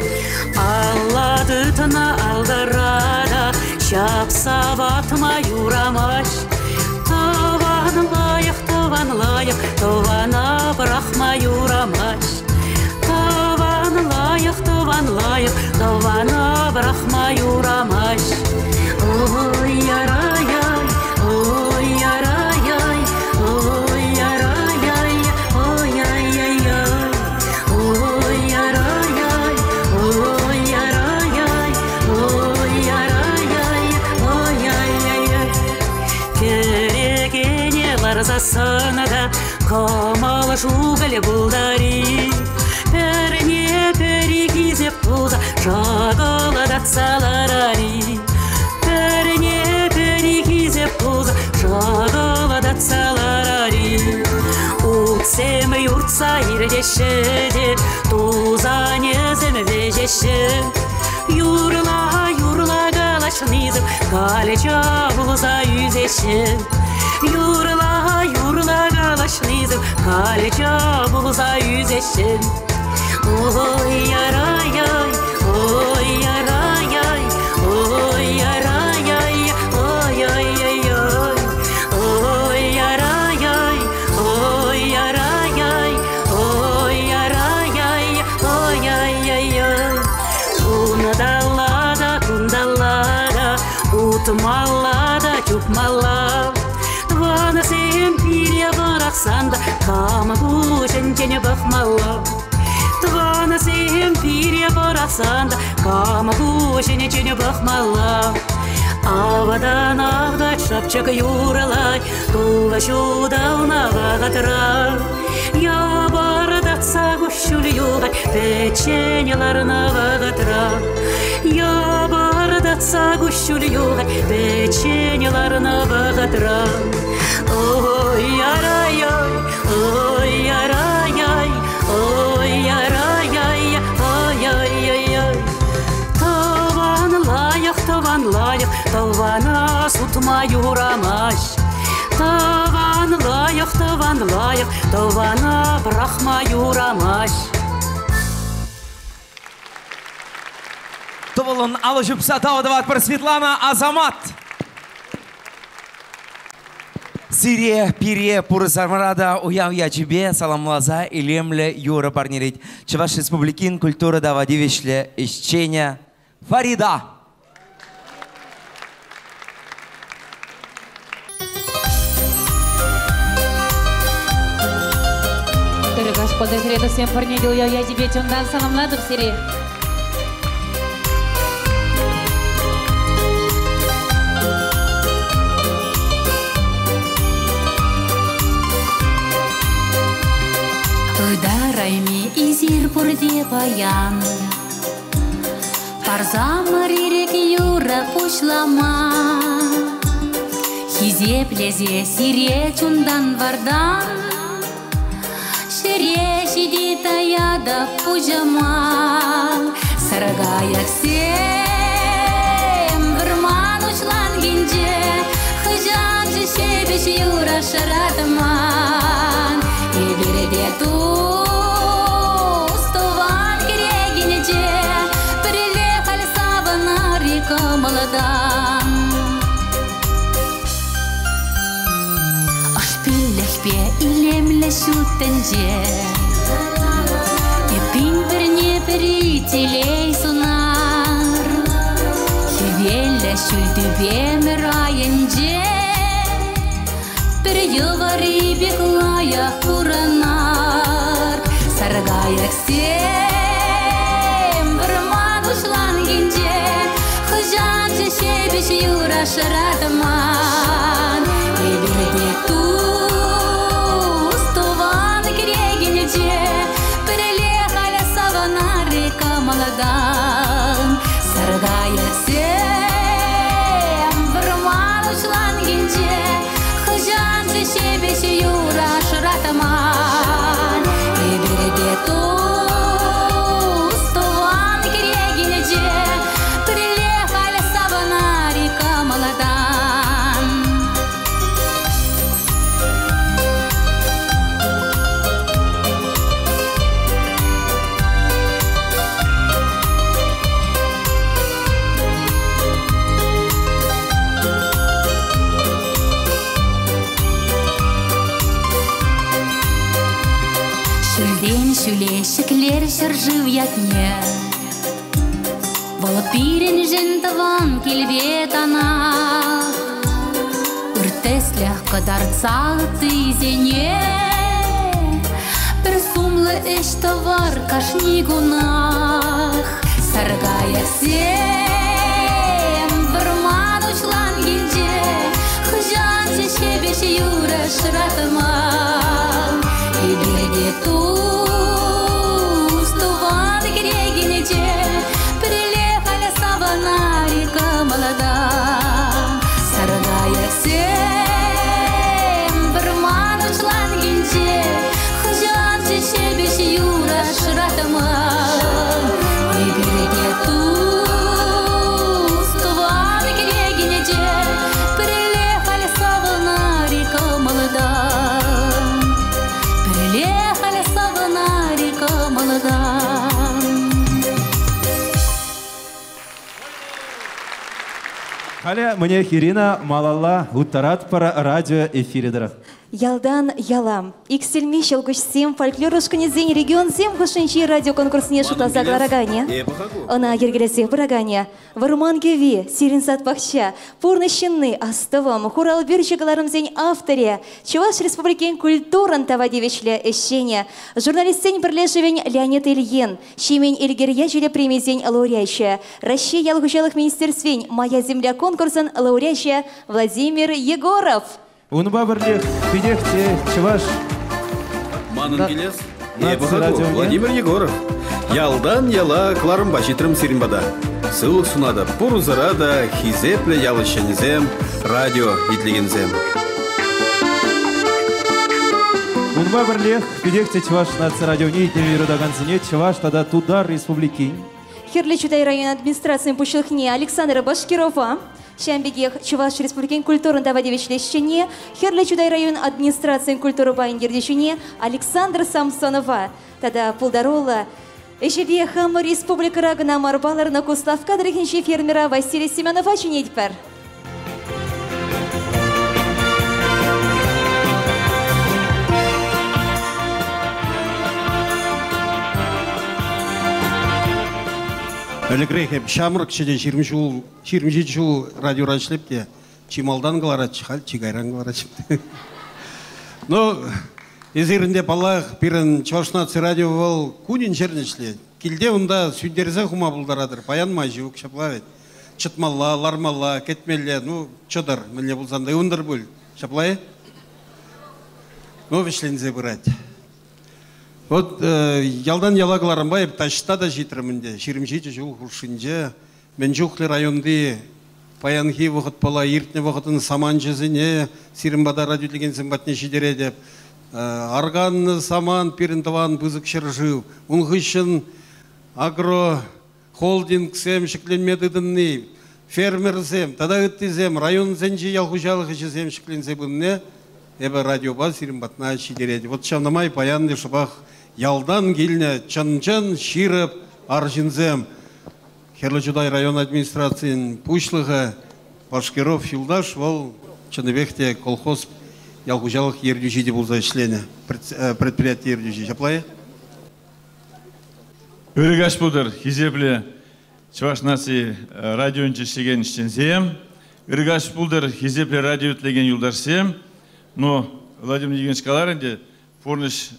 S: Алла тытнӑ алтӑра та ҫапса ватма юрамасть. Тӑван лайӑх, тӑван лайӑх, тӑвана пӑрахма юрамасть. Тӑван лайӑх, тӑван лайӑх, тӑвана пӑрахма юрамасть. Ой, яра-яй, ой, яра-яй, ой, яра-яй, ой-яй-яй-яй. Ой, яра-яй, ой, яра-яй, ой, яра-яй, ой-яй-яй-яй. Кӗрекене ларсассӑн та кӑмӑл шукӑль пултари. Пӗрне пӗри хисеп туса шӑкӑлтатса ларари. Пӗрне пӗри хисеп туса шӑкӑлтатса ларари. Утсем юртса иртеҫҫӗ те тусанӗсем вӗҫеҫҫӗ. Юрла, юрла калаҫнисем калча пулса ӳсеҫҫӗ. Юрла, юрла калаҫнисем калча пулса ӳсеҫҫӗ. Ой, ярай-яй, ой, ярай-яй, ой, ярай-яй, ой-ой-ой-ой. Ой, ярай-яй, ой, ярай-яй, ой, ярай-яй, ой-ой-ой-ой. Кунталла та, кунталла та, утмалла та, чупмалла. Тӑванӑсем пире пӑрахсан та кам куҫӗнчен пӑхмалла. Тӑванӑсем пире пӑрахсан та кам куҫӗнчен пӑхмалла. Авӑтан автать шӑпчӑк юрлать, тулӑ ҫуталнӑ вӑхӑтра. Йӑпӑртатса куҫҫуль юхать пӗччен ларнӑ вӑхӑтра. Йӑпӑртатса куҫҫуль юхать пӗччен ларнӑ вӑхӑтра. Ой, ярай-яй, ой, ярай-яй, ой, ярай-яй, ой-ой-ой-ой. Тӑван лайӑх, тӑван лайӑх, тӑвана сутма юрамасть. Тӑван лайӑх, тӑван лайӑх, тӑвана пӑрахма юрамасть.
E: Тӑвӑллӑн алӑ ҫупса тав тӑватпӑр Светлана Асамат. Сире, пире пурсӑмӑра та уяв ячӗпе саламласа илемлӗ юрӑ парнелет Чӑваш Республикин культура тава тивӗҫлӗ ӗҫченӗ Фарида.
R: Ырӑ каҫ пултӑр сире, туссем, пурне те уяв ячӗпе чунтан саламлатӑп сире.
V: Ытарайми эсир пурте паян. Парсамӑр ирӗк юрӑ пуҫлама. Хисеплесе сире чунтан вартан. Ҫӗре ҫити таятӑп пуҫӑма. Саркайӑксем вӑрман уҫланкинче хӑҫан ҫепӗҫ юрӑ шӑратман. Эпир те тус тӑван кӗрекинче пӗрле халь савӑнар-и кӑмӑлтан. Ӑшпиллӗхпе илемлӗ ҫут тӗнче. Эппин пӗрне-пӗри телей сунар. Хӗвеллӗ ҫӳл тӳпемӗр айӗнче пӗр йӑвари пек лайӑх пурӑнар. Саркайӑксем вӑрман уҫланкинче хӑҫан ҫепӗҫ юрӑ шӑратман. Эпир те тус тӑван кӗрекинче пӗрле халь савӑнар-и кӑмӑлтан. Саркайӑксем вӑрман уҫланкинче хӑҫан ҫепӗҫ юрӑ шӑратман. Эпир те тус тӑван кӗрекинче пӗрле халь савӑнар-и кӑмӑлтан. Ҫӳлтен ҫӳле ҫӗклер ҫӗршыв ятне. Вӑл пирӗншӗн тӑван килпе танах. Ыр тӗслӗх кӑтартса ыттисене пӗр сумлӑ ӗҫ тӑвар кашни кунах. Саркайӑксем вӑрман уҫланкинче хӑҫан ҫепӗҫ юрӑ шӑратман. Эпир те тус тӑван кӗрекинче пӗрле халь савӑнар-и кӑмӑлтан. Саркайӑксем вӑрман уҫланкинче хӑҫан ҫепӗҫ юрӑ шӑратман. Эпир те тус тӑван кӗрекинче пӗрле халь савӑнар-и
C: Халӗ мӗнех, Ирина, малалла уттаратпӑр радио эфирӗ тӑрӑх.
D: Ялтан яла. Иксӗлми ҫӑлкуҫсем фольклор ушкӑнӗсен регионсем хушшинчи радиоконкурсне шутласа кӑлараканӗ. Ӑна йӗркелесе пыраканӗ Вӑрман кӗвви, Сирӗн сад пахча, Пурнӑҫ ҫынни, Астӑвӑм, Хурал пӳрчӗ кӑларӑмсен авторӗ, Чӑваш Республикин культурӑн тава тивӗҫлӗ ӗҫченӗ, журналистсен пӗрлешӗвӗн Леонид Ильин, Ҫемен Элкер ячӗллӗ премисен лауреачӗ, Раҫҫей ял хуҫалӑх министерствин «Моя земля» конкурсӑн лауреачӗ Владимир Егоров.
C: Унпа пӗрлех питех те чӑваш
M: Манӑн килес Эпӗ хаку Владимир Егоров. Ялтан яла кӑларӑмпа ҫитрӗм сирӗн пата. Сывлӑх сунатӑп пурсӑра та хисеплӗ ял ӗҫченӗсем, радио итлекенсем.
C: Унпа пӗрлех питех те Чӑваш наци радионе итлеме юратакансене Чӑваш тата Тутар Республикин
D: Хӗрлӗ Чутай район администрацийӗн пуҫлӑхне Александра Башкирова, ҫавӑн пекех Чӑваш Республикин культурӑн тава тивӗҫлӗ ӗҫченне, Хӗрлӗ Чутай район администрацийӗн культура пайӗн ертӳҫине Александр Самсонова тата пултаруллӑ ӗҫӗпе хамӑр республикӑра кӑна мар палӑрнӑ Куславкка тӑрӑхӗнчи фермера Василий Семенова чӗнетпӗр.
P: Ӗлӗкрех эп ҫамрӑкчӗ те 20 ҫул, 27 ҫул радиора ӗҫлеп те чи малтан кӑларатчӗ, халь чи кайран кӑларатчӗ. Ну, эсир ӗнтӗ, паллах, пирӗн Чӑваш наци радио вӑл кунӗн-ҫӗрӗн ӗҫлет. Килте унта сӳнтерсе хума пултаратӑр. Паян май ҫук, ҫапла вӗт. Чӑтмалла, лармалла, кӗтмелле. Ну, чӑтӑр, мӗнле пулсан та ывӑнтӑр пуль. Ҫапла-и? Ну, вӗҫленсе пырать. Вот ялтан яла кӑларӑмпа эп таҫта та ҫитрӗм ӗнтӗ. 27 ҫул хушшинче мӗн чухлӗ районти паянхи вӑхӑтпала иртнӗ вӑхӑтӑн саманчӗсене сирӗн пата радиотлекенсем патне ҫитеретӗп. Арканнӑ самант пирӗн тӑван пысӑк ҫӗршыв. Ун хыҫҫӑн агро холдингсем ҫӗкленме тытӑнни, фермерсем тата ыттисем районсенчи ял хуҫалӑх ӗҫӗсем ҫӗкленсе пынине эпӗ радиопа сирӗн патна ҫитеретӗп. Вот ҫавна май паян шӑпах ялтан килнӗ чӑн-чӑн ҫирӗп арҫынсем Хӗрлӗ Чутай район администрацийӗн пуҫлӑхӗ Башкиров юлташ вӑл чӑннипех те колхоз ял хуҫалӑх ертӳҫи те пулса ӗҫленӗ предприяти ертӳҫи. Ҫапла-и?
O: Ырӑ каҫ пултӑр, хисеплӗ Чӑваш наци радионче ӗҫлекен ӗҫченсем. Ырӑ каҫ пултӑр, хисеплӗ радио итлекен юлташсем. Ну, Владимир Евгеньевич каларӗ ӗнтӗ, пурнӑҫ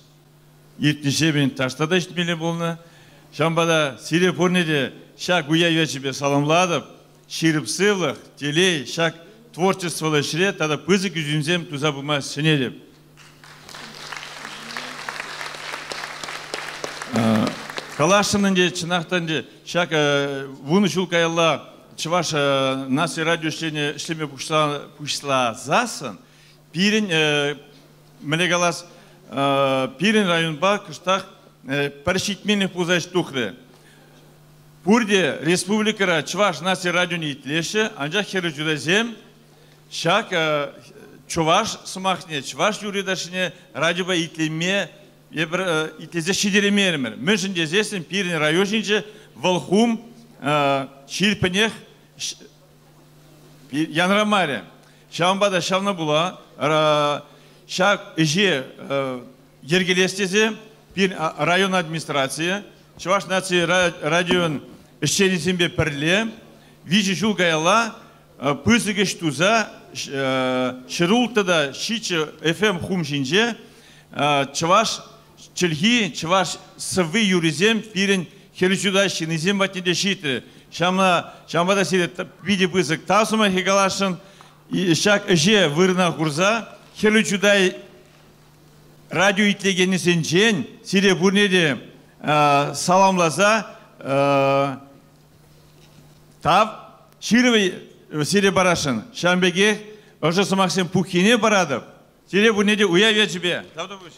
O: иртнӗ ҫемӗн таҫта та ҫитмелле пулнӑ. Ҫавӑнпа та сире пурне те ҫак уяв ячӗпе саламлатӑп. Ҫирӗп сывлӑх, телей, ҫак творчествӑллӑ ӗҫре тата пысӑк ӳсӗмсем туса пыма сӗнетӗп. Каласшӑн ӗнтӗ, чӑнах та ӗнтӗ, ҫак вунӑ ҫул каялла Чӑваш наци радио ӗҫлеме пуҫласассӑн пирӗн, мӗнле калас, пирӗн районпа кӑштах пӗр ҫитменлӗх пулса тухрӗ. Пурте республикӑра Чӑваш наци радионе итлеҫҫӗ, анчах хӗрлӗ чутайсем Ҫак чӑваш сӑмахне, чӑваш юрри-ташшине радиопа итлеме эпир итлесе ҫитереймерӗмӗр. Мӗншӗн тесессӗн пирӗн район ҫинче вӑл хум ҫирӗппӗнех янрамарӗ. Ҫавӑнпа та ҫавна пула ҫак ӗҫе йӗркелес тесе пирӗн район администрацийӗ Чӑваш наци радион ӗҫченӗсемпе пӗрле 3 ҫул каялла пысӑк ӗҫ туса ҫӗрулттӑ та ҫиччӗ FM хум ҫинче чӑваш чӗлхи, чӑваш сӑвви юррисем пирӗн Хӗрлӗ Чутай ҫыннисем патне те ҫитрӗ. Ҫавӑнпа та сире питӗ пысӑк тав сӑмахӗ каласшӑн. Ҫак ӗҫе вырӑна хурса Хӗрлӗ Чутай радио итлекенӗсенчен сире пурне те саламласа Тав ҫырӑвӗ сире парасшӑн. Ҫавӑн пекех ӑшӑ сӑмахсен пуххине паратӑп. Сире пурне те уяв ячӗпе. Тавтапуҫ.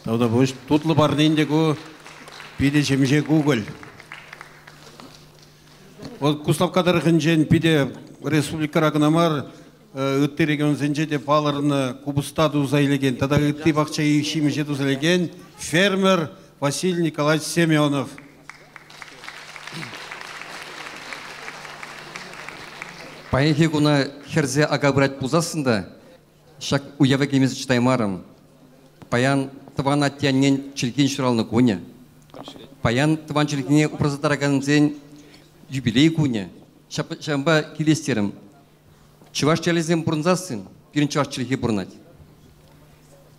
P: Тавтапуҫ. Тутлӑ парнин те ку питӗ ҫемҫе кукӑль. Вот Куславкка тӑрӑхӗнчен питӗ республикӑра кӑна мар, ытти регионсенче те палӑрнӑ купӑста туса илекен тата ытти пахча ҫимӗҫе туса илекен фермер Василий Николаевич Семенов.
Q: Паянхи куна хӗрсе ака пырать пулсассӑн та ҫак уява килмесӗр чӑтаймарӑм. Паян тӑван атте-аннен чӗлхин ҫуралнӑ кунӗ. Паян тӑван чӗлхене упраса тӑракансен юбилей кунӗ. Ҫавӑнпа килес терӗм. Чӑваш ялӗсем пурӑнсассӑн пирӗн чӑваш чӗлхи пурӑнать.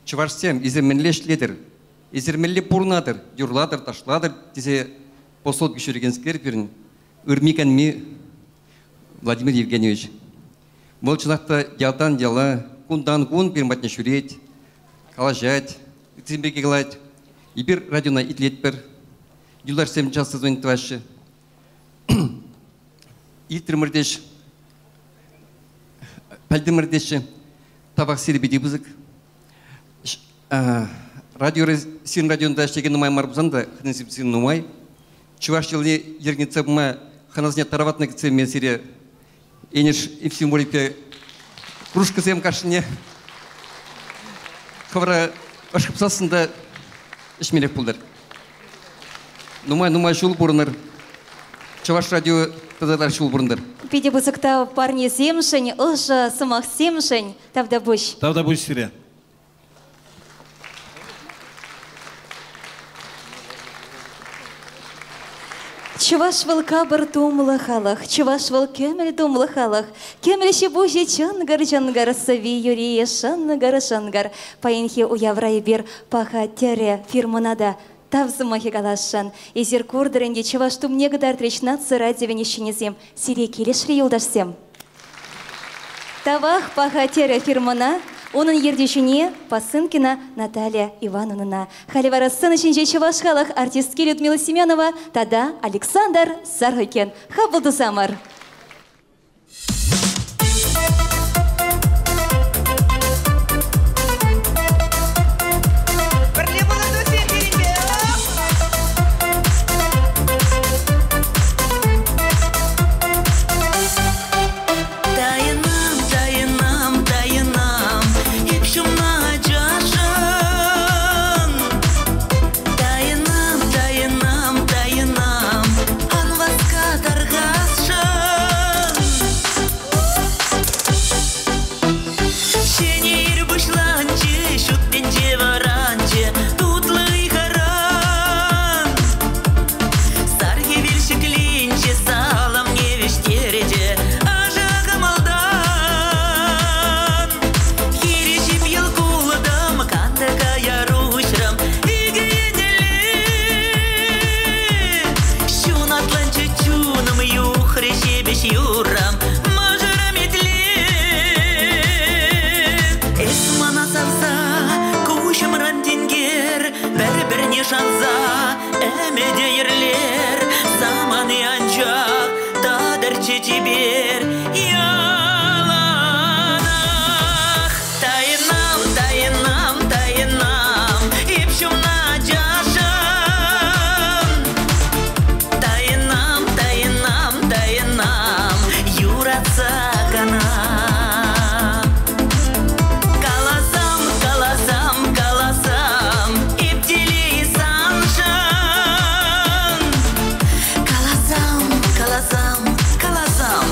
Q: Чӑвашсем, эсир мӗнле ӗҫлетӗр? Эсир мӗнле пурӑнатӑр? Юрлатӑр, ташлатӑр тесе посолка ҫӳрекенскер пирӗн ырми-канми Владимир Евгеньевич. Вӑл чӑнах та ялтан яла, кунтан кун пирӗн патне ҫӳрет, калаҫать, ыттисем пирки калать. Эпир радиона итлетпӗр. Юлташсем часто звонить тӑваҫҫӗ. Илтрӗмӗр теҫ, пӗлтӗмӗр теҫҫӗ. Тавах сире питӗ пысӑк. Радиора, сирӗн радионта ӗҫлекен нумай мар пулсан та, хӑнасем нумай. Чӑваш йӑлине йӗркелесе пыма хӑнасене тараватнӑ кӗтсе мен сире Энӗш Ефимовичпе кружкӑсем кашнине хӑвӑра ӑш хыпсассӑн та ӗҫмеллех пултӑр. Нумай-нумай ҫул пурӑнӑр. Чӑваш радио тата ҫул пурӑнтӑр.
D: Питӗ пысӑк тав парнесемшӗн, ӑшӑ сӑмахсемшӗн. Тавтапуҫ.
P: Тавтапуҫ сире.
D: Чӑваш вӑл капӑр тумлӑ халӑх, чӑваш вӑл кӗмӗл тумлӑ халӑх. Кӗмӗл ҫи-пуҫӗ чӑнкӑр-чӑнкӑр, сӑви юрийӗ шӑнкӑр-шӑнкӑр. Паянхи уявра эпир Паха тӗрӗ фирмӑна та тав сӑмахӗ каласшӑн. Эсир куртӑр ӗнтӗ чӑваш тумне кӑтартрӗҫ наци радиовӗн ӗҫченӗсем. Сире килӗшрӗ, юлташсем? Тавах паха терӗ фирмӑна, унӑн ертӳҫине Посынкина Наталья Ивановнӑна. Халӗ вара сцена ҫинче чӑваш халӑх артистки Людмила Семенова тата Александр Сорокин. Хапӑл тусамӑр!
T: Пӗрле пулӑшусем пирӗнпе!
S: Тайӑнам, тайӑнам, тайӑнам, эп ҫумна ачашӑн. Тайӑнам, тайӑнам, тайӑнам, ан васка тархасшӑн. Ҫӗнӗ ир пуҫланчӗ, ҫут тӗнче вӑранчӗ, тутлӑ ыйхӑран. Сар хӗвел ҫӗкленчӗ, саламне вӗҫтерчӗ ӑшӑ кӑмӑлтан. Хирӗҫ йӑл култӑм, кантӑка яр уҫрӑм икӗ еннелле. Ҫунатланчӗ чунӑм, юхрӗ ҫепӗҫ юррӑм, мӑшӑрӑм итле. Эс мана савса, куҫӑмран тинкер, пӗр-пӗрне шанса ӗмӗте йӗрлер. Самани анчах татӑрччӗ чипер яланах. Тайӑнам, тайӑнам, тайӑнам, эп ҫумна ачашӑн. Тайӑнам, тайӑнам, тайӑнам, юратса кӑна. Каласам, каласам, каласам, эп телей саншӑн. Каласам, каласам, каласам,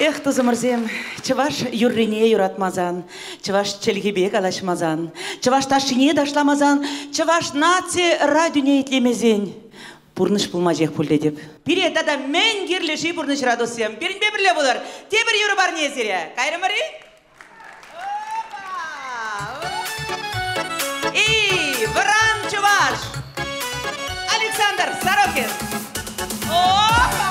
T: Эх, тусӑмӑрсем, чӑваш юррине юратмасан, чӑваш чӗлхипе калаҫмасан, чӑваш ташшине ташламасан, чӑваш наци радионе итлемесен пурнӑҫ пулмаҫех пуль тетӗп. Пире тата мӗн кирлӗ-ши пурнӑҫра, туссем? Пирӗнпе пӗрле пулӑр. Тепӗр юрӑ парне сире. Кайрӑмӑр-и? Эй, вӑран чӑваш! Александр Сорокин! Опа!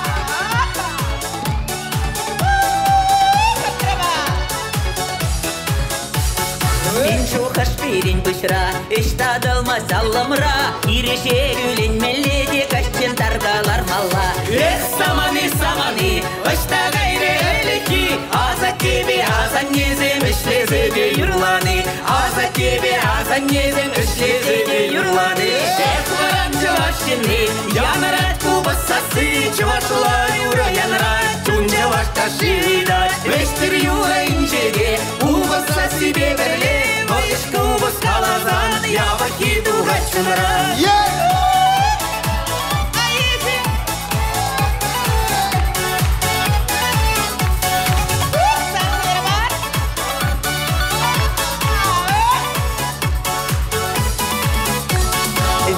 B: Пин шухӑш пирӗн пуҫра, ӗҫ татӑлмасть аллӑмра. Ирӗҫе кӳлӗнмелле те каҫчен тарта лармалла.
H: Эх, самани, самани, ӑҫта кайрӗ ӗлӗкхи? Асаттепе асаннесем ӗҫлесе те юрлани. Асаттепе асаннесем ӗҫлесе те юрлани. Эх, вӑран чӑваш ҫынни, янӑрать купӑс сасси. Чӑвашла юрӑ янрать, чун чӑваш ташши ыйтать. Вӗҫтер юрӑ инҫете, купӑс сассипе пӗрле. Вӑйӑш купӑс каласан, япӑххи тухать чунран.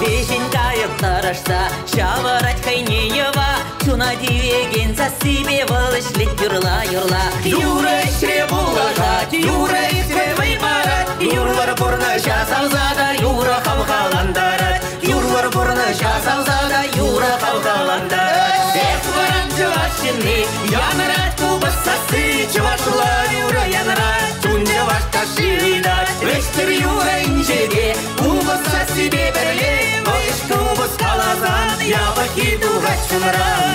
B: Веҫӗн кайӑк тӑрӑшса ҫавӑрать хӑйне йӑва. Чуна тивекен сассипе вӑл ӗҫлет юрла-юрла.
H: Юрӑ ӗҫре пулӑшать, юрӑ ӗҫре вӑй парать. Юрлӑр пурнӑҫа савса та юрӑ хавхалантарать. Юрлӑр пурнӑҫа савса та юрӑ хавхалантарать. Эх, вӑран чӑваш ҫынни, янӑрать купӑс сасси. Чӑвашла юрӑ янӑрать, чун чӑваш ташши ыйтать. Вӗҫтер юрӑ инҫете, купӑс сассипе пӗрле. Вӑйӑш купӑс каласан, япӑххи тухать чунран.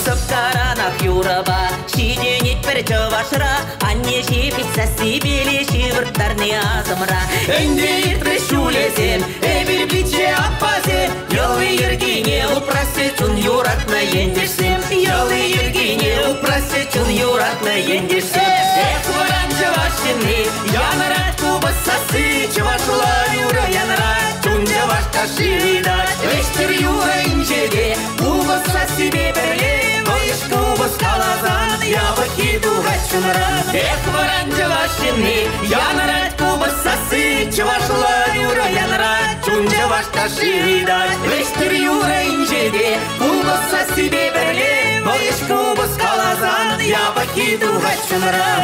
B: Сӑпкаранах юрӑпа ҫитӗнет пӗр чӑвашра. Анне ҫепӗҫ сассипеле ҫывӑрттарни асӑмра.
H: Ӗнтӗ иртрӗҫ ҫулӗсем, эпир пичче аппасем. Йӑли-йӗркине упрасчӗ чун юратнӑ ентешсем. Йӑли-йӗркине упрасчӗ чун юратнӑ ентешсем. Эх, вӑран чӑваш ҫынни, янӑрать купӑс сасси. Чӑвашла юрӑ янӑрать, чун чӑваш ташши ыйтать. Вӗҫтер юрӑ инҫете, купӑс сассипе пӗрле. Вӑйӑш купӑс каласан, япӑххи тухать чунран. Эх, вӑран чӑваш ҫынни, янӑрать купӑс сасси. Чӑвашла юрӑ янӑрать, чун чӑваш ташши ыйтать. Вӗҫтер юрӑ инҫете, купӑс сассипе пӗрле. Вӑйӑш купӑс каласан, япӑххи тухать чунран.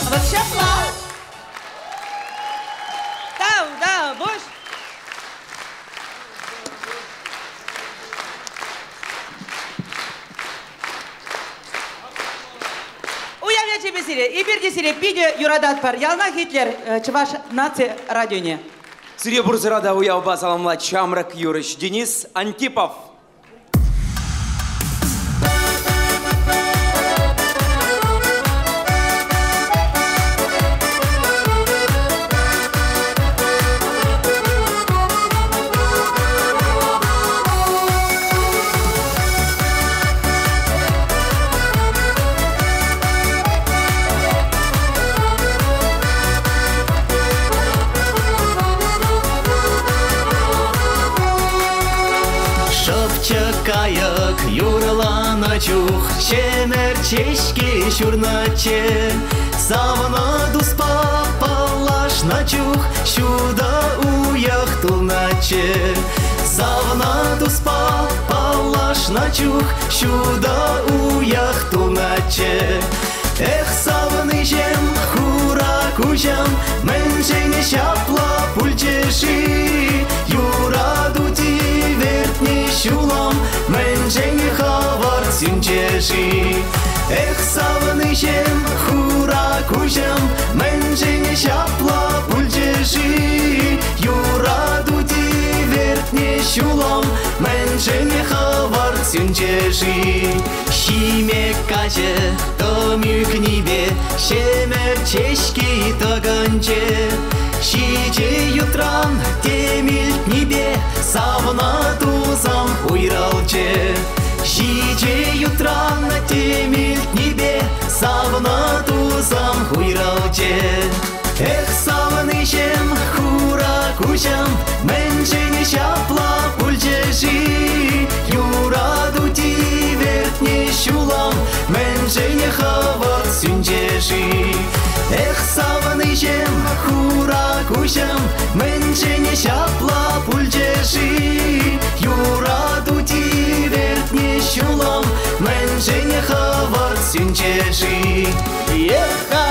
T: Вот ҫапла. Тав, тав, пуҫ. Уяв ячӗпе сире, эпир те сире питӗ юрататпӑр. Яланах итлер Чӑваш наци радионе.
E: Сире пурсӑра та уявпа саламлать ҫамрӑк юрӑҫ Денис Антипов.
G: Шӑпчӑк кайӑк юрланӑ чух ҫӗмӗрт ҫеҫке ҫурнӑччӗ. Савнӑ туспа паллашнӑ чух ҫутӑ уйӑх тулнӑччӗ. Савнӑ туспа паллашнӑ чух ҫутӑ уйӑх тулнӑччӗ. Эх, савниҫем, хура куҫӑм, мӗншӗн ҫапла пулчӗ-ши? Юрату тивертни ҫулӑм, мӗншӗн хӑвӑрт сӳнчӗ-ши? Эх, савниҫем, хура куҫӑм, мӗншӗн ҫапла пулчӗ-ши? Юрату тивертни ҫулӑм, мӗншӗн хӑвӑрт сӳнчӗ-ши? Ҫиме каҫӗ тӑм ӳкнипе Ҫемӗрт ҫеҫки тӑкӑнчӗ. Ҫичӗ ютран тем илтнипе савнӑ тусӑм уйрӑлчӗ. Ҫичӗ ютран тем илтнипе савнӑ тусӑм уйрӑлчӗ. Эх, савниҫӗм, хура куҫӑм, мӗншӗн ҫапла пулчӗ-ши? Юрату тивертнӗ ҫулӑм, мӗншӗн хӑвӑрт сӳнчӗ-ши? Эх, савниҫӗм, хура куҫӑм, мӗншӗн ҫапла пулчӗ-ши? Юрату тивертнӗ ҫулӑм, мӗншӗн хӑвӑрт сӳнчӗ-ши? Эх-ха!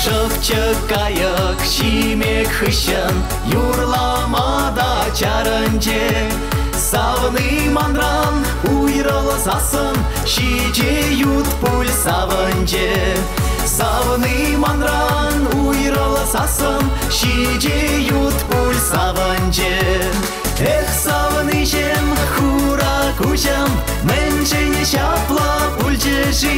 G: Шӑпчӑк кайӑк ҫимек хыҫҫӑн юрлама та чарӑнчӗ. Савни манран уйрӑлсассӑн ҫичӗ ют пуль савӑнчӗ. Савни манран уйрӑлсассӑн ҫичӗ ют пуль савӑнчӗ. Эх, савниҫӗм, хура куҫӑм, мӗншӗн ҫапла пулчӗ-ши?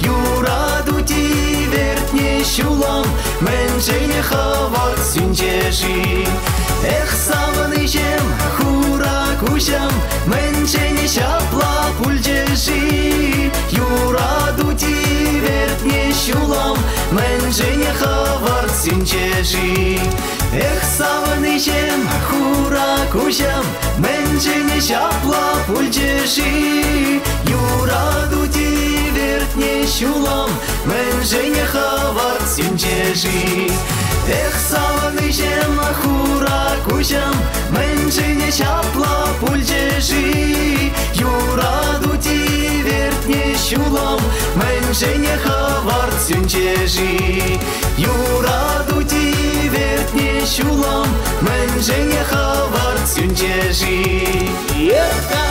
G: Юрату тивертнӗ ҫулӑм, мӗншӗн хӑвӑрт сӳнчӗ-ши? Эх, савниҫӗм, хура куҫӑм, мӗншӗн ҫапла пулчӗ-ши? Юрату тивертнӗ ҫулӑм, мӗншӗн хӑвӑрт сӳнчӗ-ши? Эх, савниҫӗм, хура куҫӑм, мӗншӗн ҫапла пулчӗ-ши? Юрату тивертнӗ ҫулӑм, мӗншӗн хӑвӑрт сӳнчӗ-ши? Эх, савниҫӗм, хура куҫӑм, мӗншӗн ҫапла пулчӗ-ши? Юрату тивертнӗ ҫулӑм, мӗншӗн хӑвӑрт сӳнчӗ-ши? Юрату тивертнӗ ҫулӑм, мӗншӗн хӑвӑрт сӳнчӗ-ши? Эх-ха!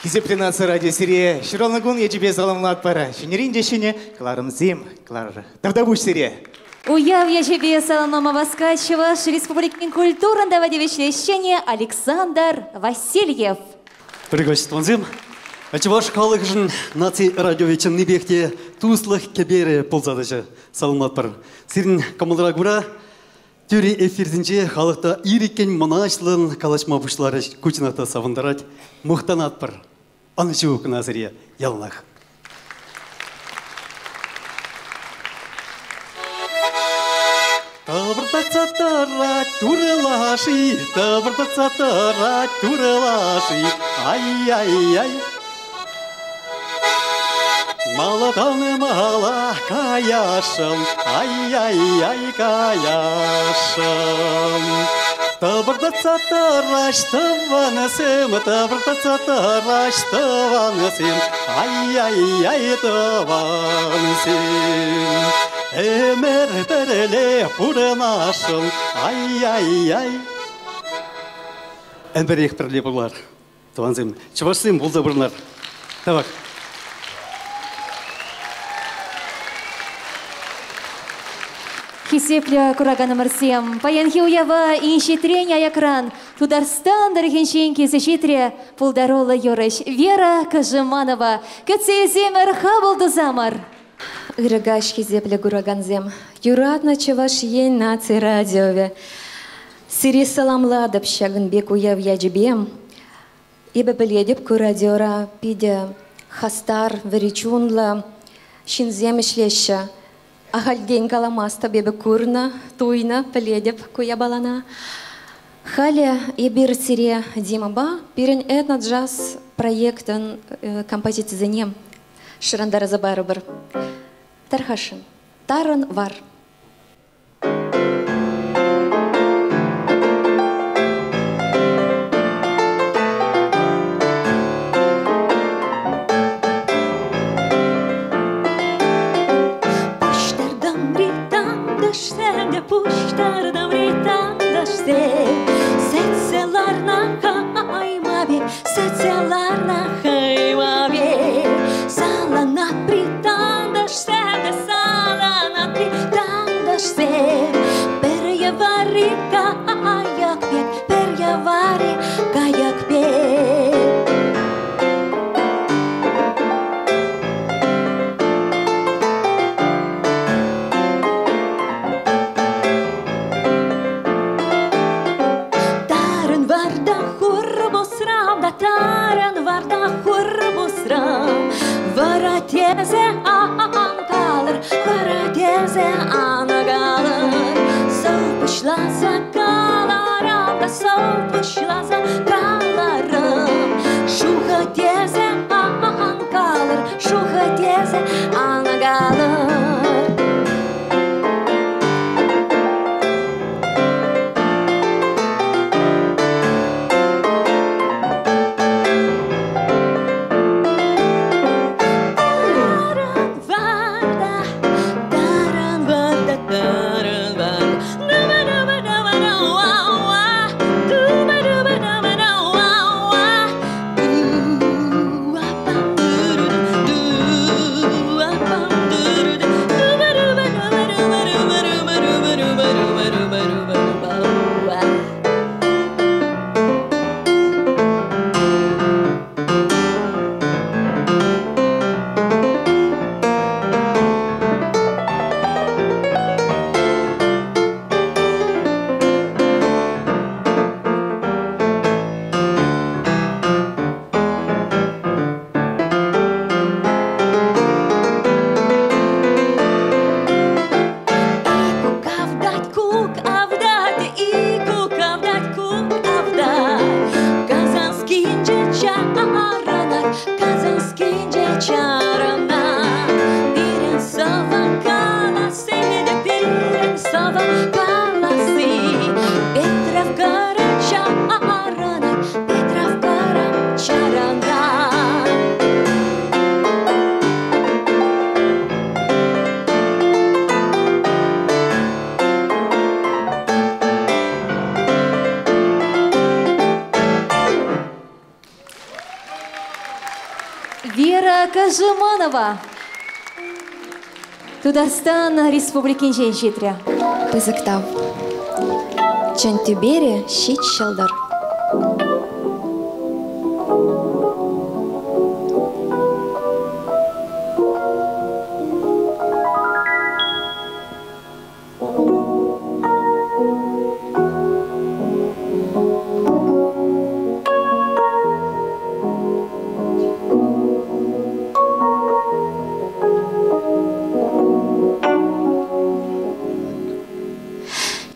A: Хисеплӗ наци радио сире ҫуралнӑ кун ячӗпе саламлатпӑр. Ҫӗнӗрен те ҫӗнӗ кӑларӑмсем кӑларӑр. Тавтапуҫ сире!
D: Уяв ячӗпе саламлама васкать Чӑваш Республикин культурӑн тава тивӗҫлӗ ӗҫченӗ Александр Васильев.
F: Пригласить Чӑваш халӑхӗшӗн наци радиовӗ чӑннипех те туслӑх кӗперӗ пулса тӑчӗ. Саламлатпӑр. Сирӗн кӑмӑлра кура тӳрӗ эфирсенче халӑх та ирӗккӗн мӑнаҫлӑн калаҫма пуҫларӗҫ. Ку чӑнах та савӑнтарать. Мухтанатпӑр. Ӑнӑҫу кӑна сире яланах. Тӑвӑртатса тӑрать турӑ лаши, тӑвӑртатса тӑрать турӑ лаши, ай-яй-яй. Малатан мала каяшӑн, ай-яй-яй каяшӑн. Тӑвӑртатса тӑраҫ тӑванӑсем, тӑвӑртатса тӑраҫ тӑванӑсем, ай-яй-яй тӑвансем. Ӗмӗр пӗрле пурӑнасшӑн, ай-яй-яй. Ӗмӗрех пӗрле пулар, тӑвансем. Чӑвашсем пулса пурӑнар. Тавах.
D: Хисеплӗ кураканӑмӑрсем, паянхи уява инҫетрен аякран Тутарстан тӑрӑхӗнчен килсе ҫитрӗ пултаруллӑ юрӑҫ Вера Кожеманова. Кӗтсе илсемӗр, хапӑл тусамӑр!
W: Ырӑ каҫ, хисеплӗ куракансем! Юратнӑ Чӑваш Ен наци радиовӗ сире саламлатӑп ҫакӑн пек уяв ячӗпе. Эпӗ пӗлетӗп, ку радиора питӗ хастар, вӗри чунлӑ ҫынсем ӗҫлеҫҫӗ. Ахальтен каламастӑп, эпӗ курнӑ, туйнӑ, пӗлетӗп ку япалана. Халӗ эпир сире Димӑпа пирӗн этно-джаз проектӑн композицисене шӑрантарса парӑпӑр. Тархасшӑн, тарӑн вар.
D: Пуҫтартӑмри тантӑшсем. Сӗтсе ларнӑ хайма пек, сӗтсе ларнӑ хайма пек. Саланат при тантӑшсем те, саланат при тантӑшсем. Пӗр йӑвари кайӑк пек, пӗр йӑвари кайӑк пек. Тарӑн варта хур пусрам та, тарӑн варта хур пусрам. Вара тесе ан калӑр, вара тесе ан калӑр. Сӑв пуҫласа каларам та, сӑв пуҫласа каларам. Шухӑ тесе ан калӑр, шухӑ тесе ан калӑр. Тарӑн варта, тарӑн варта, тарӑн варта. Дуба-дуба-дуба-дуа-уа, дуба-дуба-дуба-дуа-уа. Дуа-пам-ду-ду-ду, дуа-пам-ду-ду-ду, дуба-дуба-дуба-дуба-дуба-дуба-дуба-дуба-дуба-дуба-дуа. Кук авдать, кук авдать, и кук авдать, кук авдать. Казанскинче чаранать, казанскинче чаранать. Пирӗн сӑвӑ каласси те, пирӗн сӑвӑ каласси. Петровкара чаранать, Петровкара чаранать. Вера Кожеманова. Тутарстан Республикинчен ҫитрӗ.
W: Пысӑк тав. Чӑн тӳпере ҫич ҫӑлтӑр.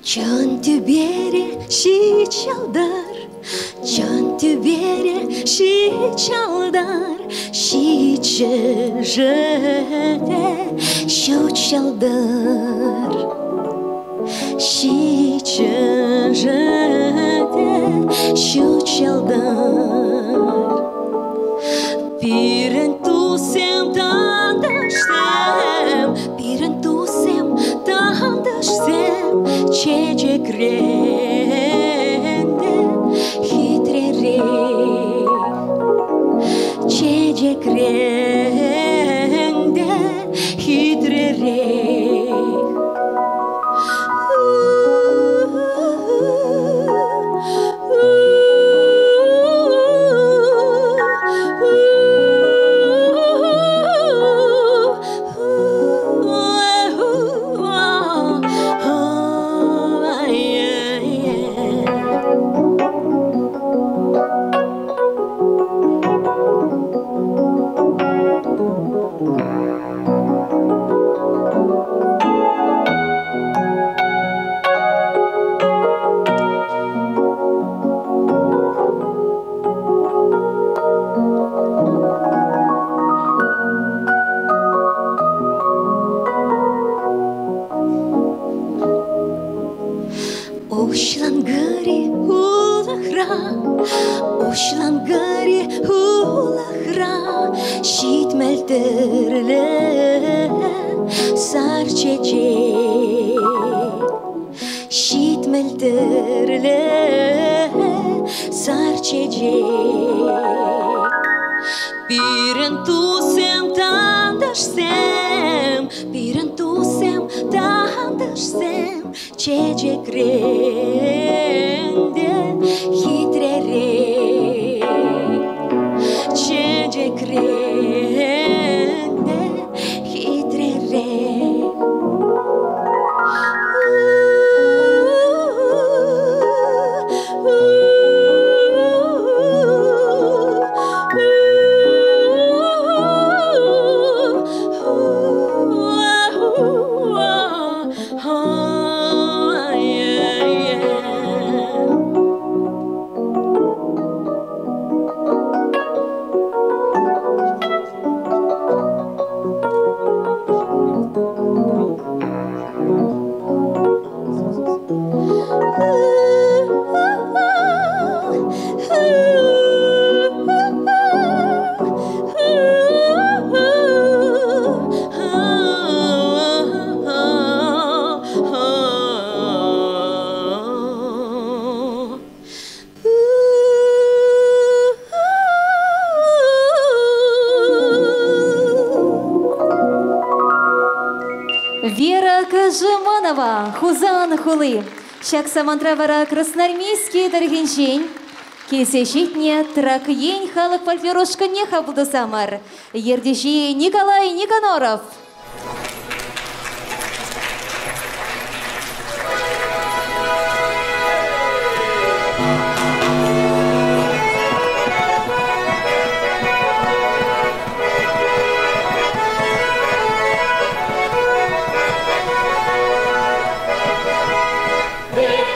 D: Чӑн тӳпере ҫич ҫӑлтӑр, чӑн тӳпере ҫич ҫӑлтӑр, ҫиччӗшӗ те ҫут ҫӑлтӑр. Ҫиччӗшӗ те ҫут ҫӑлтӑр. Пирӗн туссем тантӑшсем, пирӗн туссем тантӑшсем чечекрен те хитререх. Чечекрен те хитререх. Уҫланкӑри улӑхра, уҫланкӑри улӑхра 70 тӗрлӗ сар чечек.
V: Тӗрлӗ сар чечек. Пирӗн туссем, тантӑшсем, пирӗн туссем, тантӑшсем чечекрен те хитререх. Чечекрен те хитререх.
D: Вера Кожеманова, Хусан хули. Ҫак самантра вара Красноармейски тӑрӑхӗнчен килсе ҫитнӗ Трак ен халӑх фольклор ушкӑнне хапӑлтасамӑр. Ертӳҫи Николай Никоноров.
H: Hey!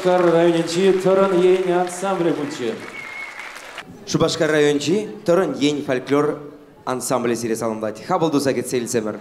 I: Шупашкар районӗнчи Тӑрӑн Ен ансамблӗ пулчӗ.
E: Шупашкар районӗнчи Тӑрӑн Ен фольклор ансамблӗ сире саламлать. Хапӑл туса кӗтсе илсемӗр.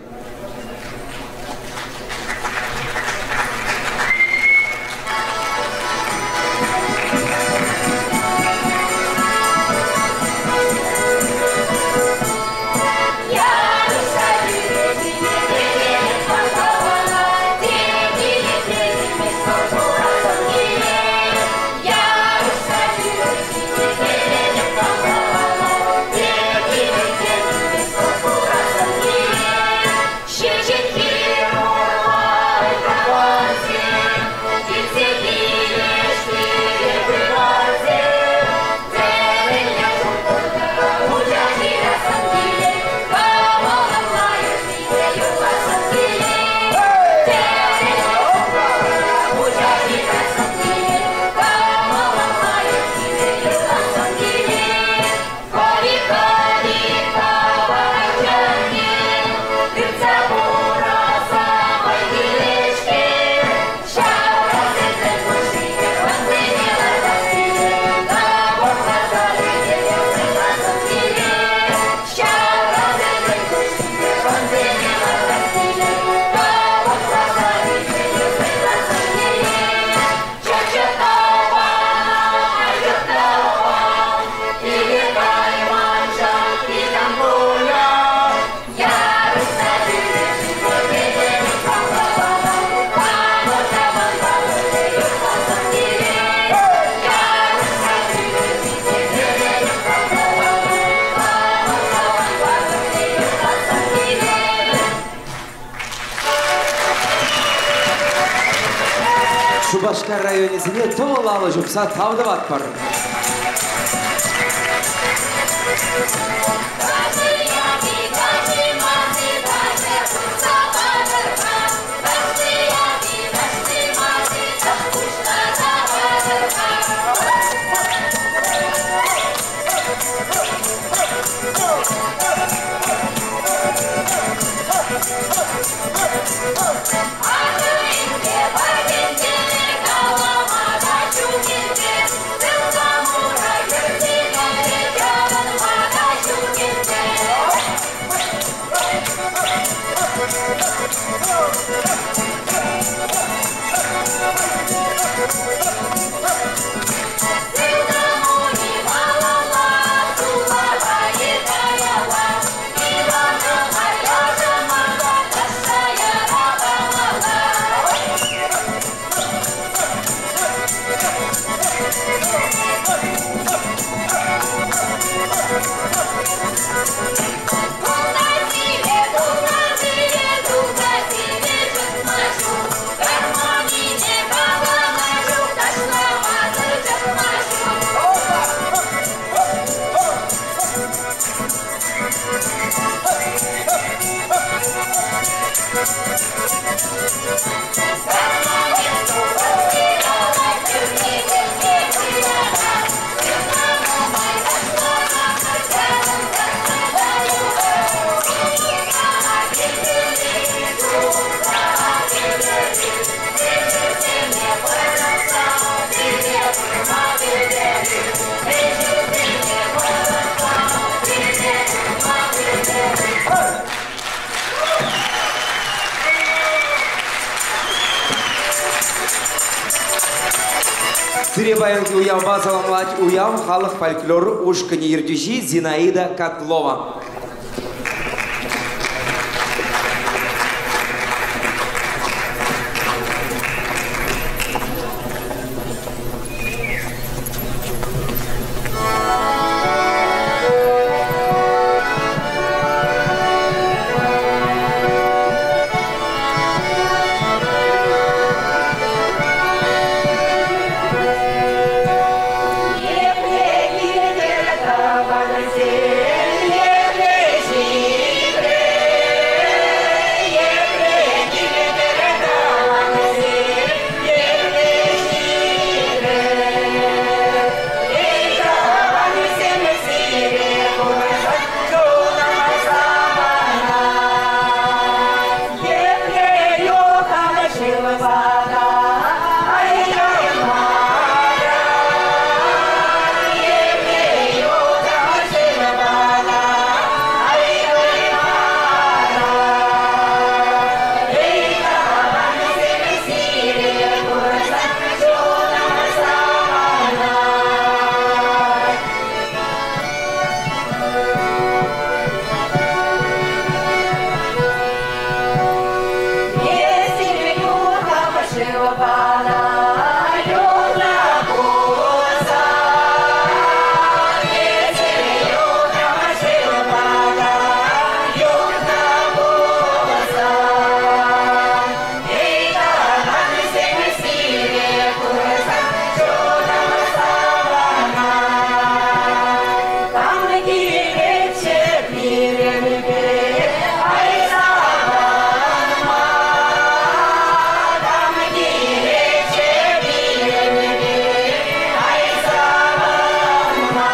E: Шупашкар районӗсене тӑвӑл алӑ ҫупса тав тӑватпӑр. Сире паянхи уявпа саламлать Уяв халӑх фольклор ушкӑнӗ ертӳҫи Зинаида Котлова.
H: Епле килтӗр тӑвансем, епле килетчӗ пирӗнпе, ай савӑнма. Кам килетчӗ пирӗнпе, ай савӑнма.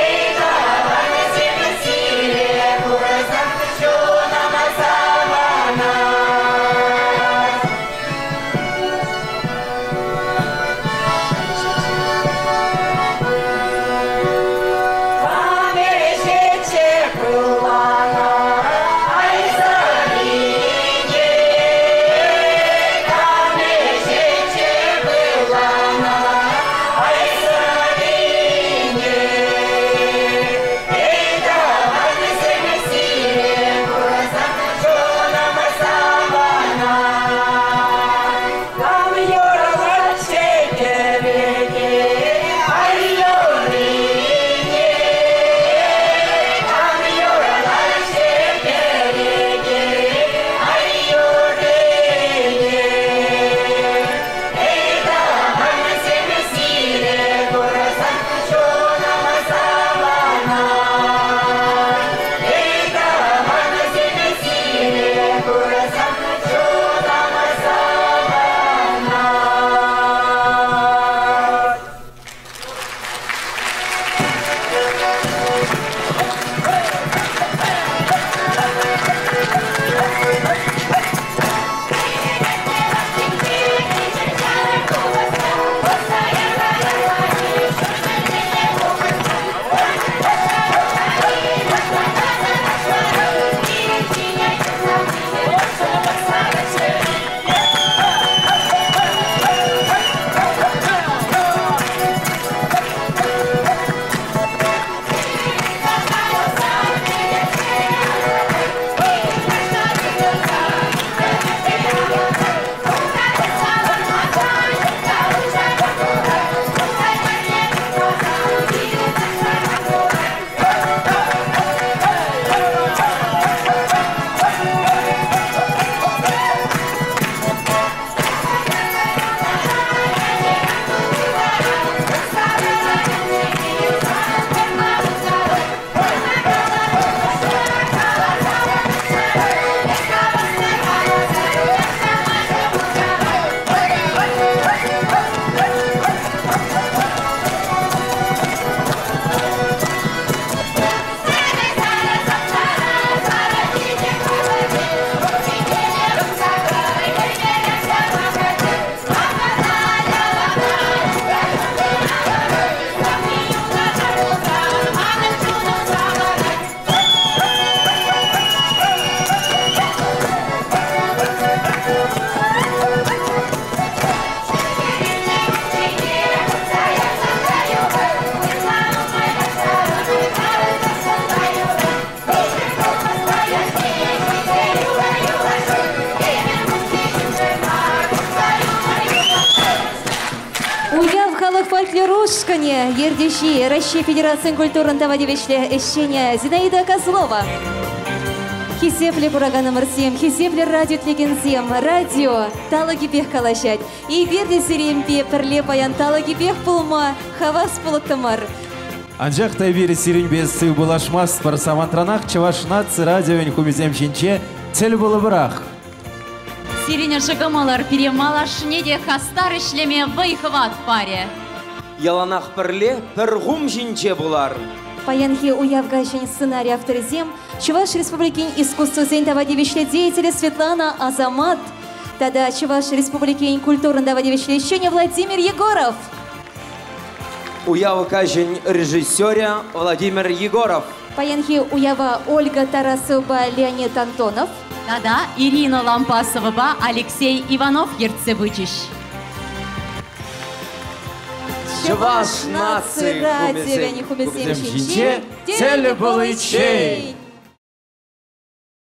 H: Эй, тӑвансем, сире курсан чунӑм савӑнать. Кам ӗҫетчӗ пыллана, ай сӑрине. Кам ӗҫетчӗ пыллана, ай сӑрине. Эй, тӑвансем, сире курсан чунӑм савӑнать. Кам юрлатчӗ кӗреке, ай юррине. Кам юрлатчӗ кӗреке, ай юррине. Эй, тӑвансем, сире курсан чунӑм савӑнать. Эй, тӑвансем, сире курсан чунӑм савӑнать.
D: Уяв халӑх фольклор ушкӑнӗ ертӳҫи Раҫҫей Федерацийӗн культурӑн тава тивӗҫлӗ ӗҫченӗ Зинаида Козлова. Хисеплӗ кураканӑмӑрсем, хисеплӗ радио итлекенсем, радио талӑкӗпех калаҫать. Эпир те сирӗнпе пӗрле паян талӑкӗпех пулма хавас пулӑттӑмӑр.
C: Анчах та эпир сирӗнпе сыв пулашмастпӑр. Самантранах Чӑваш наци радиовӗн хумӗсем ҫинче тӗл пулӑпӑрах.
R: Сирӗн ӑшӑ кӑмӑлӑр пире малашне те хастар ӗҫлеме вӑй-хӑват парӗ.
E: Яланах пӗрле пӗр хум ҫинче пулар.
D: Паянхи уяв каҫӗн сценари авторӗсем Чӑваш Республикин искусствӑсен тава тивӗҫлӗ деятелӗ Светлана Асамат тата Чӑваш Республикин культурӑн тава тивӗҫлӗ ӗҫченӗ Владимир Егоров.
E: Уяв каҫӗн режиссерӗ Владимир Егоров.
D: Паянхи уява Ольга Тарасовӑпа Леонид Антонов
R: тата Ирина Лампасовӑпа Алексей Иванов ертсе пычӗҫ.
E: Чӑваш наци
D: радиовӗн хумӗсем ҫинче
C: тӗл пуличчен!